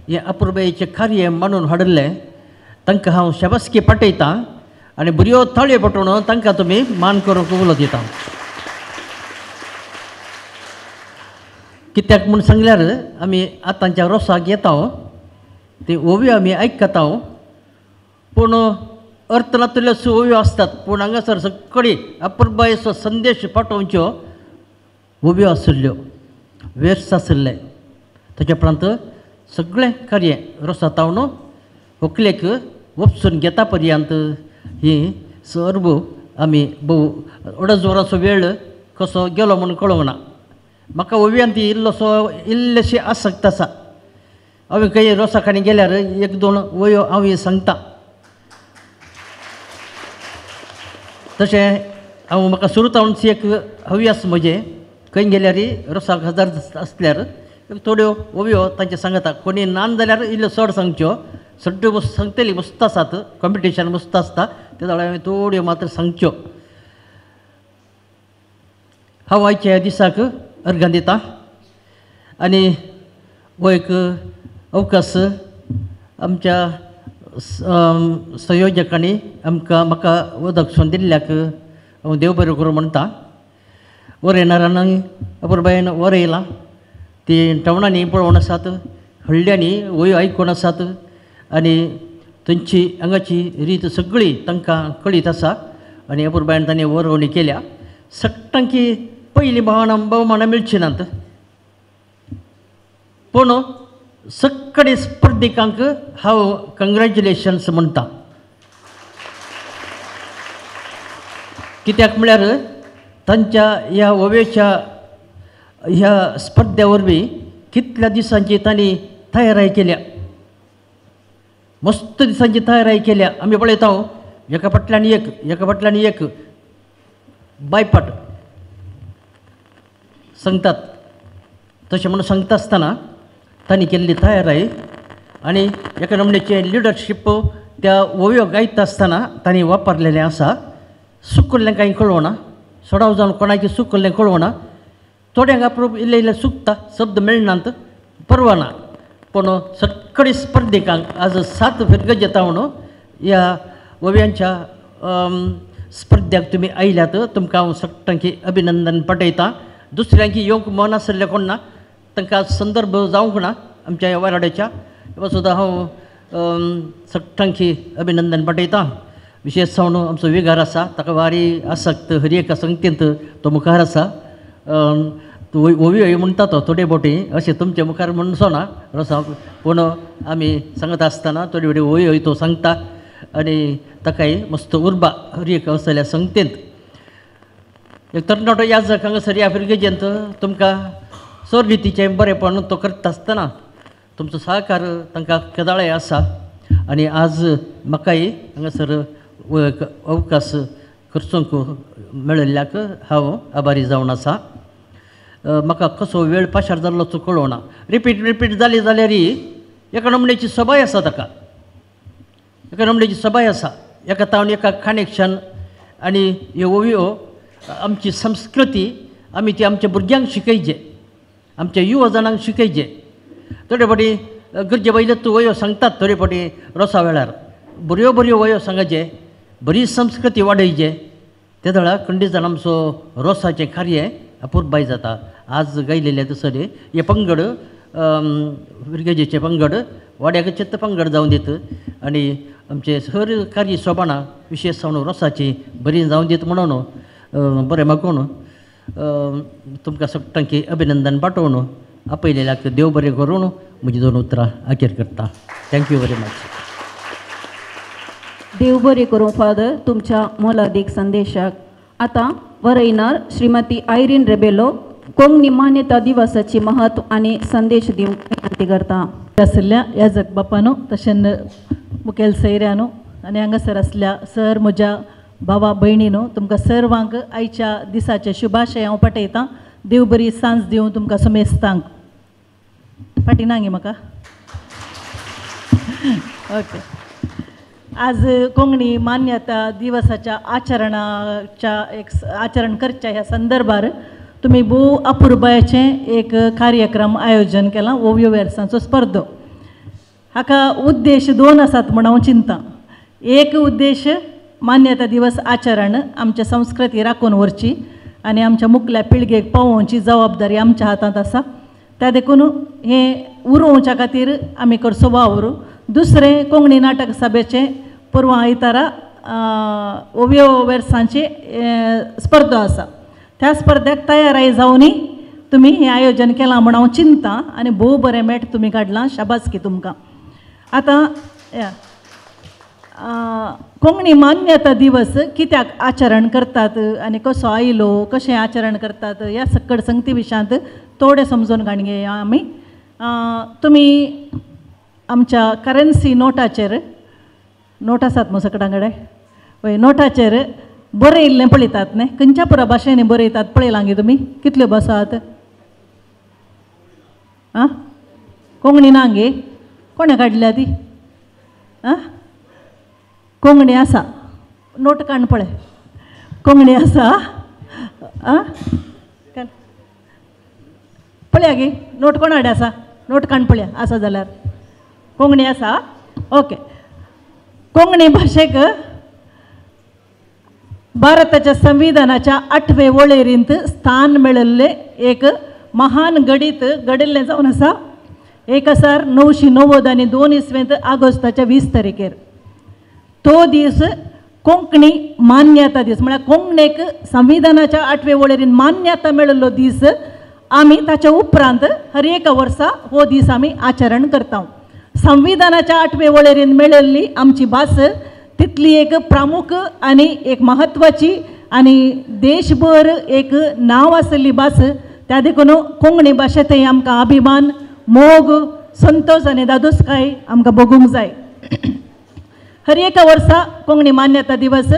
हें अपुरबायेचें कार्य मांडून हाडिल्लें. तांकां हांव शाबासकी पाठयतां आनी बऱ्यो ताळयो पटोवन तांकां तुमी मान करूंक उलो दिता. कित्याक म्हूण सांगल्यार आमी आतांच्या रोसाक येता, ती ओवयो आमी आयकता, पूण अर्थ नातिल्ल्यो ओवयो आसतात, पूण हांगासर सगळी अपुरबायेचो संदेश पाठोवच्यो ओवयो आशिल्ल्यो, वेर्स आशिल्ले. ताच्या उपरांत सगळें कार्य रोसा तावन व्हंकलेक वपसून घेता पर्यंत ही सर्व आमी भोव अडज वरांचो वेळ कसो गेलो म्हूण कळोंक ना. म्हाका ओवयांत ती इल्लोसो इल्लेशी आसक्त आसा. हांवें खंय रोसा खाणी गेल्यार एक दोन वयो हांव सांगता. तशें हांव म्हाका सुरू तावन एक हव्यास म्हजें, खंय गेल्यार रोसाक हजार आसल्यार थोड्यो ओवयो तांचे सांगता. कोणी नान जाल्यार इल्ल्यो चड सांगच्यो, सगळ्यो सांगतली मस्त आसात, कॉम्पिटिशन मस्त आसता, ते जाल्यार हांवें थोड्यो मात्र सांगच्यो. हांव आयच्या दिसाक अर्गां दिता आनी हो एक अवकाश आमच्या संयोजकांनी आमकां म्हाका वदक दिल्ल्याक हांव देव बरें करूं म्हणटा. वरयणारांनी अपुरबायेन वरयलां, ती टवणांनी पळोवन आसात, हळ्ळ्यांनी वयो आयकून आसात आनी थंयची हांगाची रीत सगळी तांकां कळीत आसा आनी अपुरबायेन तांणी वरोवणी केल्या. सट्टांकी पयलीं भोवमानां मेळची नात, पूण सगळे स्पर्धिकांक हांव कंग्रेच्युलेशन्स म्हणटा. कित्याक म्हळ्यार तांच्या ह्या ओवेच्या ह्या स्पर्ध्या वरवीं कितल्या दिसांची तांणी तयाराय केल्या, मस्त दिसांची तयाराय केल्या. आमी पळयता एका फाटल्यान एक, एका फाटल्यान एक बायपाट सांगतात. तशें म्हणून सांगता आसतना तांणी केल्ली तयाराय आनी एका नमणेचें लिडरशीप त्या ओवयो गायता आसतना तांणी वापरलेलें आसा. चुकल्लें कांय कळोवना, सडाव जावन कोणाचें चुकल्लें कळोवना, थोड्यांक अप्रूप इल्लें इल्लें चुकता, शब्द मेळनात, परवा ना, पूण सगळे स्पर्धिकांक आज 7 फिरगज येता म्हणून ह्या ओवयांच्या स्पर्ध्याक तुमी आयल्यात, तुमकां हांव सगळ्यांकी अभिनंदन पाठयतां. दुसऱ्यांकी येवंक मन आशिल्लें कोण ना, तांकां संदर्भ जावंक ना आमच्या ह्या वाराड्याच्या, तेका सुद्दां हांव सगळ्यांकी अभिनंदन पाठयतां. विशेश जावन आमचो विगार आसा, ताका वारी आसक्त हर एका संगतींत तो मुखार आसा. ओवयो म्हणटा तो थोडे बोटी अशें तुमचे मुखार म्हणचो ना रोसा, पूण आमी सांगता आसतना थोडी थोडी ओवयो तो सांगता आनी ताकाय मस्त उर्बा हर एक असल्या संगतींत. एक तरणाटो याजक हांगासर ह्या फिरगेजेंत तुमकां सोररितीचें बरेंपण तो करता आसतना तुमचो सहकार तांकां केदाळय आसा आनी आज म्हाकाय हांगासर एक अवकाश खर्चूंक मेळिल्ल्याक हांव आभारी जावन आसा. म्हाका कसो वेळ पाशार जाल्लो तो कळोवना. रिपीट रिपीट जाली जाल्यार एका नमणेची सबाय आसा ताका, एका नमणेची सबाय आसा, एका तावन एका कनेक्शन आनी ह्यो ओवयो आमची संस्कृती आमी ती आमच्या भुरग्यांक शिकयचे, आमच्या युवा जाणांक शिकयचे. थोडे फावटी गरजे पयले तूं वयो सांगतात, थोडे फावटी रोसा वेळार बऱ्यो बऱ्यो वयो सांगाचे, बरी संस्कृती वाडयचे. ते दळा खंडीत आमचो रोसाचें कार्य अपुरबाय जाता. आज गायलेले दुसरे हे पंगड फिरगेजीचे पंगड वाड्याक चित्त पंगड जावन दित आनी आमचे हर कार्य सोबाणां विशेश जावन रोसाची बरी जावन दित म्हणून बरें मागून तुमकां सगळ्यांकी अभिनंदन पाठोवन आपयलेल्याक देव बरें करून म्हजी दोन उतरां अखेर करता. Thank you very much. देव बरें करूं फादर तुमच्या मोलादीक संदेशाक. आतां वरयणार श्रीमती आयरीन रेबेलो कोंकणी मान्यता दिवसाची महत्व आनी संदेश दिवंक विनंती करता. आशिल्ल्या ह्या जगबापानो तशेंच मुखेल सैऱ्यानो आनी हांगासर आसल्या सर म्हज्या भावा भयणीनो तुमकां सर्वांक आयच्या दिसाचे शुभाशय हांव पाठयतां. देव बरी सांज दिवं तुमकां समेस्तांक. फाटी ना गे म्हाका ओके. आज कोंकणी मान्यता दिवसाच्या आचरणाच्या एक आचरण करच्या ह्या संदर्भार तुमी भोव अपुरबायेचें एक कार्यक्रम आयोजन केलां ओवयो वेर्सांचो स्पर्धो. हाका उद्देश दोन आसात म्हूण हांव चिंता. एक उद्देश मान्यता दिवस आचरण आमच्या संस्कृती राखून व्हरची आनी आमच्या मुखल्या पिळगेक पावोवची जबाबदारी आमच्या हातांत आसा. त्या देखून हें उरोवच्या खातीर आमी करचो वावर. दुसरें कोंकणी नाटक सभेचें परवां आयतारा ओवयो वेर्सांची स्पर्धा आसा. त्या स्पर्ध्याक तयाराय जावनूय तुमी हें आयोजन केलां म्हूण हांव चिंता आनी भोव बरें मेट तुमी काडलां. शाबासकी तुमकां. आतां कोंकणी मान्यता दिवस कित्याक आचरण करतात आनी कसो आयलो कशें आचरण करतात ह्या सकड संगती विशयांत थोडें समजून काडून घेया आमी. तुमी आमच्या करन्सी नोटाचेर नोट आसात मू सकडां कडेन वय नोटाचेर बरयल्लें पळयतात न्ही खंयच्या पुरा भाशेंनी बरयतात पळयलां गे तुमी कितल्यो भासो आसात आं कोंकणी ना गे कोणें काडल्या ती आं कोंकणी आसा नोट काण पळय कोंकणी आसा आं पळया गे नोट कोणा कडेन आसा नोट काण पळया आसा जाल्यार कोंकणी आसा ओके. कोंकणी भाशेक भारताच्या संविधानाच्या 8वे वळेरींत स्थान मेळिल्लें एक महान घडीत घडिल्लें जावन आसा 1992 इस्वेंत ऑगस्टाच्या 20 तारखेर. तो दीस कोंकणी मान्यता दीस म्हळ्यार कोंकणीक संविधानाच्या 8वे वळेरीन मान्यता मेळिल्लो दीस. आमी ताच्या उपरांत हर एका वर्सा हो दीस आमी आचरण करता. संविधानाच्या 8वे वळेरीन मेळिल्ली आमची भास तितली एक प्रामुख आनी एक म्हत्वाची आनी देशभर एक नांव आशिल्ली भास. त्या देखून कोंकणी भाशेंतय आमकां अभिमान मोग संतोष आनी दादोसकाय आमकां भोगूंक जाय. हर एका वर्सा कोंकणी मान्यता दिवस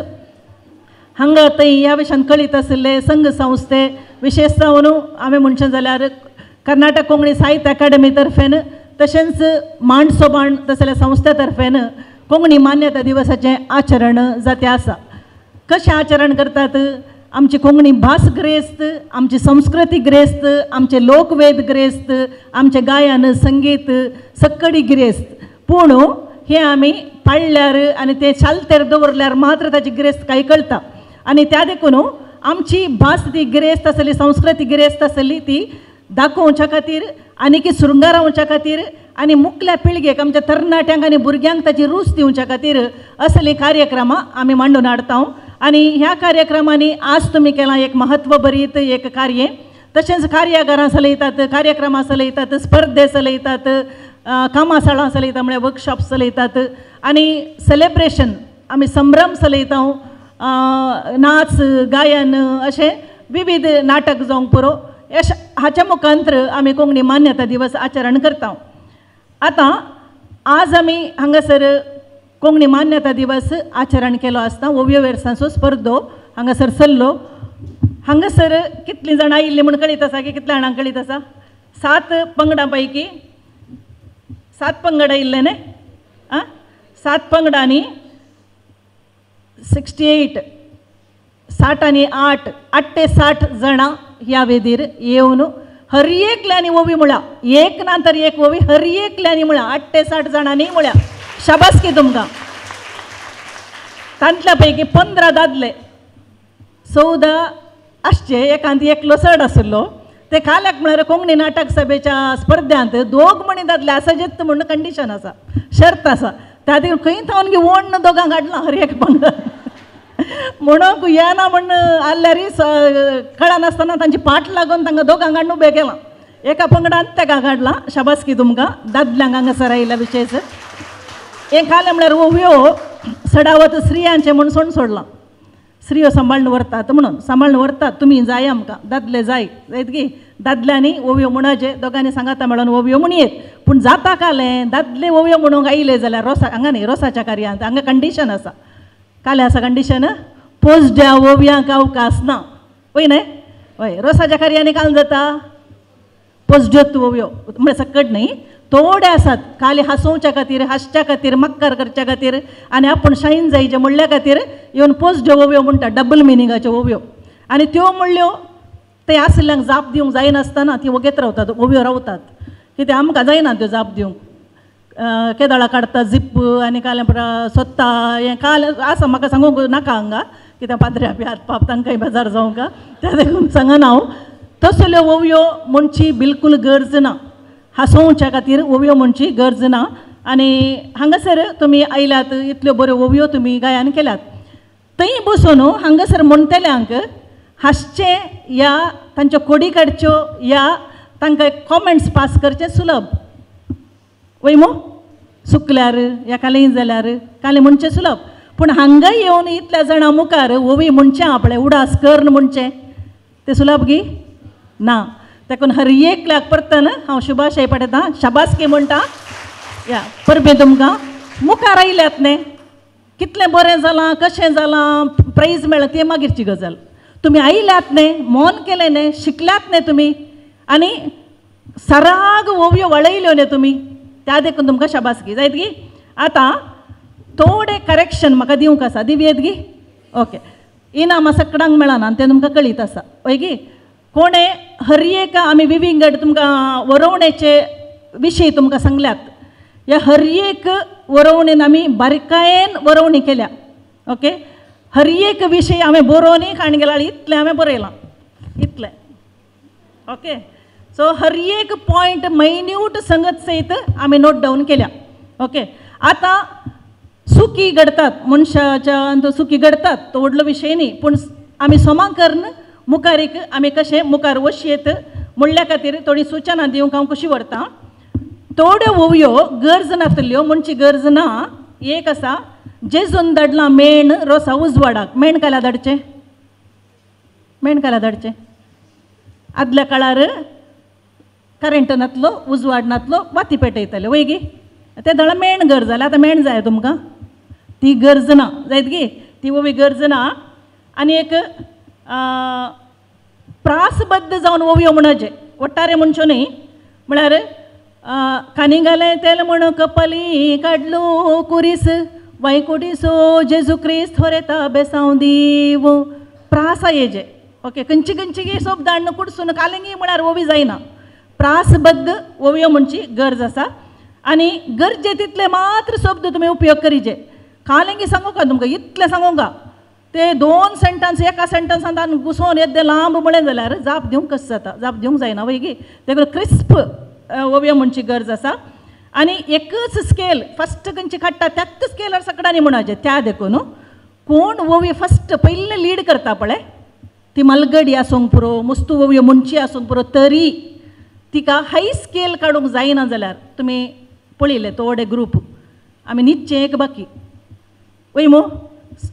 हांगा थंय ह्या विशयान कळीत आशिल्ले संघ संस्थे विशेश जावन आमी म्हणचें जाल्यार कर्नाटक कोंकणी साहित्य अकादमी तर्फेन तशेंच मांड सोबाण तसल्या संस्थे तर्फेन कोंकणी मान्यता दिवसाचें आचरण जाते आसा. कशें आचरण करतात आमची कोंकणी भास ग्रेस्त आमची संस्कृती ग्रेस्त आमचे लोकवेद ग्रेस्त आमचें गायन संगीत सक्कडी ग्रेस्त. पूण हें आमी पाळल्यार आनी तें चालतेर दवरल्यार मात्र ताची ग्रेस्त कांय कळटा. आनी त्या देखून आमची भास ती गिरेस्त आसली संस्कृती गिरेस्त आसली ती दाखोवच्या खातीर आनी की शृंगारावच्या खातीर आनी मुखल्या पिळगेक आमच्या तरणाट्यांक आनी भुरग्यांक ताची रूच दिवच्या खातीर असली कार्यक्रमां आमी मांडून हाडटा. आनी ह्या कार्यक्रमांनी आज तुमी केलां एक महत्वभरीत एक कार्य. तशेंच कार्यागारां चलयतात कार्यक्रमां चलयतात स्पर्धे चलयतात कामासाळां चलयतात म्हळ्यार वर्कशॉप चलयतात आनी सेलेब्रेशन आमी संभ्रम चलयता नाच गायन अशें विविध नाटक जावंक पुरो हाच्या मुखांतर आमी कोंकणी मान्यता दिवस आचरण करता. आतां आज आमी हांगासर कोंकणी मान्यता दिवस आचरण केलो आसता ओवयो वेर्सांचो स्पर्धो हांगासर चल्लो. हांगासर कितलीं जाणां आयिल्लीं म्हूण कळीत आसा की कितल्या जाणांक कळीत आसा 7 पंगडां पैकी 7 पंगड आयिल्ले न्ही आं 7 पंगडांनी 68 60 आनी 8 68 जाणां ह्या वेदीर येवन हर एकल्यांनी ओवी म्हळ्या एक ना तर एक ओवी हर एकल्यांनी म्हळ्या 68 जाणांनी म्हळ्या. शाबासकी तुमकां. तांतल्या पैकी 15 दादले 14 आसचे एकांत एकलो चड आशिल्लो. ते काल्याक म्हळ्यार कोंकणी नाटक सभेच्या स्पर्ध्यांत दोग म्हणी दादले आसाजेच म्हूण कंडिशन आसा, शर्त आसा. त्या खातीर खंय थावन ओण्ण दोगांक हाडलां हर एक पंगड म्हणून येना म्हण आसल्यार कळनासतना तांची पाट लागून तांकां दोगांक हाडून उबें केलां. एका पंगडान तेका काडलां. शाबासकी तुमकां दादल्यांक हांगासर आयिल्ल्या विशेश. हें कालें म्हळ्यार ओवयो सडावत स्त्रियांचें म्हूण सोण सोडलां. स्त्रियो सांबाळून व्हरतात म्हणून सांबाळून व्हरतात तुमी जाय आमकां दादले जाय जायत की दादल्यांनी ओवयो म्हणचे दोगांनी सांगाता मेळोन ओवयो म्हणयेत. पूण जाता कालें दादले ओवयो म्हणूंक आयले जाल्यार रोसा हांगा न्ही रोसाच्या कार्यांत हांगा कंडिशन आसा. कालें आसा कंडिशन पोजड्या ओवयांक अवकाश ना वय न्हय वय. रोसाच्या कार्यांनी काल जाता पोजड्योत ओवयो म्हळ्यार सकट न्ही थोडे आसात काली हांसोवच्या खातीर हांसच्या खातीर मक्कार करच्या खातीर आनी आपूण शायन जायचें म्हणल्या खातीर येवन पोजड्यो ओवयो म्हणटा डबल मिनिंगाच्यो ओवयो. आनी त्यो म्हणल्यो ते आशिल्ल्यांक जाप दिवंक जायनासतना ती वगेत रावतात ओवयो रावतात कित्याक आमकां जायना त्यो जाप दिवंक. केदळा काडटा जिप्प आनी कालें सोदता हें काल आसा म्हाका सांगूंक नाका हांगा कित्याक पाद्र्या बी हात पाप तांकांय बेजार जावंक त्या देखून सांगना हांव. तसल्यो ओवयो म्हणची बिलकूल गरज ना, हांसोवच्या खातीर ओवयो म्हणची गरज ना. आनी हांगासर तुमी आयल्यात इतल्यो बऱ्यो ओवयो तुमी गायन केल्यात थंय बसून हांगासर म्हणटल्यांक हांसचें या तांच्यो कोडी काडच्यो या तांकां कॉमेंट्स पास करचें सुलभ वय मू सुकल्यार या कालें जाल्यार कालें म्हणचें सुलभ. पूण हांगा येवन इतल्या जाणां मुखार ओवी म्हणचें आपलें उडास कर्ण म्हणचें तें सुलभ गी ना. तेकून हर एकल्याक परतन हांव शुभाशय पडटा शाबासकी म्हणटा या परबें तुमकां मुखार आयल्यात न्ही कितलें बरें जालां कशें जालां प्रायज मेळ्ळां तें मागीरची गजाल. तुमी आयल्यात न्ही मौन केलें न्ही शिकल्यात न्ही तुमी आनी सराग ओवयो वळयल्यो न्ही तुमी त्या देखून तुमकां शाबासकी जायत गी. आतां थोडे करेक्शन म्हाका दिवंक आसा दिवयेत गी ओके. इनामां सकडांक मेळना आनी तें तुमकां कळीत आसा हय गी. कोणें हर एक आमी विविंगड तुमकां वरोवणेचे विशय तुमकां सांगल्यात ह्या हर एक वरोवणेन आमी बारकायेन वरोवणी केल्या ओके. हर एक विशय हांवें बरोवनूय काण गेला इतलें हांवें बरयलां इतलें ओके. सो हर एक पॉयंट मायन्यूट संगत सयत आमी नोट डावन केल्या ओके. आतां सुकी घडतात मनशाच्या सुकी घडतात तो व्हडलो विशय न्ही पूण आमी सोमां करून मुखार एक आमी कशें मुखार वशयेत म्हणल्या खातीर थोडी सुचना दिवंक हांव कशी व्हरता. थोड्यो ओवयो गरज नासल्यो म्हणची गरज ना. एक आसा जेजून धाडलां मेण रोसा उजवाडाक. मेण काल्या धाडचें मेण काल्या धाडचें आदल्या काळार करंट नातलो उजवाड नातलो वाती पेटयताले वय गी ते धाडा मेण गरज जाल्यार आतां मेण जाय तुमकां ती गरज ना जायत गी ती ओवी गरज ना. आनी एक प्रासबद्ध जावन ओवयो म्हणचें वट्टारे म्हणच्यो न्ही म्हळ्यार कानी घालें तेल म्हण कपली काडलो कुरीस वायकुटीसो जेजू क्रिस्त होरेता बेसांव दीव प्रासा येजे ओके. खंयची खंयची सोप दाण्ण कुडसून कालिंगी म्हळ्यार ओवी जायना. प्रासबद्ध ओवयो म्हणची गरज आसा आनी गरजे तितले मात्र शब्द तुमी उपयोग करीजे. कालिंगी सांगू का तुमकां इतलें सांगू का ते दोन सेंटन्स एका सेंटन्सान घुसोवन येद्दें लांब म्हळें जाल्यार जाप दिवंक कशें जाता जाप दिवंक जायना वय गी. देखून क्रिस्प ओवयो म्हणची गरज आसा. आनी एकच स्केल फस्ट खंयची काडटा त्याच स्केलार सगळ्यांनी म्हणपाचें त्या देखून कोण ओवयो फस्ट पयलें लीड करता पळय ती मालगडी आसूंक पुरो मुस्तू ओवयो म्हणची आसूंक पुरो तरी तिका हाय स्केल काडूंक जायना जाल्यार तुमी पळयले थोडे ग्रूप आमी न्हिदचें एक बाकी वय मू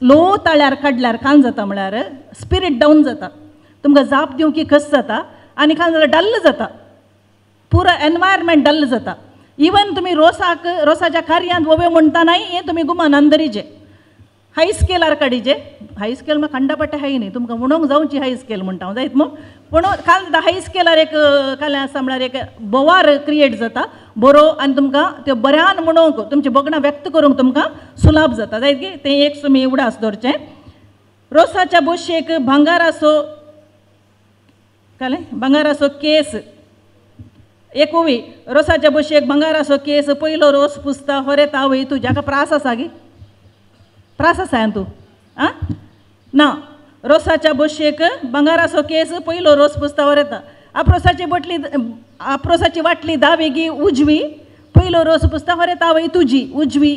लो ताळ्यार काडल्यार कान जाता म्हळ्यार स्पिरीट डावन जाता तुमकां जाप दिवंक कस जाता आनी कान जाल्यार डल्ल जाता पुरो एनवायरमेंट डल्ल जाता. इवन तुमी रोसाक रोसाच्या कार्यांत ओव्यो म्हणटनाय हें तुमी गुमानान धरिजे हाय स्केलार काडिजे. हाय स्केल म्हळ्यार खंडापट्टे हाय न्ही तुमकां म्हणूंक जावची हाय स्केल म्हणटा हांव जायत मू पूण काल जाता हाय स्केलार एक कालें आसा म्हळ्यार एक बोवार क्रिएट जाता बरो आनी तुमकां त्यो बऱ्यान म्हणूंक तुमची भोगणां व्यक्त करूंक तुमकां सुलाभ जाता जायत की तें एक तुमी उडास दवरचें. रोसाच्या बोशेक भांगाराचो कालें भांगाराचो केस एक ओवी रोसाच्या बोशेक भांगाराचो केस पयलो रोस पुसता होरेता वय तुज्या प्रास आसा गी प्रास आसा तूं आं ना. रोसाच्या बशयेक भांगाराचो केस पयलो रोस पुस्तावर येता. आपरोसाची बोटली आपरोसाची वाटली दावेगी उजवी पयलो रोस पुस्तावर येता वय तुजी उजवी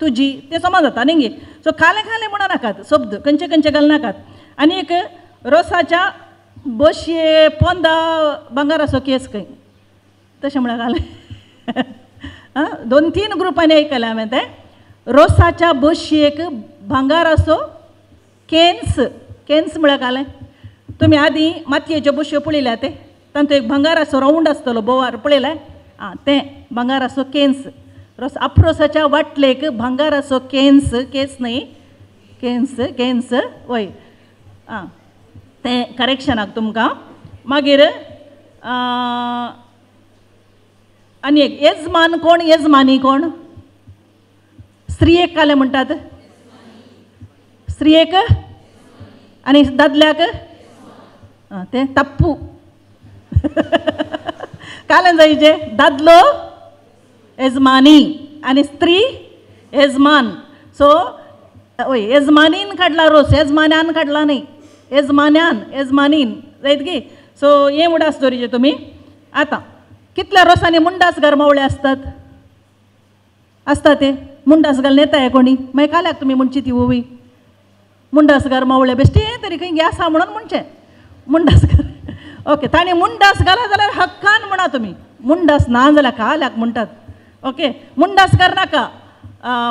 तुजी तें समा जाता न्ही गे. सो खालें खालें म्हणो नाकात शब्द खंयचे खंयचे घालनाकात. आनी एक रोसाच्या बशये पोंदा भांगाराचो केस खंय तशें म्हळ्यार घालें. आं 2-3 ग्रुपांनी आयकलें हांवें तें. रोसाच्या बशयेक भांगाराचो केन्स केन्स म्हळ्यार घालें. तुमी आदीं मातयेच्यो बशयो पळयल्या ते तांतूंत एक भांगाराचो रावंड आसतलो बोवार पळयलें. आं तें भांगाराचो केन्स रोस आपरोसाच्या वाटलेक भांगाराचो केन्स केस न्हय केन्स केन्स वय. आं तें करेक्शनाक तुमकां. मागीर आनी एक येजमान कोण येजमानी कोण स्त्रियेक कालें म्हणटात स्त्रियेक आनी दादल्याक तें तप्पू कालें जायचे दादलो येजमानी आनी स्त्री येजमान. सो वय येजमानीन काडला रोस येजमान्यान काडला न्ही येजमान्यान येजमानीन जायत की. सो हें उडास दवरिचें तुमी. आतां कितल्या रोसांनी मुंडास गरमावळे आसतात आसता ते मुंडास घालून येता कोणी मागीर काल्याक तुमी म्हणची ती ओवी मुंडास गरमावळे बेश्टी तरी खंय गॅस आहा म्हणून म्हणचें मुंडास घर. ओके ताणें मुंडास घाला जाल्यार हक्कान म्हणा तुमी मुंडास ना जाल्यार काल्याक म्हणटात. ओके मुंडास करनाका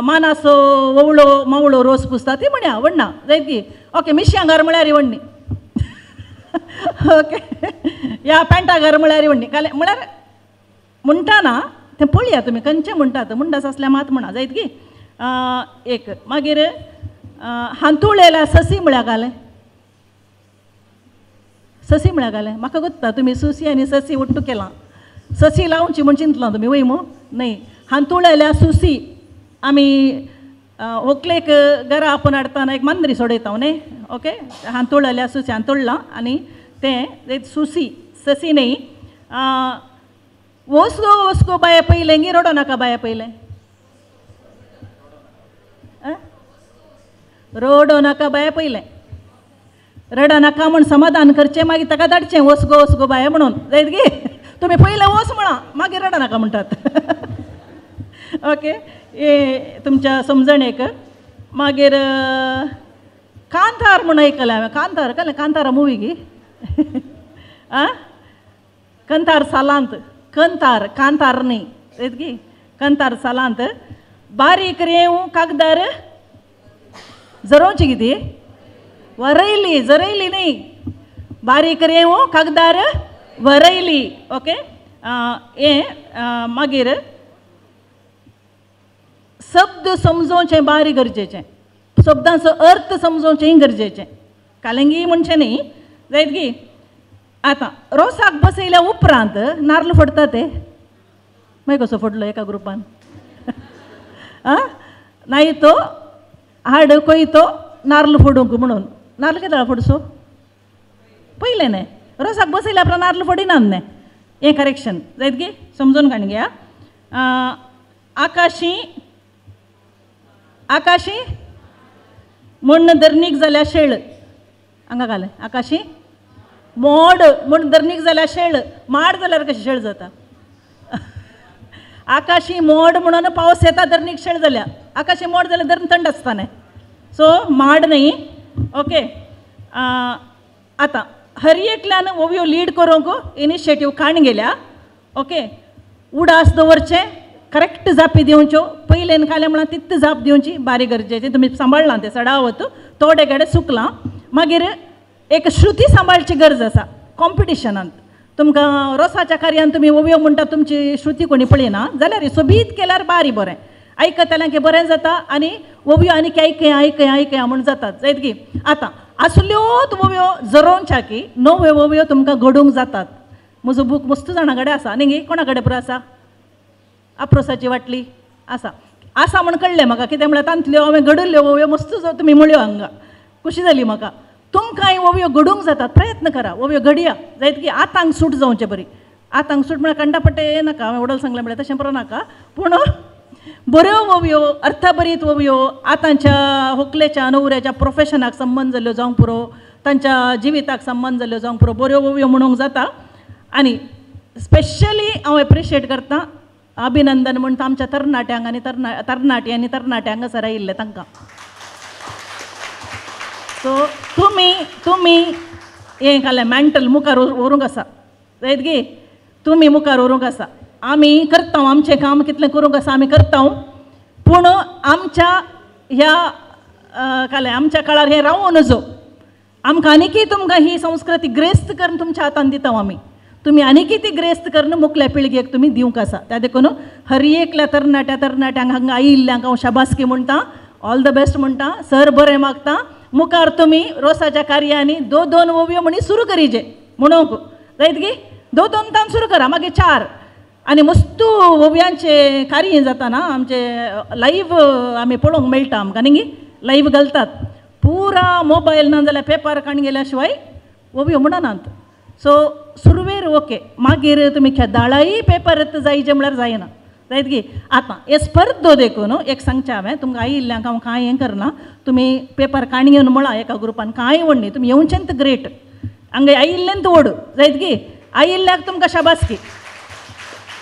मानासो ओवळो मावळो रोस पुसता ती म्हणया व्हडना जायत की. ओके मिशयां घर म्हळ्यार व्हडनी. ओके ह्या पॅन्टा घर म्हळ्यार व्हडनी काले म्हळ्यार म्हणटा ना तें पळया तुमी खंयचें म्हणटात मुंडास आसल्यार मात म्हणा जायत की. एक मागीर हांतुळेल्या ससी म्हळ्यार घालें ससी म्हळ्यार घालें म्हाका गोत्ता तुमी सुसी आनी ससी उट्टू केलां ससी लावची म्हूण चिंतलां तुमी वय मू न्हय. हांतुळेल्या सुसी आमी व्हंकलेक घरा आपोवन हाडटना एक मांद्री सोडयता न्हय. ओके हांतुळेल्या सुसी हांतुळ्ळां आनी तें एक सुसी ससी न्हय. वसगो वसगो बाये पयलें गी रडो नाका बाये पयलें रडो नाका बाये पयलें रडो नाका म्हूण समाधान करचें मागीर ताका धाडचें वसगो वसगो बाये म्हणून जायत गी. तुमी पयलें वस म्हणा मागीर रडो नाका म्हणटात. ओके हे तुमच्या समजणेक. मागीर कांतार म्हूण आयकलें हांवें कांतार कळ्ळें कांतारा मुवी गी आं कंतार सालांत कंतार कांतार न्ही जायत गी कंतार सालांत बारीक रेंव कागदार जरोवची कितें वरयली जरयली न्ही बारीक रेंव कागदार वरयली. ओके हें मागीर शब्द समजोवचें बारी गरजेचें शब्दांचो अर्थ समजोवचेंय गरजेचें कालेंगी म्हणचें न्ही जायत की. आतां रोसाक बसयल्या उपरांत नार्ल फोडटा ते मागीर कसो फोडलो एका ग्रुपान आं नाही तो हाड कोयतो नार्ल फोडूंक म्हणून नार्ल केदळा फोडसो पयलें न्हय रोसाक बसयल्या उपरांत नार्ल फोडिना न्हय. हें करेक्शन जायत की समजून काण घ्या. आकाशी आकाशी म्हूण धरणीक जाल्यार शेळ हांगा घालें आकाशी मोड म्हूण धरणीक जाल्यार शेळ माड जाल्यार कशें शेळ जाता. आकाशी मोड म्हणून पावस येता धरणीक शेळ जाल्या आकाशी मोड जाल्यार धरण थंड आसता न्हय. सो माड न्हय. ओके आतां हर एकल्यान ओवयो लीड करूंक इनिशिएटीव काण गेल्या. ओके उडास दवरचें करेक्ट जापी दिवच्यो पयलेन खालें म्हळ्यार तितली जाप दिवची बारी गरजेचें तुमी सांबाळ्ळां तें सडावत थोडे कडेन चुकलां. मागीर एक श्रुती सांबाळची गरज आसा कॉम्पिटिशनांत तुमकां रोसाच्या कार्यान तुमी ओवयो म्हणटा तुमची श्रुती कोणी पळयना जाल्यार सोबीत केल्यार बारी बरें आयकतल्यांक बरें जाता आनी ओवयो आनी आयकया आयकया आयकया म्हूण जातात जायत की. आतां आसल्योच ओवयो जरोवच्या की नव्यो ओवयो तुमकां घडोवंक जातात. म्हजो बूक मस्त जाणां कडेन आसा न्ही कोणा कडेन पुरो आसा आपरोसाची वाटली आसा आसा म्हूण कळ्ळें म्हाका कितें म्हळ्यार तांतल्यो हांवें घडयल्ल्यो ओवयो मस्त तुमी म्हळ्यो हांगा खुशी जाली म्हाका. तुमकांय ओवयो घडोवंक जातात प्रयत्न करा ओवयो घडया जायत की आतांक सूट जावचें बरी आतांक सूट म्हळ्यार कंडापट्टे नाका हांवें वडल सांगलें म्हळ्यार तशें बरो नाका पूण बऱ्यो ओवयो अर्थभरीत ओवयो आतांच्या होकलेच्या न्हवऱ्याच्या प्रोफेशनाक संबंद जाल्ल्यो जावंक पुरो तांच्या जिविताक संबंद जाल्ल्यो जावंक पुरो बऱ्यो ओवयो म्हणूंक जाता. आनी स्पेशली हांव एप्रिशिएट करता, अभिनंदन म्हणटा आमच्या तरणाट्यांक आनी तरणाटी आनी तरणाट्यांक हांगासर आयिल्ले तांकां. सो तुमी तुमी हें घालें मॅन्टल मुखार व्हरूंक आसा जायत गी, तुमी मुखार व्हरूंक आसा. आमी करता आमचें काम कितलें करूंक आसा आमी करता, पूण आमच्या ह्या कालें आमच्या काळार हें रावूं नजो. आमकां आनीकय तुमकां ही संस्कृती ग्रेस्त करून तुमच्या हातान दिता आमी, तुमी आनीकय ती ग्रेस्त करून मुखल्या पिळगेक तुमी दिवंक आसा. त्या देखून हर एकल्या तरणाट्या तरणाट्यांक हांगा आयिल्ल्यांक हांव शाबासकी म्हणटा, ऑल the best म्हणटा, सर बरें मागता. मुखार तुमी रोसाच्या कार्यांनी दोन दोन ओवयो म्हणी सुरू करीजे म्हणूंक जायत गी, दोन दोन तान सुरू करा, मागीर चार. आनी मस्तू ओवयांचे कार्य जाता ना आमचे लायव्ह आमी पळोवंक मेळटा आमकां न्ही, लायव्ह घालतात पुरा मोबायल ना जाल्यार पेपर काण गेल्या शिवाय ओवयो म्हणनात. सो सुरवेर ओके, मागीर तुमी खेदाळाय पेपर जायचे म्हळ्यार जायना जायत गी. आतां हे स्पर्धो देखून एक सांगचें हांवें तुमकां आयिल्ल्यांक, हांव कांय हें करना, तुमी पेपर काणी घेवन म्हळां एका ग्रुपान कांय व्हडली तुमी येवचेंत ग्रेट, हांगा आयिल्लेंत व्हड जायत गी, आयिल्ल्याक तुमकां शाबासकी.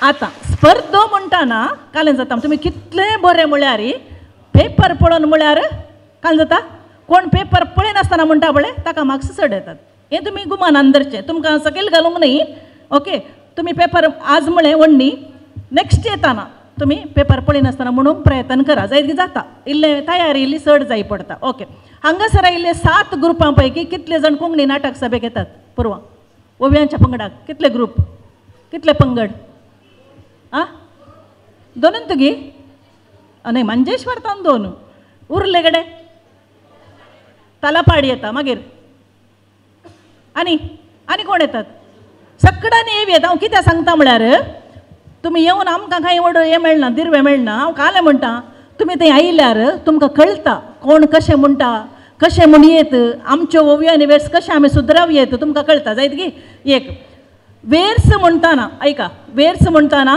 आतां स्पर्धो म्हणटा ना कालें जाता तुमी कितलें बरें म्हळ्यार पेपर पळोवन म्हळ्यार काल जाता, कोण पेपर पळयनासतना म्हणटा पळय ताका मार्क्स चड येतात. हें तुमी गुमानान धरचें, तुमकां सकयल घालूंक न्ही ओके. तुमी पेपर आज म्हळें व्हडली, नेक्स्ट येताना तुमी पेपर पळयनासतना म्हणूंक प्रयत्न करा जायत की जाता, इल्लें तयारी इल्ली चड जाय पडटा ओके. हांगासर आयिल्ले 7 ग्रुपां पैकी कितले जाण कोंकणी नाटक सभेक येतात पुर्वा ओवयांच्या पंगडाक कितले ग्रुप कितले पंगड आ दोनून तुगी न्हय मंजेश्वर तान दोन उरले कडेन तालापाडी येता मागीर आनी आनी कोण येतात सगळ्यांनी येव येता. हांव कितें सांगता म्हळ्यार तुमी येवन आमकां कांय व्हड हें मेळना दिर्वें मेळना. हांव कालें म्हणटा तुमी थंय आयल्यार तुमकां कळटा कोण कशें म्हणटा कशें म्हणयेत, आमच्यो ओवयो आनी वेर्स कशें आमी सुदरावयेत तुमकां कळटा जायत की. एक वेर्स म्हणटाना आयका, वेर्स म्हणटाना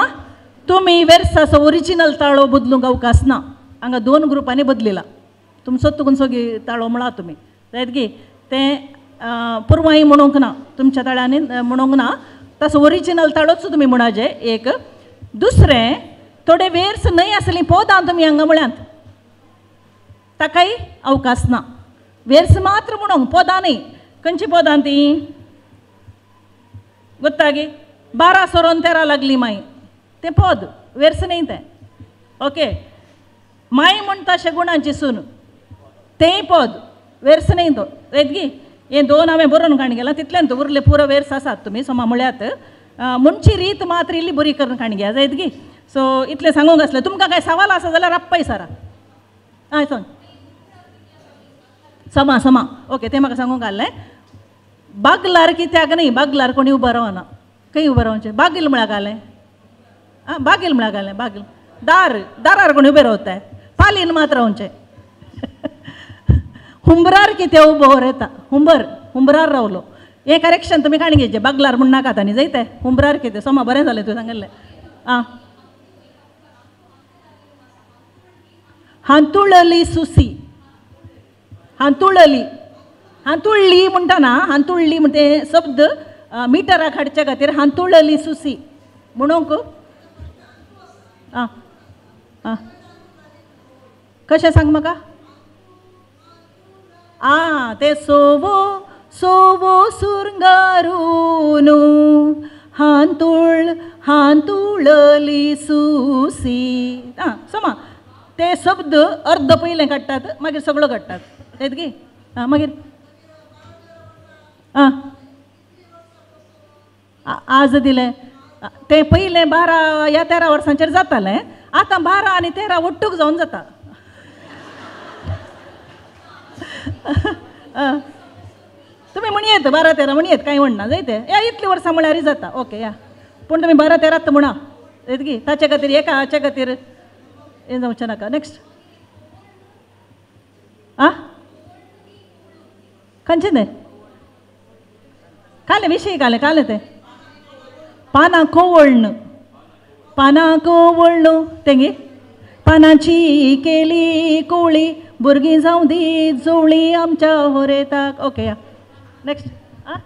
तुमी वेर्साचो ओरिजिनल ताळो बदलूंक अवकाश ना. हांगा 2 ग्रुपांनी बदलिला, तुमचो तुमचो ताळो म्हळा तुमी जायत की, तें पुर्वाय म्हणूंक ना तुमच्या ताळ्यांनी म्हणूंक ना, तसो ओरिजिनल ताळोच तुमी म्हणाजे. एक दुसरें थोडे वेर्स न्हय आसलीं पोदां तुमी हांगा म्हळ्यांत ताकाय अवकाश ना. वेर्स मात्र म्हणूंक पोदां न्हय, खंयची पोदां तीं गोत्तागी 12 सोरोन 13 लागली माई तें पद वेर्स न्हय तें ओके. माई म्हणटा शेगुणांची सून तेंय पद वेर्स न्हय तो जायत गी. हें 2 हांवें बरोवन काण गेलां तितल्यान उरले पुरो वेर्स आसात तुमी सोमा म्हळ्यात म्हणची रीत मात्र इल्ली बरी करून काण घ्या जायत गी. सो इतलें सांगूंक आसलें. तुमकां कांय सवाल आसा जाल्यार राप्पाय सरा हय सांग समा समा ओके. तें म्हाका सांगूंक आसलें बागलार कित्याक न्ही, बागलार कोणी उबो रावना, खंय उबो रावचें बागील म्हळ्यार घालें आं बागील म्हळ्यार घालें बागील दार दारार कोणी उबें रावताय पालीन मात रावचें. हुंबरार कितें उबो येता हुंबर हुंबरार रावलो हें करेक्शन तुमी काणी घेवचें बागलार म्हण नाकात न्ही जायते हुंबरार कितें सोमा बरें जालें तुवें सांगिल्लें आं. हांतुळली सुसी हांतुळली हांतुळ्ळी म्हणटा ना, हांतुळ्ळी म्हणटा ते शब्द मिटराक हाडच्या खातीर हांतुळली सुसी म्हणूंक आं आं कशें सांग म्हाका आं ते सोवो सोवो सुरंगारून हांतुळ हांतुळली सुसी आं सोमा ते शब्द अर्द पयलें काडटात मागीर सगळो काडटात येत गी आं मागीर आं आज दिलें तें पयलें 12 या 13 वर्सांचेर जातालें, आतां 12 आनी 13 ಒಟ್ಟುಗ್ जावन जाता. तुमी म्हणयेत 12 13 म्हणयेत कांय म्हणना जायते या इतलीं वर्सां म्हळ्यार जाता ओके या, पूण तुमी 12 13 म्हणा येत गी ताचे खातीर एका हाचे खातीर हें जावचें नाका. नेक्स्ट आं खंयचें तें कालें विशय कालें कालें तें पानां कोवळ्ण पानां कोवळ्ण तेंगी पानांची केली कोवळी भुरगीं जावं दी जोवळी आमच्या होरेताक ओके या. नेक्स्ट आं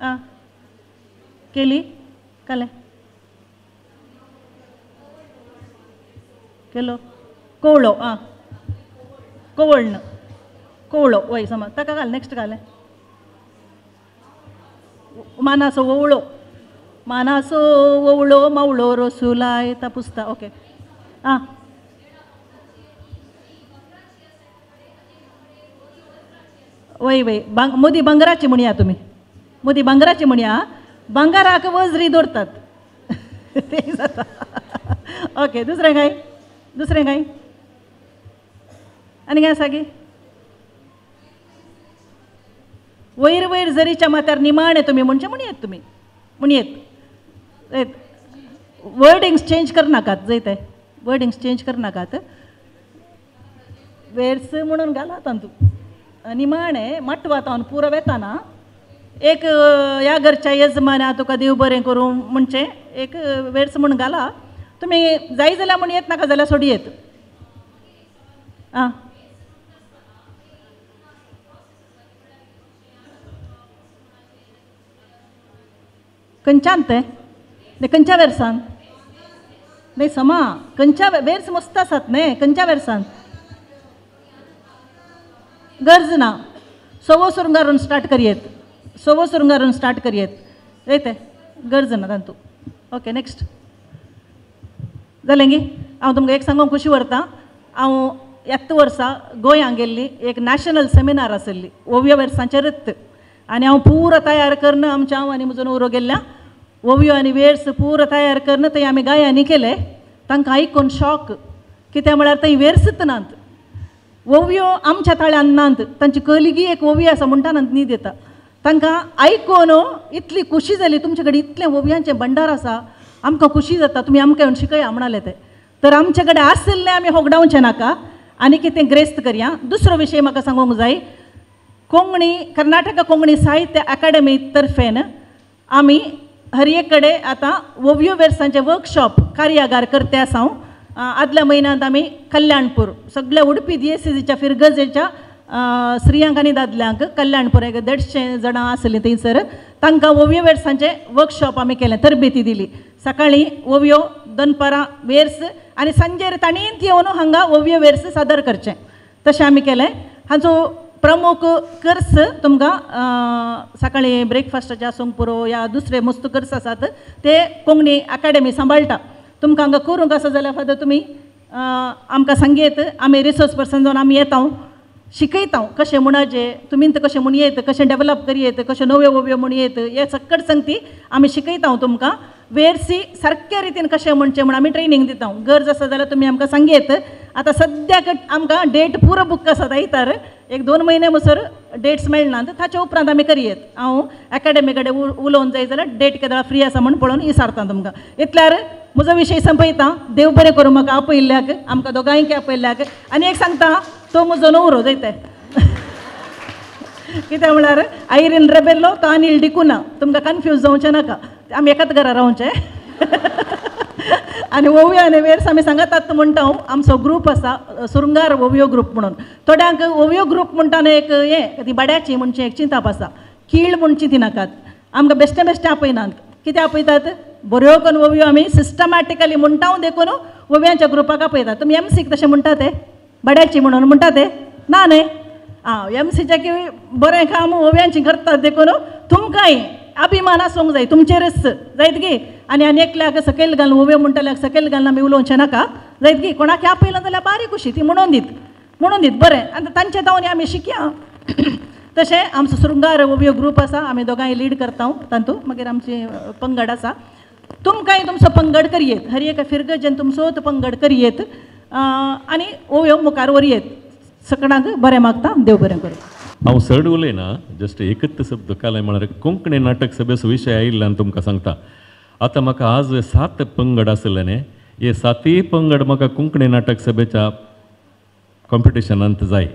आं केली कालें केलो कोवळो आं कोवळण कोवळो वय समज ताका घाल नेक्स्ट घालें मानासो ओवळो मानासो ओवळो मावळो रोसुलाय ता पुसता ओके आं वय वय मोदी भांगराची म्हणया तुमी मोदी भांगराची म्हणया भांगराक वजरी दवरतात तें जाता ओके दुसरें काय दुसरें काय आनी काय आसा गी वयर वयर जरीच्या माथ्यार निमाणें तुमी म्हणचें म्हणयेत तुमी म्हणयेत वर्डिंग्स चेंज करनाकात जंय ते वर्डिंग्स चेंज करनाकात वेर्स म्हणून घाला तातूंत निमाणें माटवा तावन पुरो वेताना एक ह्या घरच्या येजमाना तुका देव बरें करूं म्हणचें एक वेर्स म्हूण घाला तुमी जाय जाल्यार म्हण येत नाका जाल्यार सोडयेत आं खंयच्यान तें खंयच्या वेर्सान न्ही समा खंयच्या वेर्स मस्त आसात न्ही खंयच्या वेर्सान गरज ना सवो सुरंगारून स्टार्ट करयेत सवो सुरंगारून स्टार्ट करयेत येते गरज ना तातूंत ओके नेक्स्ट जालें गी हांव तुमकां एक सांगूंक खुशी व्हरता हांव एत वर्सा गोंयांक गेल्ली एक नॅशनल सेमिनार आसली ओवयो वेर्सांचेरच आनी हांव पुरो तयार करून आमच्या हांव आनी म्हजो न्हवरो गेल्ल्या ओवयो आनी वेर्स पुरो तयार करून थंय आमी गायांनी केले तांकां आयकून शॉक कित्याक म्हळ्यार थंय वेर्सच नात ओवयो आमच्या ताळ्यान नात तांची कलिगी एक ओवी आसा म्हणटा नात न्हीद येता तांकां आयकून इतली खुशी जाली तुमचे कडेन इतलें ओवयांचें भंडार आसा आमकां खुशी जाता तुमी आमकां येवन शिकया म्हणाले ते तर आमचे कडेन आशिल्लें आमी होगडावचें नाका आनी कितें ग्रेस्त करया. दुसरो विशय म्हाका सांगूंक जाय कोंकणी कर्नाटका कोंकणी साहित्य अकादमी तर्फेन आमी हर एक कडेन आतां ओवयो वेर्सांचे वर्कशॉप कार्यागार करते आसा हांव. आदल्या म्हयन्यांत आमी कल्याणपूर सगळ्या उडपी दियेसीच्या फिरगजेच्या स्त्रियांक आनी दादल्यांक कल्याणपूर एक 150 जाणां आसलीं थंयसर तांकां ओवयो वेर्सांचे वर्कशॉप आमी केलें तरबेती दिली. सकाळीं ओवयो दनपारां वेर्स आनी सांजेर ताणेंत येवन हांगा ओवयो वेर्स सादर करचें तशें आमी केलें. हाचो प्रमुख कर्स तुमकां सकाळीं ब्रेकफास्टाचें आसूंक पुरो या दुसरे मस्त कर्स आसात ते कोंकणी अकादमी सांबाळटा. तुमकां हांगा करूंक आसा जाल्यार फादर तुमी आमकां सांगयेत आमी रिसोर्स पर्सन जावन आमी येता शिकयता कशें म्हणचें तुमी कशें म्हणयेत कशें डेवलप करयेत कशें नव्यो ओवयो म्हणयेत हे सक्कड संगती आमी शिकयता तुमकां. वेर्सी सारक्या रितीन कशें म्हणचें म्हूण आमी ट्रेनींग दिता. गरज आसा जाल्यार तुमी आमकां सांगयेत. आतां सद्याक आमकां डेट पुरो बूक आसा आयतार एक 2 म्हयने म्हणसर डेट्स मेळनात ताच्या उपरांत आमी करयेत. हांव एकाडेमी कडेन उलोवन जाय जाल्यार डेट केदळा फ्री आसा म्हूण पळोवन विचारता तुमकां. इतल्यार म्हजो विशय संपयता. देव बरें करूं म्हाका आपयल्ल्याक आमकां दोगांयक आपयल्ल्याक. आनी एक सांगता तो म्हजो न्हवरो जायते कित्याक म्हळ्यार आयरीन रेबेल्लो तो अनील डिकुना तुमकां कन्फ्यूज जावचें नाका आमी एकाच घरा रावचें. आनी ओवयो आनी वेर्स आमी सांगातात म्हणटा हांव आमचो ग्रूप आसा सुरंगार ओवयो ग्रूप म्हणून. थोड्यांक ओवयो ग्रूप म्हणटा एक हें ती बाड्याची म्हणची एक चिंताप आसा कीळ म्हूण चिंतिनाकात आमकां बेश्टें बेश्टें आपयनात कितें आपयतात बऱ्यो करून ओवयो आमी सिस्टमॅटिकली म्हणटा देखून ओवयांच्या ग्रुपाक आपयतात. तुमी एमसीक तशें म्हणटा ते बाड्याची म्हणून म्हणटा ते ना न्हय आं एमसीच्या की बरें काम ओवयांची करतात देखून तुमकांय अभिमान आसूंक जाय तुमचेरच जायत गी. आनी आनी एकल्याक सकयल घालून ओवयो म्हणटल्याक सकयल घालून आमी उलोवचें नाका जायत गी. कोणाक आपयलें जाल्यार बारीक खुशी ती म्हणून दीत बरें आनी तांचे जावन आमी शिकया. तशें आमचो शृंगार ओवयो ग्रूप आसा आमी दोगांय लीड करता तातूंत मागीर आमची पंगड आसा. तुमकांय तुमचो पंगड करयेत हर एक फिरगजेन तुमचो पंगड करयेत आनी ओवयो मुखार व्हरयेत. सगळ्यांक बरें मागता देव बरें करूं. हांव चड उलयना जस्ट एकच शब्द कालय म्हळ्यार कोंकणी नाटक सभेचो विशय आयिल्ल्यान तुमकां सांगता. आतां म्हाका आज 7 पंगड आसले न्ही हे 7 पंगड म्हाका कोंकणी नाटक सभेच्या कॉम्पिटिशनांत जाय.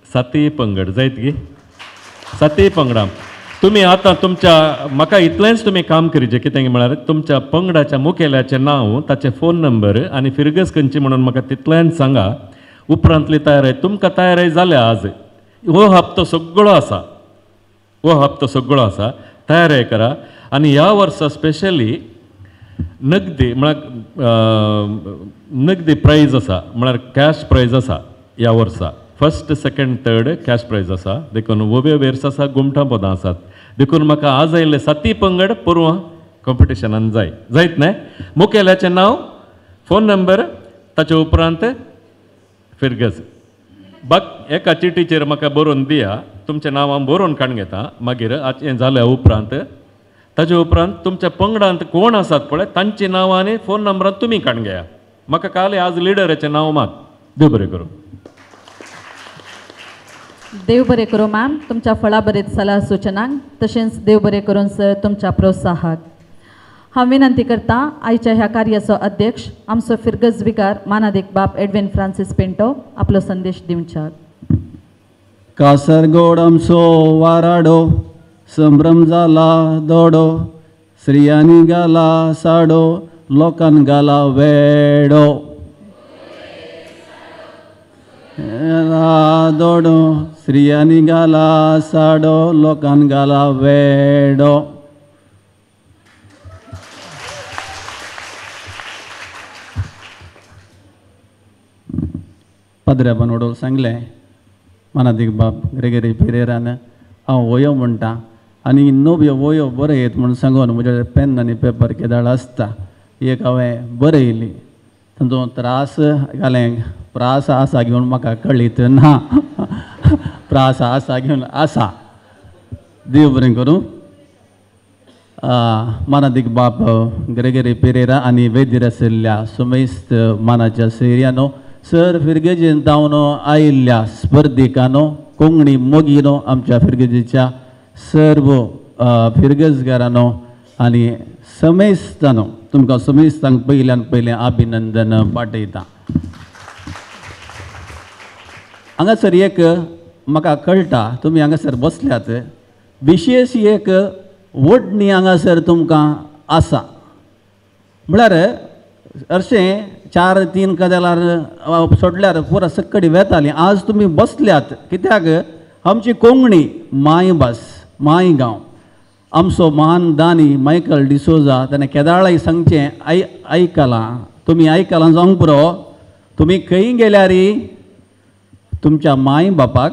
7 पंगड जायत गी 7 पंगडां तुमी आतां तुमच्या म्हाका इतलेंच तुमी काम करचें कितें म्हळ्यार तुमच्या पंगडाच्या मुखेल्याचें नांव ताचें फोन नंबर आनी फिरगज खंयची म्हणून म्हाका तितलेंच सांगा. उपरांतली तयारी तुमकां तयारी जाल्या आज हो हप्तो सगळो आसा, हो हप्तो सगळो आसा, तयारी करा. आनी ह्या वर्सा स्पेशली नगदी म्हळ्यार नगदी प्रायज आसा, म्हळ्यार कॅश प्रायज आसा. ह्या वर्सा first second third cash prize आसा. देखून वोव्यो वेर्स आसा, गुमटां पदां आसात. देखून म्हाका आज आयिल्ले साती पंगड पोरवां कॉम्पिटिशनान जाय जायत न्हय. मुखेल्याचें नांव, फोन नंबर, ताचे उपरांत फिरगज बाक एका चिटीचेर म्हाका बरोवन दिया. तुमचें नांव हांव बरोवन काडून घेता. मागीर हें जाल्या उपरांत ताजे उपरांत तुमच्या पंगडांत कोण आसात पळय तांची नांवां आनी फोन नंबरान तुमी काडून घेया. म्हाका काल आज लिडराचें नांव मात. देव बरें करूं. देव बरें करूं मॅम तुमच्या फळाबरीत सलाह सुचनांक, तशेंच देव बरें करून सर तुमच्या प्रोत्साहाक. हांव विनंती करता आयच्या ह्या कार्याचो अध्यक्ष आमचो फिरगज विकार मानादीक बाप एडविन फ्रांसीस पिंटो आपलो संदेश दिवच्याक. कासरगोड आमचो वाराडो, संभ्रम जाला दोडो, स्त्रियांनी घाला साडो, लोकान घाला वेडो. दोडो स्त्रियांनी घाला साडो, लोकान घाला वेडो. पाद्र्या बनवडोल सांगलें मानादीक बाप ग्रेगरी पिरेरान हांव वयो म्हणटा आनी नव्यो वयो बरयत म्हूण सांगून म्हजे पेन आनी पेपर केदाळ आसता. एक हांवें बरयली, तातूंत त्रास घालें, प्रास आसा घेवन म्हाका कळीत ना, प्रास आसा घेवन आसा. देव बरें करूं. मानादीक बाप ग्रेगरी पेरेरा आनी वेदीर आशिल्ल्या सुमेस्त मानाच्या सैर्यानो, सर फिरगेजीन जावन आयिल्ल्या स्पर्धिकांनो, कोंकणी मोगीनो, आमच्या फिरगेजीच्या सर्व फिरगजगारांनो आनी समेस्तानो, तुमकां समेस्तांक पयल्यान पयलें अभिनंदन पाठयता. हांगासर एक म्हाका कळटा तुमी हांगासर बसल्यात, विशेश एक ओडणी हांगासर तुमकां आसा. म्हळ्यार हरशें 4-3 कदेलार सोडल्यार पुरा सक्कडी वेताली. आज तुमी बसल्यात कित्याक आमची कोंकणी मायभास, माय गांव, आमचो महान दानी मायकल डिसोजा ताणें केदाळाय सांगचें आयकलां, तुमी आयकलां जावंक पुरो. तुमी खंय गेल्यार तुमच्या माय बापाक,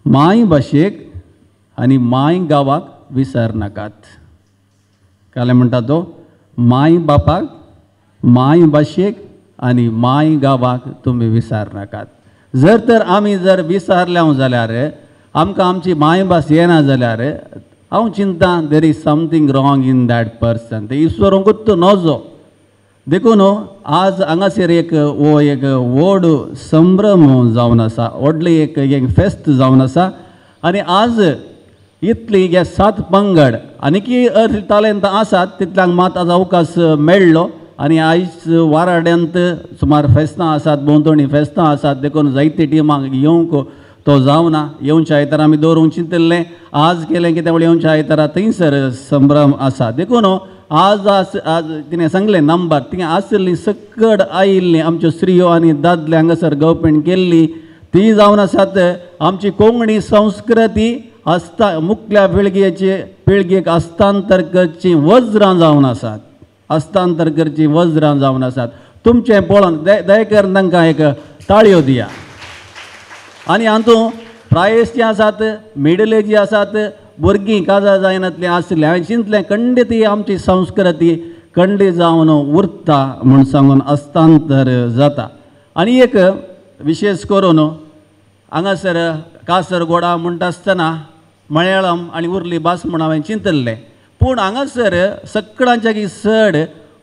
माय भाशेक आनी माय गांवाक विसरनाकात. कालें म्हणटा तो माय बापाक, माय भाशेक आनी माय गांवाक तुमी विसरनाकात. जर तर आमी जर विसरल्या जाल्यार, आमकां आमची मायभास येना जाल्यार हांव चिंता there is something wrong in that person. तें ईश्वरूंकूच नजो. देखून आज हांगासर एक हो एक व्हड संभ्रम जावन आसा, व्हडलें एक फेस्त जावन आसा. आनी आज इतली हे 7 पंगड आनीकी अर्थ तालेंत आसात तितल्यांक मात आज अवकाश मेळ्ळो. आनी आयज वाराड्यांत सुमार फेस्तां आसात, भोंवतणी फेस्तां आसात, देखून जायते टिमांक येवंक तो जावना. येवच्या आयतारा आमी दवरूंक चिंतिल्लें, आज केलें कितें म्हणल्यार येवच्या आयतारा थंयसर संभ्रम आसा. देखून आज आज तिणें सांगलें नंबर थिंगा आशिल्लीं सकड आयिल्लीं आमच्यो स्त्रियो आनी दादले हांगासर गवपेण केल्ली ती जावन आसात. आमची कोंकणी संस्कृती हस्ता मुखल्या पिळगेचे पिळगेक हस्तांतर करची वज्रां जावन आसात, हस्तांतर करची वज्रां जावन आसात. तुमचें पळोवन दयकर तांकां एक ताळयो दिया. आनी हातूंत प्रायस जी आसात, मेडले जी आसात, भुरगीं काजार जायनातलीं आसलीं. हांवें चिंतलें खंडीत ही आमची संस्कृती खंडीत जावन उरता म्हूण सांगून हस्तांतर जाता. आनी एक विशेश करून हांगासर कासरगोडा म्हणटा आसतना मळयाळम आनी उरली भास म्हूण हांवें चिंतिल्लें, पूण हांगासर सगळ्यांच्याकी चड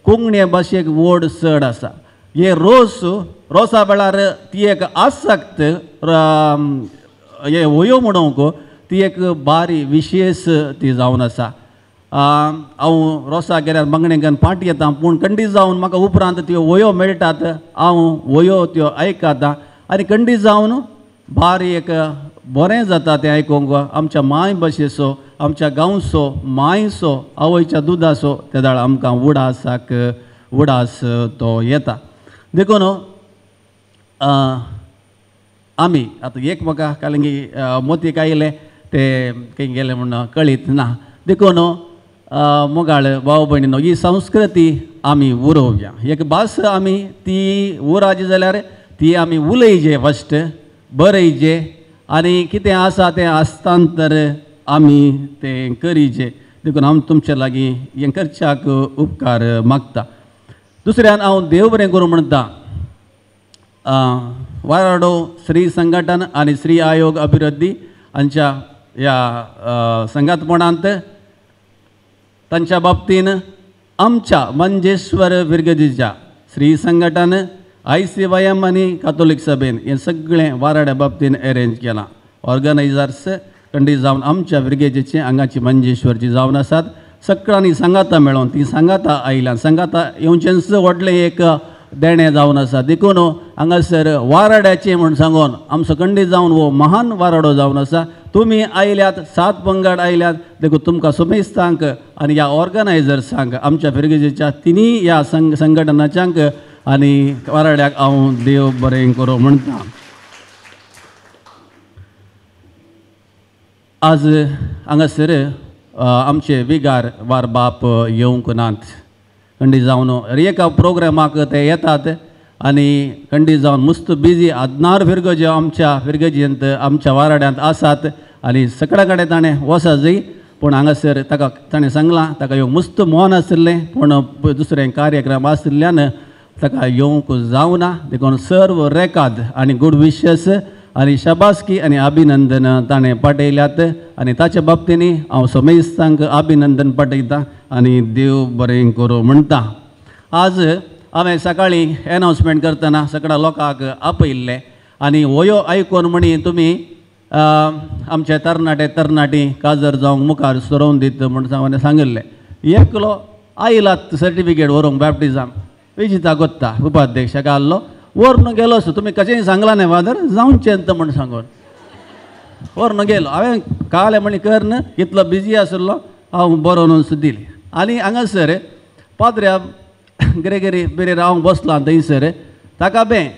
कोंकणी भाशेक व्हड चड आसा. हे रोस रोसा वेळार ती एक आसक्त हे वयो म्हणूंक ती एक बारी विशेश ती जावन आसा. हांव रोसा गेल्यार बांगणेंकान पाटी येता, पूण खंडीत जावन म्हाका उपरांत त्यो वयो मेळटात, हांव वयो त्यो आयकता आनी खंडीत जावन बारी एक बरें जाता तें आयकूंक. आमच्या माय भाशेचो, आमच्या गांवचो, मायचो, आवयच्या दुदाचो तेदाळ आमकां उडासाक उडास तो येता. देखून आमी आतां एक म्हाका कालंगी मोतीक आयले ते खंय गेले म्हूण कळीत ना. देखून मोगाळ भाव भयणीनो ही संस्कृती आमी उरोवया. एक भास आमी ती उराजी जाल्यार ती आमी उलयजे फस्ट बरयजे आनी कितें आसा तें हस्तांतर आमी तें करीजे. देखून हांव तुमचे लागीं हें करच्याक उपकार मागता. दुसऱ्यान हांव देव बरें करूं म्हणटा. वाराडो श्री संघटन आनी श्री आयोग अभिवृद्धी हांच्या ह्या संघातपणांत तांच्या बाबतीन आमच्या मंजेश्वर फिर्गजीच्या श्री संघटन ICYM आनी कातोलीक सभेन हें सगळें वाराड्या बाबतीन एरेंज केलां. ऑर्गनायजर्स कंडी जावन आमच्या फिर्गजेचे हांगाची मंजेश्वरची जावन आसात. सगळ्यांनी सांगाता मेळोन ती सांगाता आयल्यान सांगाता येवचेंच व्हडलें एक देणें जावन आसा. देखून हांगासर वाराड्याचें म्हूण सांगून आमचो कंडी जावन हो महान वाराडो जावन आसा. तुमी आयल्यात 7 पंगड आयल्यात देखून तुमकां समेस्तांक आनी ह्या ऑर्गनायजर्सांक आमच्या फिर्गजेच्या तिनूय ह्या संघटनाच्यांक आनी वाराड्याक हांव देव बरें करूं म्हणटा. आज हांगासर आमचे विगार वार बाप येवंक नात. कंडी जावन एका प्रोग्रामाक ते येतात आनी कंडी जावन मस्त बिजी आदनार फिरगज्यो आमच्या फिरगजेंत आमच्या वाराड्यांत आसात आनी सगळ्या कडेन ताणें वसा जाय. पूण हांगासर ताका ताणें सांगलां ताका येवंक मस्त मन आशिल्लें पूण दुसरें कार्यक्रम आशिल्ल्यान ताका येवंक जावना. देखून सर्व रेकाद आनी गूड विशस आनी शाबासकी आनी अभिनंदन ताणें पाठयल्यात आनी ताच्या बाबतींनी हांव समेस्तांक अभिनंदन पाठयतां आनी देव बरें करूं म्हणटा. आज हांवें सकाळीं एनावन्समेंट करतना सगळ्या लोकांक आपयिल्लें आनी वयो आयकून म्हणी तुमी आमचे तरणाटे तरणाटी काजर जावंक मुखार सरोवन दित म्हूण हांवें सांगिल्लें. एकलो आयलात सर्टिफिकेट व्हरूंक बॅप्टिजाम विजिता गोत्ता उपाध्यक्षाक आहलो व्हरून गेलो सो तुमी कशेंय सांगलां न्ही फादर जावचें म्हूण सांगून व्हरून गेलो. हांवें कालें म्हणी कर न्हय इतलो बिजी आशिल्लो हांव बरोवन दिली. आनी हांगासर पाद्र्या ग्रेगरी बिरेर हांव बसलां थंयसर ताका बें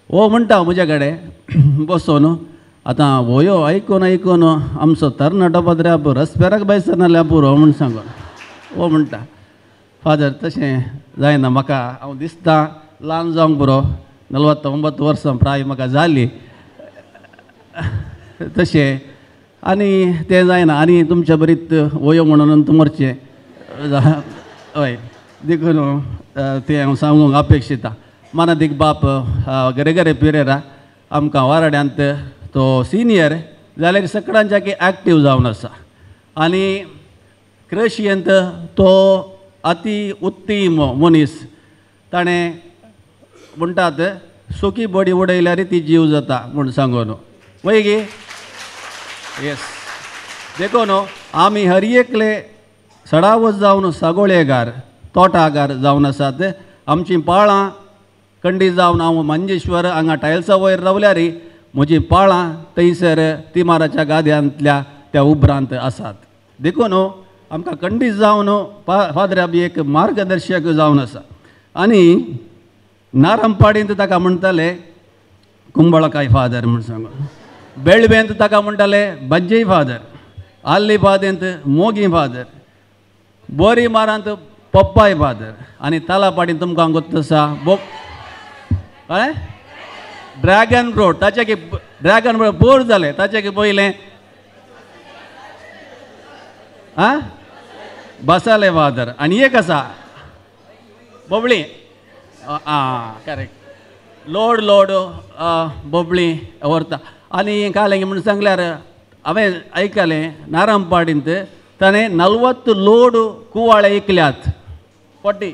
हो म्हणटा म्हज्या कडेन बसोन आतां वयो आयकून आयकून आमचो तरणाटो पाद्र्या रस्त्याक भायर सरनासल्यार पुरो म्हूण सांगून हो म्हणटा फादर तशें जायना म्हाका हांव दिसता ल्हान जावंक पुरो 49 वर्सां प्राय म्हाका जाली तशें आनी तें जायना आनी तुमच्या बरीत वयो म्हणून मरचें हय. देखून तें हांव सांगूंक अपेक्षिता. मानादीक बाप ग्रेगरी पिरेरा आमकां वाराड्यांत तो सिनियर जाल्यार सगळ्यांच्या एक्टीव जावन आसा आनी कृशयेंत तो अति उत्तीम मनीस. ताणें म्हणटात सुकी बडी उडयल्यार ती जीव जाता म्हूण सांगून वय गे येस. देखून आमी हर एकले सडावत जावन सागोळेगार तोटागार जावन आसात. आमचीं पाळां कंडी जावन हांव मंजेश्वर हांगा टायल्सा वयर रावल्यार म्हजीं पाळां थंयसर तिमाराच्या गाद्यांतल्या त्या उपरांत आसात. देखून आमकां कंडी जावन फादर बी एक मार्गदर्शक जावन आसा. आनी नारंपाडींत ताका म्हणटाले कुंबळकाय फादर म्हूण सांगून, बेळवेंत ताका म्हणटाले बज्जय फादर, आल्लीपादेंत मोगी फादर, बोरी मारांत पप्पाय फादर आनी तालापाडींत तुमकां गोत्त आसा बो कळ्ळें ड्रॅगन फ्रूट. ताचे की ड्रॅगन फ्रूट बोर जालें ताचे की पयलें आं बसाले फादर. आनी एक आसा बोबळी आं करेक्ट लोड लोड बोबळी व्हरता. आनी कालें म्हूण सांगल्यार हांवें आयकलें नारंपाडींत ताणें 40 लोड कुवाळे इकल्यात 40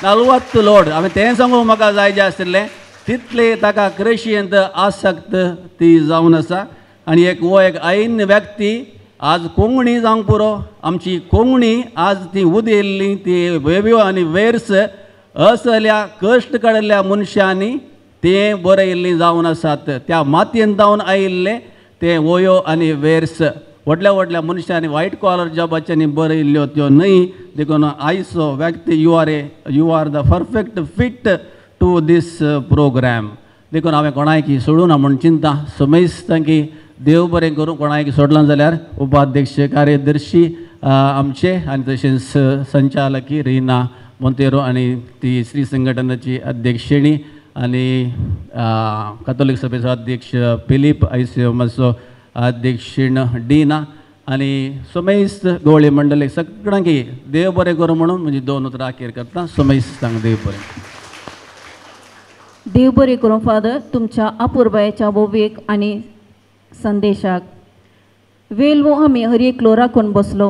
40 लोड. हांवें तें सांगूंक म्हाका जाय जें आशिल्लें तितले ताका कृशयेंत आसक्त ती जावन आसा. आनी एक हो एक ऐन व्यक्ती आज कोंकणी जावंक पुरो आमची कोंकणी आज ती उदेल्ली ती वेव्यो आनी वेर्स असल्या कश्ट काडिल्ल्या मनशांनी तें बरयल्लीं जावन आसात. त्या मातयेन जावन आयिल्लें तें वयो आनी वेर्स व्हडल्या व्हडल्या मनशांनी व्हायट कॉलर जॉबाच्यांनी बरयल्ल्यो त्यो न्हय. देखून आयचो व्यक्ती you are the perfect fit to this programme. देखून हांवें कोणायकी सोडूं ना म्हूण चिंता समेस्तांकी देव बरें करूं. कोणायकी सोडलां जाल्यार उपाध्यक्ष कार्यदर्शी आमचे आनी तशेंच संचालकी रिना मोंतेरो आनी ती श्री संघटनाची अध्यक्षिणी आनी कातोलीक सभेचो अध्यक्ष फिलीप आयसीएमाचो अध्यक्षीण डीना आनी समेस्त गोवळी मंडळी सगळ्यांकी देव बरें करूं म्हणून म्हजी दोन उतरां अखेर करता. समेस्तांक देव बरें. देव बरें करूं फादर तुमच्या अपुरबायेच्या वोवेक आनी संदेशाक. वेलवो आमी हर एकलो राखून बसलो,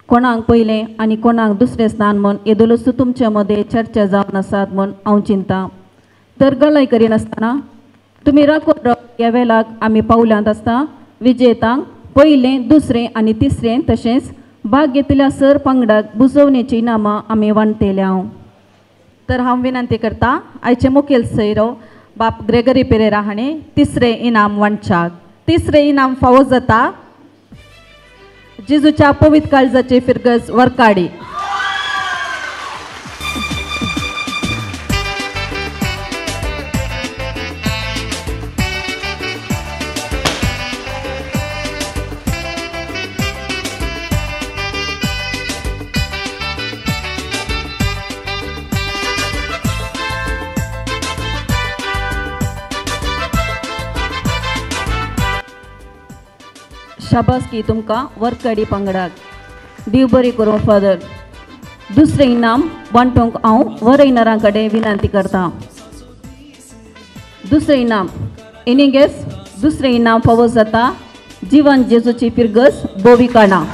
कोणाक पयलें आनी कोणाक दुसरें स्थान म्हूण येदोलसो तुमच्या मदें चर्चा जावन आसात म्हूण हांव चिंता. तर गलाय करिनासतना तुमी राखून राव ह्या वेळाक आमी पावल्यांत आसता विजेतांक पयलें दुसरें आनी तिसरें तशेंच भाग घेतल्या सर पंगडाक बुजोवणेची इनामां आमी वांट्टले. तर हांव विनंती करता आयचे मुखेल सैरो बाप ग्रेगरी पेरेरा हांणी तिसरें इनाम वांटच्याक. तिसरें इनाम फावो जाता जेजूच्या पवित्र काळजाची फिरगज वरकाडी. शाबासकी तुमकां वरकडी पंगडाक. देव बरी करूं फादर. दुसरें इनाम वांटूंक हांव वरयनरां कडेन विनंती करता. दुसरें इनाम एनिगेस दुसरें इनाम फावो जाता जिवन जेजूची फिरगज बोविकाणा.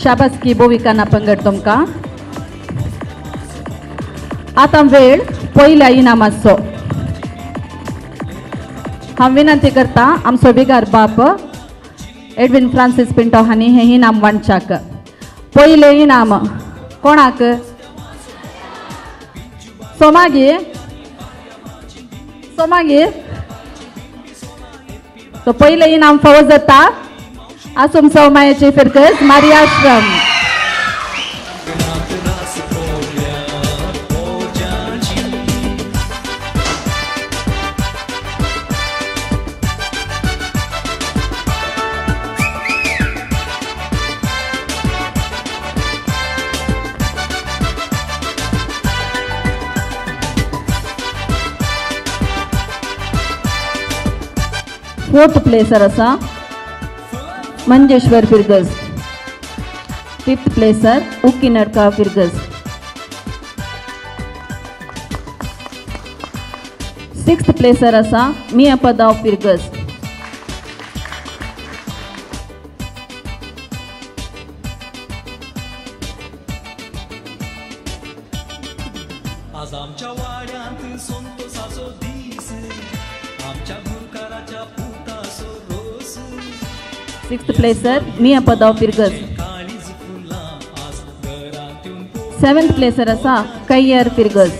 शाबासकी बोविकाना पंगड तुमकां. आतां वेळ पयल्या इनामाचो. हांव विनंती करता आमचो बिगार बाप एडविन फ्रांसीस पिंटो हांणी हें इनाम वांटच्याक. पयलें इनाम कोणाक? सोमागी सोमागी. सो पयलें इनाम फावो जाता आसुम सौमायाची फिरकस मारियाश्रम. फोर्थ प्लेसर आसा मंजेश्वर फिरगज. फिफ्थ प्लेसर उकिनडका फिरगज. सिक्स्थ प्लेसर आसा मियापदाव फिरगज. सिक्स्थ प्लेसर मियापदाव फिरगज. सेवन्थ प्लेसर आसा कैयर फिरगज.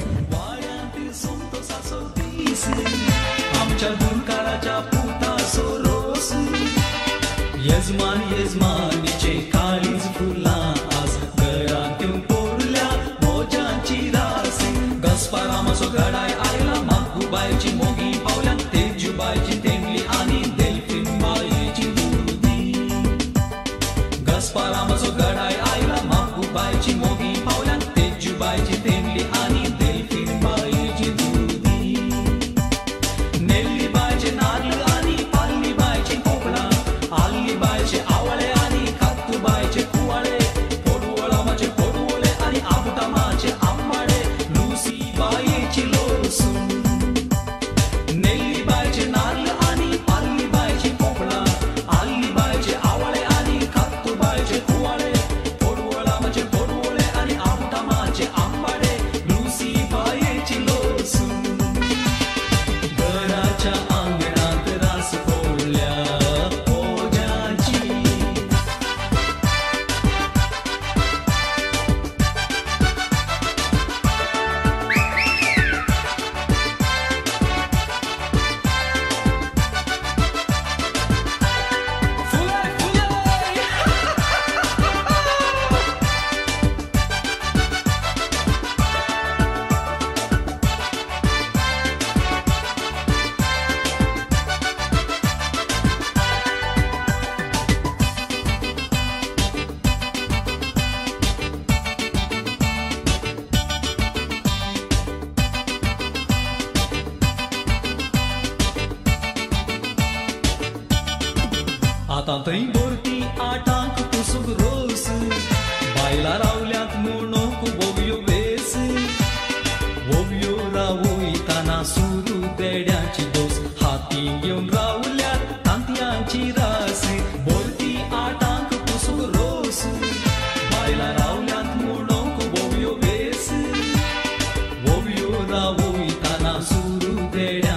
आतां थंय भरती आठांक पुसूंक रोस बायलां रावल्यात म्हणूंक वोवयो वेस वोवयो रावयताना सुरू देड्याची दोस हाती घेवन रावल्यात तांतयांची रास भरती आठांक पुसूंक रोस बायलां रावल्यात म्हणूंक वोवयो वेस वोवयो रावयताना सुरू देड्याची.